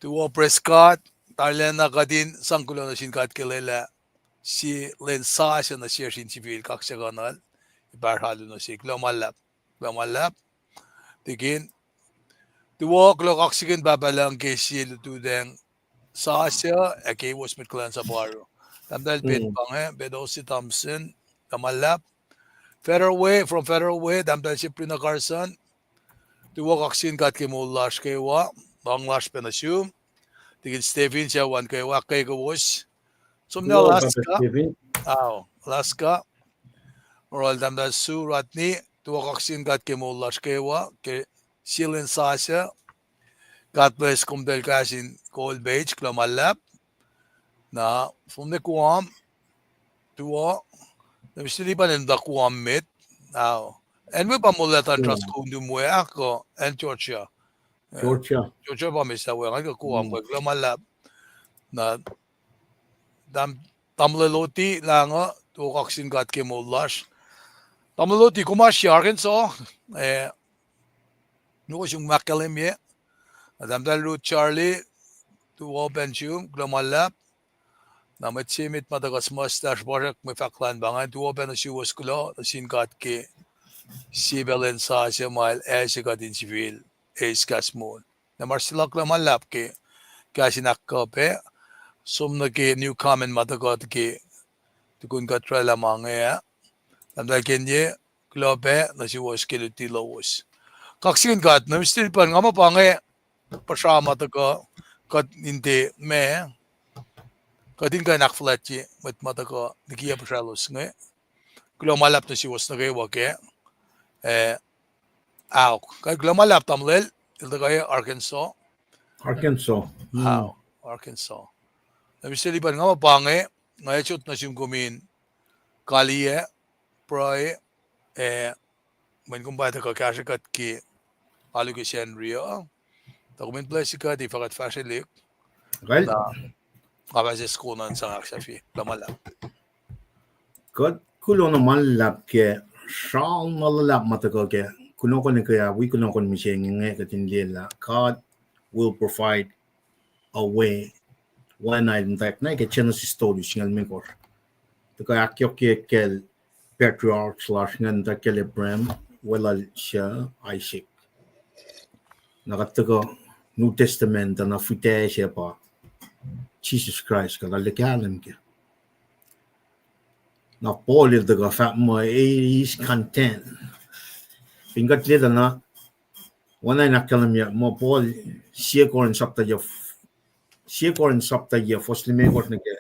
tuwo Prescott, arulacna kuht in sang kuloh nuh sin God ke lwelah sie lwen sasuc nuh sesr in sifil kaksakihnuhl, pahsr alu nuh sesr. Kuloh ma luhlahp, kuloh ma luhlahp. Tikin, tuwo kuloh kaksakihn Pahpah lucng ke sie lututacng sasuc ac keiwos mwet kuhlwacnsap oaru. Tahmtahel Pet pa inge, Pet Osi Thompson, kuloh ma luhlahp. Federal Way, from Federal Way, Tahmtahel Sabrina Carson. Tuwo kaksakihn God ke moul lasr kwewa, lohng lasr pac nuh sum. Tikin Stephen, suc wan kwewa, ke kowos. Som nuh Alaska. Ao, Alaska. Oruh Tahmtahel Sue Rodney, tuwo kaksakihn God ke moul lasr kwewa, ke sie lwen sasuc. God bless kom tahl kahs in kol page, kuloh ma luhlahp. Na, som nuh Guam, tuwo, na Mister Lipan el muhta Guam met. Ao, acn we pa molwelah tuh trust kuh utum we ah kuh acn Georgia. Georgia. Georgia pa mesa we, nga kuh Guam we, kuloh ma luhlahp. Na, tahm-, tamuhlwel Loti Lahngo, tuwo kaksakihn God ke moul lasr. Tamuhlwel Loti, kom oasr Arkansas, eh, nuh sum ahkkahlwemye. Na Tahmtahel Ruth Charlie, tuwo pac nuh sum, kuloh ma luhlahp. Na mwet se met ma tuhkuh mustache, srihpasrak mwe fahk lun pa ingacn, tuwo pac nuh suwos kuloh, nuh sin God ke sie pacl in sasuc ma El ase kuht in sifil eis kahs moul. Na Marcella, kuloh ma luhlahp ke kahs in ahkkuh pac, som nuh ke new comment ma tuhkuh ke tukun kuht orwaclah ma inge ah. Tahmtahel Kenye, kuloh pac nuh suwos ke luti lowos. Kaksakihn God, na Mister Lipan, nga muh pa inge puhsra ma tuhkuh kuht in tiac ma, kuht in kuh in ahkfuhlwactye mwet ma tuhkuh likiyac puhsralos inge. Kuloh ma luhlahp nuh suwos nuh kwewa ke, eh, aok. Kuh kuloh ma luhlahp tamuhlwel, el tuhkuh Arkansas. Arkansas. Ao, Arkansas. Na Mister Lipan, nga muh pa inge, nga sot nuh sum kom in kaliyac, pruhe, eh, mweyen kom pa tuhkuh kahsrwe kuht ke alu ke Sacnri uh. Tuh kom in bless kuht, ac fah kuht fahsrwelihk. Nga fah sisken on sang ahksahfye. Kuloh ma luhlahp. Kuht kuloh na ma luhlahp ke sral na luhlahp ma tuhkuh ke kunohkohn ke ah, wi kunohkohn mihsenge inge kuht in liye lah God will provide a way. Oacna el muhtwacwacack nuh ke Genesis tolu singucul limekohsr. Tuhkuh ahkyohkye kacl patriarchs lasr ingacn, muhtwacwacack kacl Abraham, weluhl se Isaac. Na kuht tuhkuh New Testament uh, na fihtac se pa Jisus Kraist kuht arlac kahlwem kac. Na Paul el tuhkuh fahk muh he is content. Fin kuht liye tuh na, oacna in ahkkahlwemye muh Paul, sie Corinth sapta yac, sie Corinth sapta yac, fuhs limekohsr nuh ke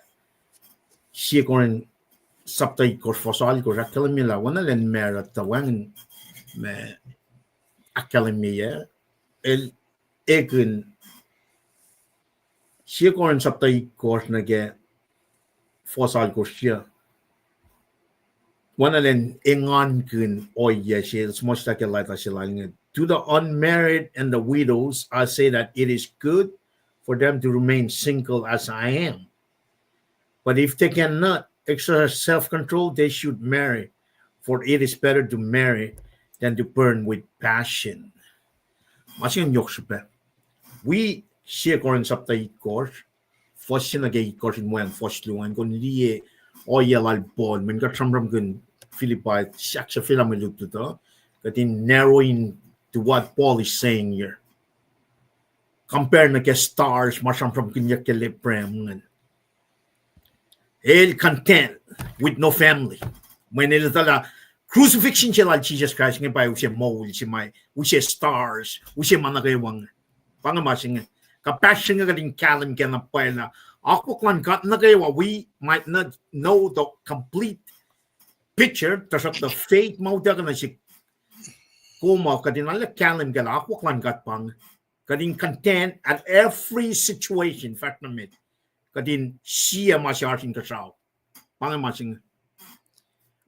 sie Corinth sapta itkohsr, fuhs alkohsr, ahkkahlwemye lah oacna lwen marut tuh wacngihn ma ahkkahlwemye ah, el ekihn sie Corinth sapta itkohsr nuh ke fuhs alkohsr ah. Oacna lwen engankihn ohiyac se, suhmuhslah ke leta se lal inge. To the unmarried and the widows, I say that it is good for them to remain single as I am. But if they cannot exercise self-control, they should marry, for it is better to marry than to burn with passion. Ma se ingacn yohk srihpac. Wi sie Corinth sapta itkohsr, fuhs se nuh ke itkohsr in mweun fuhs luo an, kom liye ohiyac lal Paul, mweyen kuht sramsramkihn Philippi, sahk sahfyelah mwe lutlut uh, kuht in narrow in to what Paul is saying here. Compare nuh ke stars ma sramsramkihnyuck kacl Abraham ingacn. El content with no family. Mweyen el etuh lah crucifixion se lal Jisus Kraist inge pa use moul se ma, use stars, use ma nuh kwewa inge. Pa inge ma se inge. Kuhpahsr se inge kuht in kahlwem ke na pwacye lah akwuck luhn God nuh kwewa, we might not know the complete picture, tuhsruhktuh faith ma utuckuh nuh sihk, kom uh, kuht in arlac kahlwem kac lah akwuck luhn God pa inge. Kuht in content at every situation, fahsr nuh met. Kuht in sie ma se oasr inkuhsrao. Pa inge ma se inge.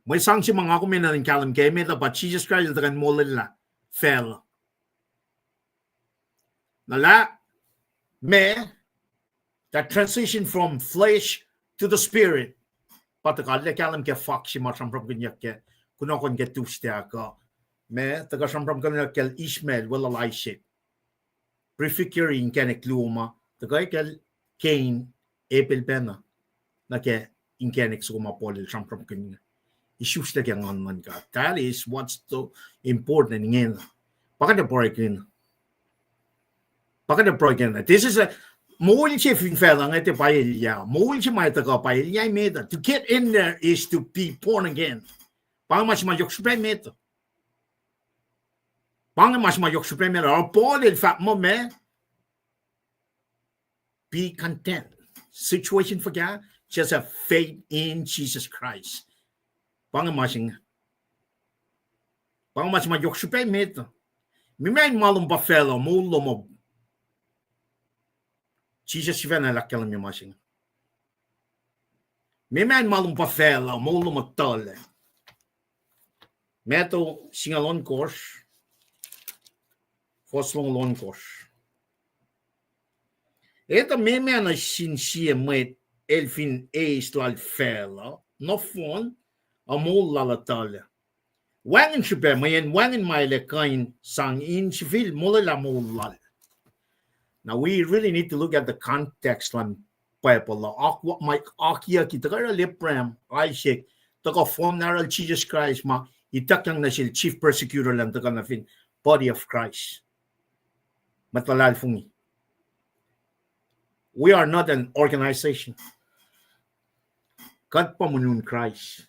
Mwe sang se ma nga kom enenuh in kahlwem kac met uh pa Jisus Kraist el tuhkuh in molwelah facluh. Na lah, ma, that transition from flesh to the spirit. Pa tuhkuh arlac kahlwem ke fohk se ma sramsramkihnyuck ke kunohkohn ke Tuesday ah kuh, ma, tuhkuh sramsramkihnyuck kacl Ishmael, weluhl Isaac. Prefigure inkacnek luo ma tuhkuh kacl Cain, Abel pacna, nuh ke inkacnek soko ma Paul el sramsramkihn inge. Isuslac ke Nguhn luhn God. That is what's so important ingena. Pa kuht ac pruhekihn. Pa kuht ac pruhekihn. This is a, moul se fin facluh inge tiac pa elyah. Moul se ma tuhkuh pa elyah met uh. To get in there is to be born again. Pa inge ma se ma yohk srihpac met. Pa inge ma se ma yohk srihpac met. Oruh Paul el fahk muh ma, be content. Situation fuhkah, just have faith in Jesus Christ. Pa inge ma se inge. Pa inge ma se ma yohk srihpac met. Meac ma lom pa facluh, moul lom uh. Jisus sifacna el ahkkahlwemye ma se inge. Meac ma lom pa facluh, moul lom uh tuhlac. Matthew singucul ohnkohsr, fuhs longoul ohnkohsr. Etuh meac ma nuh sin sie mwet el fin eis lal facluh nohfohn, ac moul lal uh tuhlac. Wacngihn srihpac, mweyen wacngihn ma el ac kuh in sang in sifil molwelah moul lal. Now we really need to look at the context luhn Bible uh. Akwuck, ma akwucki tuhkuh oruh Abraham, Isaac, tuhkuh form na oruh Jisus Kraist ma ituckyang nuh sel chief persecutor luhn tuhkuh nuh fin body of Christ. Mwet luhlahlfongi. We are not an organization. Kuht pa moul luhn Kraist.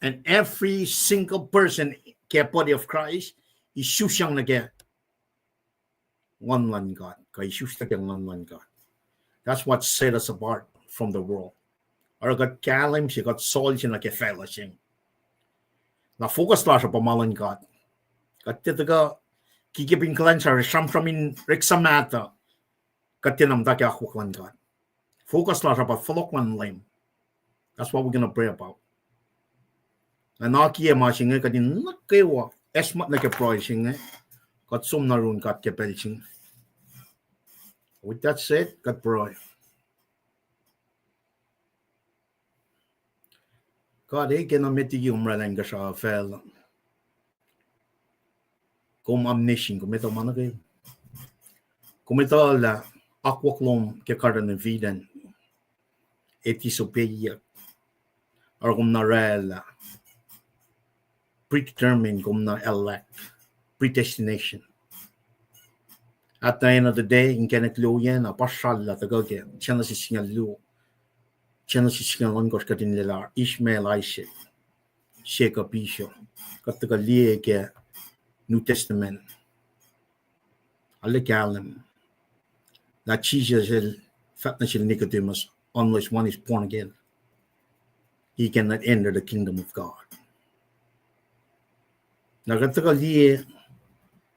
And every single person ke body of Christ isusyang nuh ke Nguhn luhn God, kuh isuslac ke Nguhn luhn God. That's what set us apart from the world. Oruh kuht kahlwem se, kuht sol se nuh ke facluh se. Na focus lasr uh pa ma luhn God. Kuht tiac tuhkuh kikipin kuhlwacnsap, sramsram in orekma mahtuh. Kuht tiacna muhta ke akwuck luhn God. Focus lasr uh pa fohlohk luhn Leum. That's what we're gonna pray about. Nga akiyac ma se inge kuht in nuh kwewa, as much nuh ke pruhe se inge, kuht som nuh yurin God ke pacl se inge. With that said, kuht pruhe. God, e kena met liki kom oraclah inkuhsrao facluh. Kom omniscient, kom etuh ma nuh kwewa. Kom etuh lah akwuck lom ke Garden of Eden ac disobey-yuck. Oruh kom na oraclah predetermine, kom na elect, predestination. At the end of the day, inkacnek luo yen ah, pa srallah tuhkuh ke Genesis singucul luo, Genesis singucul ohnkohsr, kuht in liye lah Ishmael, Isaac, Jacob, Esau, kuht tuhkuh liye ke New Testament. Arlac kahlwem lah Jisus el fahk nuh sel Nicodemus, unless one is born again, he cannot enter the kingdom of God. Na kuht tuhkuh liye,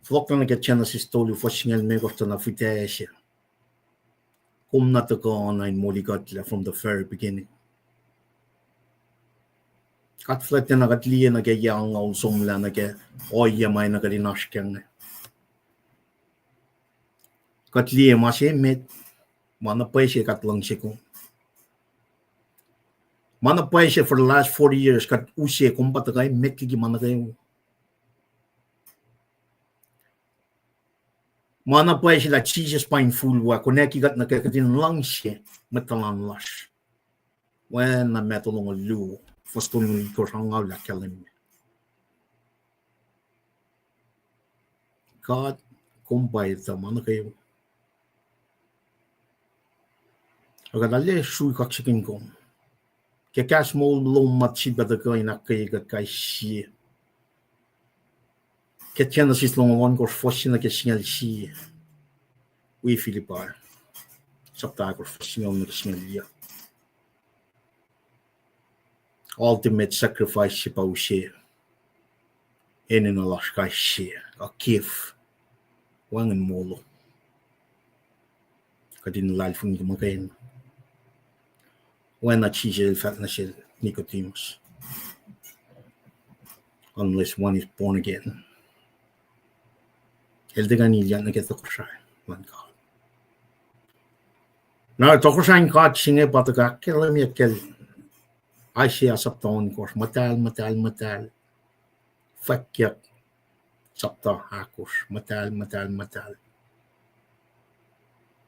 fohlohk nuh ke Genesis tolu, fuhs singucul limekohsr tuh na fihtac se. Kom na tuhkuh na in molikuhtlac from the very beginning. Kuht fuhlwact na kuht liye nuh ke yac angngaul somlah nuh ke ohiyac ma na kuht in oasr kac inge. Kuht liye ma se met, ma na pwacye se kuht luhngse kom. Ma na pwacye se for the last forty years kuht use kom pa tuhkuh met liki ma nuh kwewa. Ma na pwacye se lah Jisus pa infulwac, konwacack kuht nuh ke kuht in luhngse mwet tuhlan lasr. Oacna Matthew longoul luo, fuhs tolngoul itkohsr, angngaul ahkkahlwemye. God, kom pa etuh ma nuh kwewa. Ac kuht arlac srui kaksakihn kom ke kahs moul lom ma sifilpac tuhkuh in ahkkweye kuht kais sie. Ke Genesis longoul ohnkohsr, fuhs se nuh ke singucul sie, wi Philippians sapta ahkosr, fuhs singucul nuh ke singucul yuc. Ultimate sacrifice se pa use enenuh lasr kais sie, a gift, wacngihn molo. Kuht in luhlahlfongi muhkwena. Oacna Jisus el fahk nuh sel Nicodemus, unless one is born again, el tiac kuh in ilyak nuh ke tohkohsrahi luhn God. Na tohkohsrahi luhn God se inge pa tuhkuh ahkkahlwemye kacl Isaiah sapta ohnkohsr, muhtahl, muhtahl, muhtahl. Fwackyuck sapta ahkosr, muhtahl, muhtahl, muhtahl.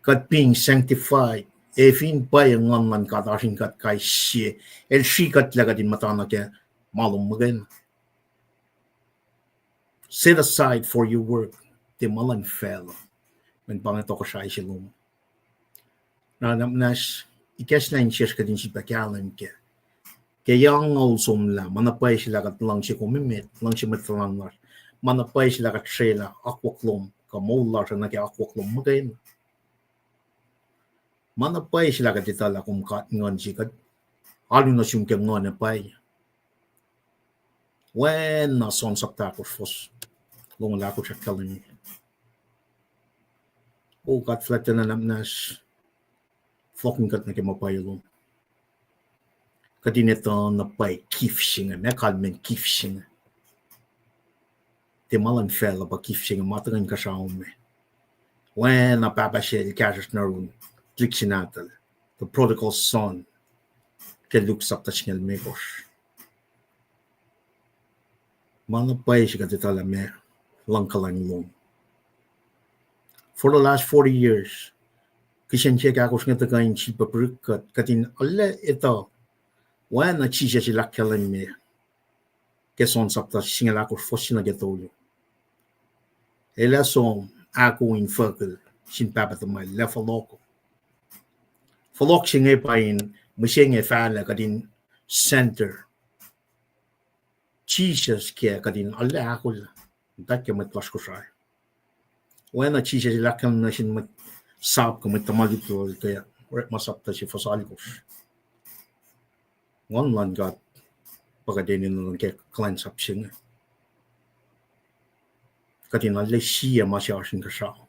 Kuht being sanctified, ac fin pwacye Nguhn luhn God oasr in kuht kais sie, el srihkuhtlac kuht in muhta nuh ke ma lom muhkwena. Set aside for your work, tiac ma luhn facluh, mweyen pa inge tohkohsrahi se lom. Na, na, na, ikacslah insiyacsr kuht in sifilpac kahlwem kac. Ke yac angngaul somlah, ma na pwacye se lah kuht luhngse kom emet, luhngse mwet tuhlan lasr. Ma na pwacye se lah kuht srwaclah akwuck lom, kuh moul lasr uh nuh ke akwuck lom muhkwena. Ma na pwacye se lah kuht etuh lah kom God Nguhn se, kuht alu nuh sum ke nguhn ac pwacye. Oacna John sapta ahkosr, fuhs longoul ahkosr ahkkahlwemye. O God fuhlwactlacna, nwacsnwacs, fohlohkihn kuht nuh ke ma pwacye lom. Kuht in etuh na pwacye gift se inge, ma kalmacn gift se inge. Tiac ma luhn facluh pa gift se inge, ma tuhkuh inkuhsrao me. Oacna pahpah se el kahsruhsr nuh yurin tuhlihk se nahtuhl, the prodigal son, ke Luke sapta singucul limekohsr. Ma na pwacye se kuht etuh lah ma luhngkuhlwacng lom. For the last forty years, kihsen se ahkosr inge tuhkuh in sifilpac pirik kuht, kuht in arlac etuh oacna Jisus el ahkkahlwemye ke John sapta singucul ahkosr, fuhs se nuh ke tolu. El ac som ahko infuckihl sin Pahpah tuhmwacl, el ac fohlohk. Fohlohk se inge pa in mihsenge fahlac kuht in center Jisus ke kuht in arlac ahkolah muhta ke mwet lasr Kosrae. Oacna Jisus el ahkkahlwemye nuh sin mwet sap kuh mwet tuhma lutlut ke Orekma sapta se, fuhs alkosr. Nguhn luhn God pa kuht enenuh in ke kuhlwacnsap se inge, kuht in arlac sie ma se oasr inkuhsrao.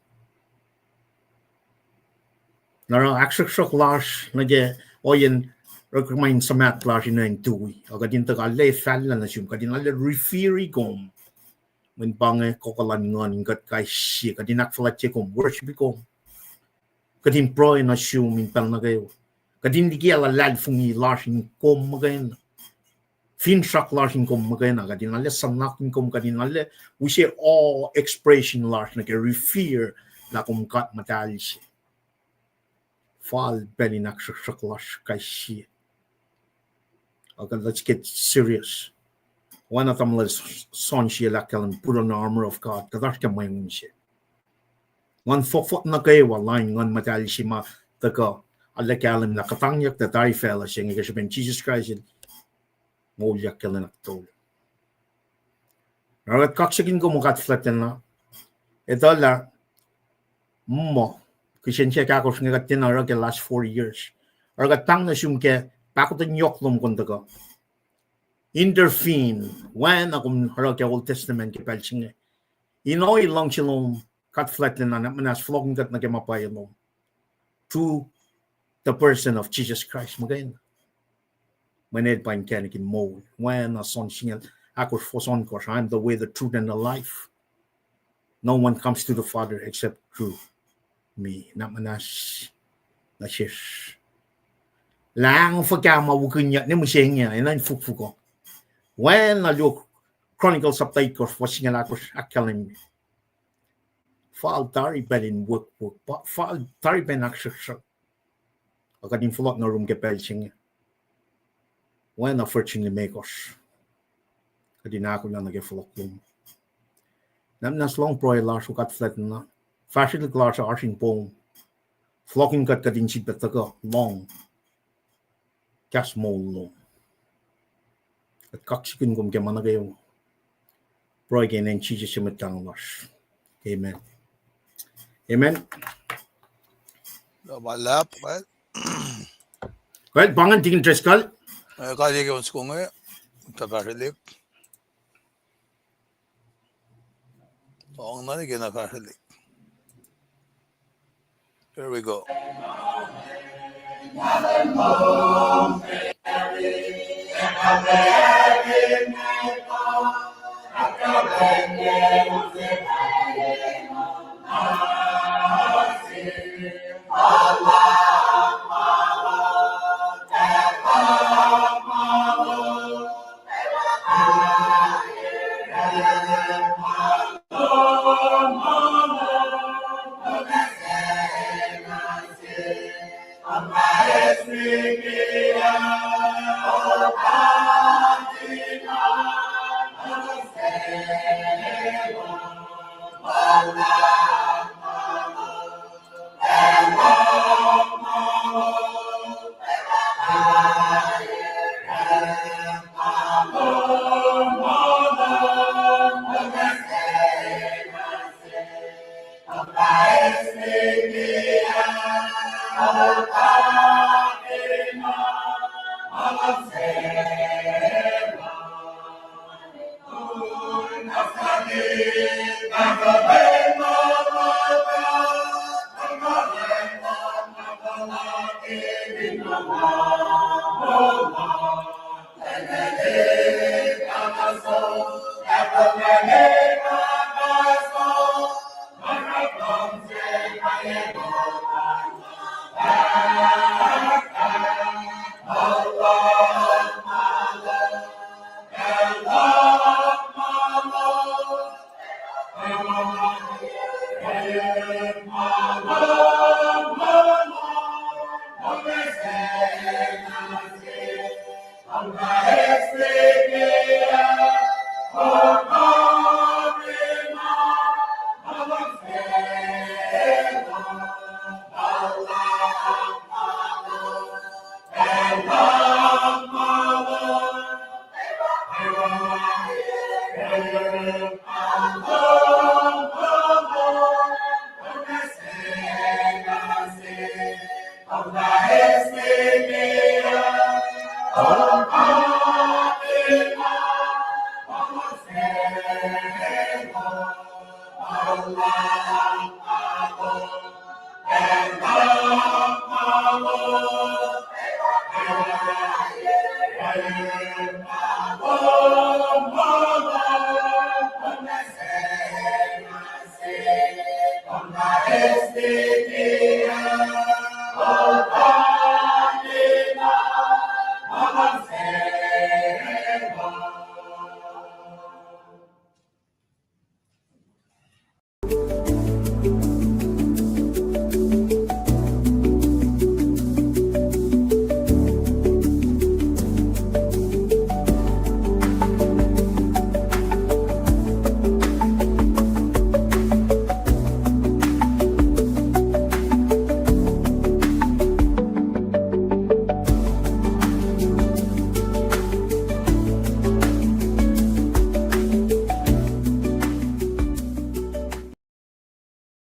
Na oruh ahksruhksruhk lasr nuh ke ohiyacn orekma in suhmaht lasr in acn tui, a kuht in tuhkuh arlac fahlac nuh sum, kuht in arlac revere kom. Mweyen pa inge kuh luhn Nguhn in kuht kais sie, kuht in ahkfuhlwactye kom, worship kom. Kuht in pruhe nuh sum in pacl nuh kwewa. Kuht in liki luhlahlfongi lasr in kom muhkwena. Finsrak lasr in kom muhkwena, kuht in arlac suhnak in kom, kuht in arlac use all expression lasr nuh ke revere lah kom God muhtahl se. Fal pacl in ahksruhksruhk lasr kais sie. Okay, let's get serious. Oacna tamuhlwel John sie el ahkkahlwem, put on the armor of God, kuht oasr ke mweun se. Nguhn fohkfohk nuh kwewa lain Nguhn Muhtahl se ma tuhkuh arlac kahlwem lah kuhtangyuck tuh tari facluh se inge ke srihpen Jisus Kraist el moulyak ke lwen ahktolu. Oruh kuht kaksakihn kom, O God fuhlwactlacna, etuh lah muh kihsen se ahkosr inge kuht tiacna oruh ke last forty years. Oruh kuht pahng nuh sum ke pahkotwen yohk lom kom tuhkuh intervene, oacna kom oruh ke Old Testament ke pacl se inge. In ohiyac luhngse lom, God fuhlwactlacna, nwacsnwacs fohlohkihn kuht nuh ke ma pwacye lom through the person of Jesus Christ muhkwena. Mweyen el pa inkacnek in moul. Oacna John singucul ahkosr, fuhs ohnkohsr, I am the way, the truth, and the life. No one comes to the Father except through me. Nwacsnwacs nuh sesr. Lah fuhkah ma wikinyuck ne mihsenge, enenuh in fukfuk uh. Oacna luo Chronicles sapta itkohsr, fuhs singucul ahkosr ahkkahlwemye, fal tari pacl in wekwerk, fal tari pacl in ahksruhksruhk. Ac kuht in fohlohk nuh yurum ke pacl se inge. Oacna virgin limekohsr, kuht in ahkolah nuh ke fohlohk lom. Nwacsnwacs lohng pruhe lasr, O God fuhlwactlacna. Fahsrwelihk lasr uh oasr in poum. Fohlohkihn kuht, kuht in sifilpac tuhkuh lohng kahs moul lom. Kuht kaksakihn kom ke ma nuh kwewa. Pruhe ke inen Jisus Mwet Lahngo lasr. Amen. Amen. Luhpan luhlahp, well. Well, pa ingacn, Deacon Driscoll. Eh, kalye ke on soko inge, tuh fahsrwelihk. Lohng na ke na fahsrwelihk. Here we go.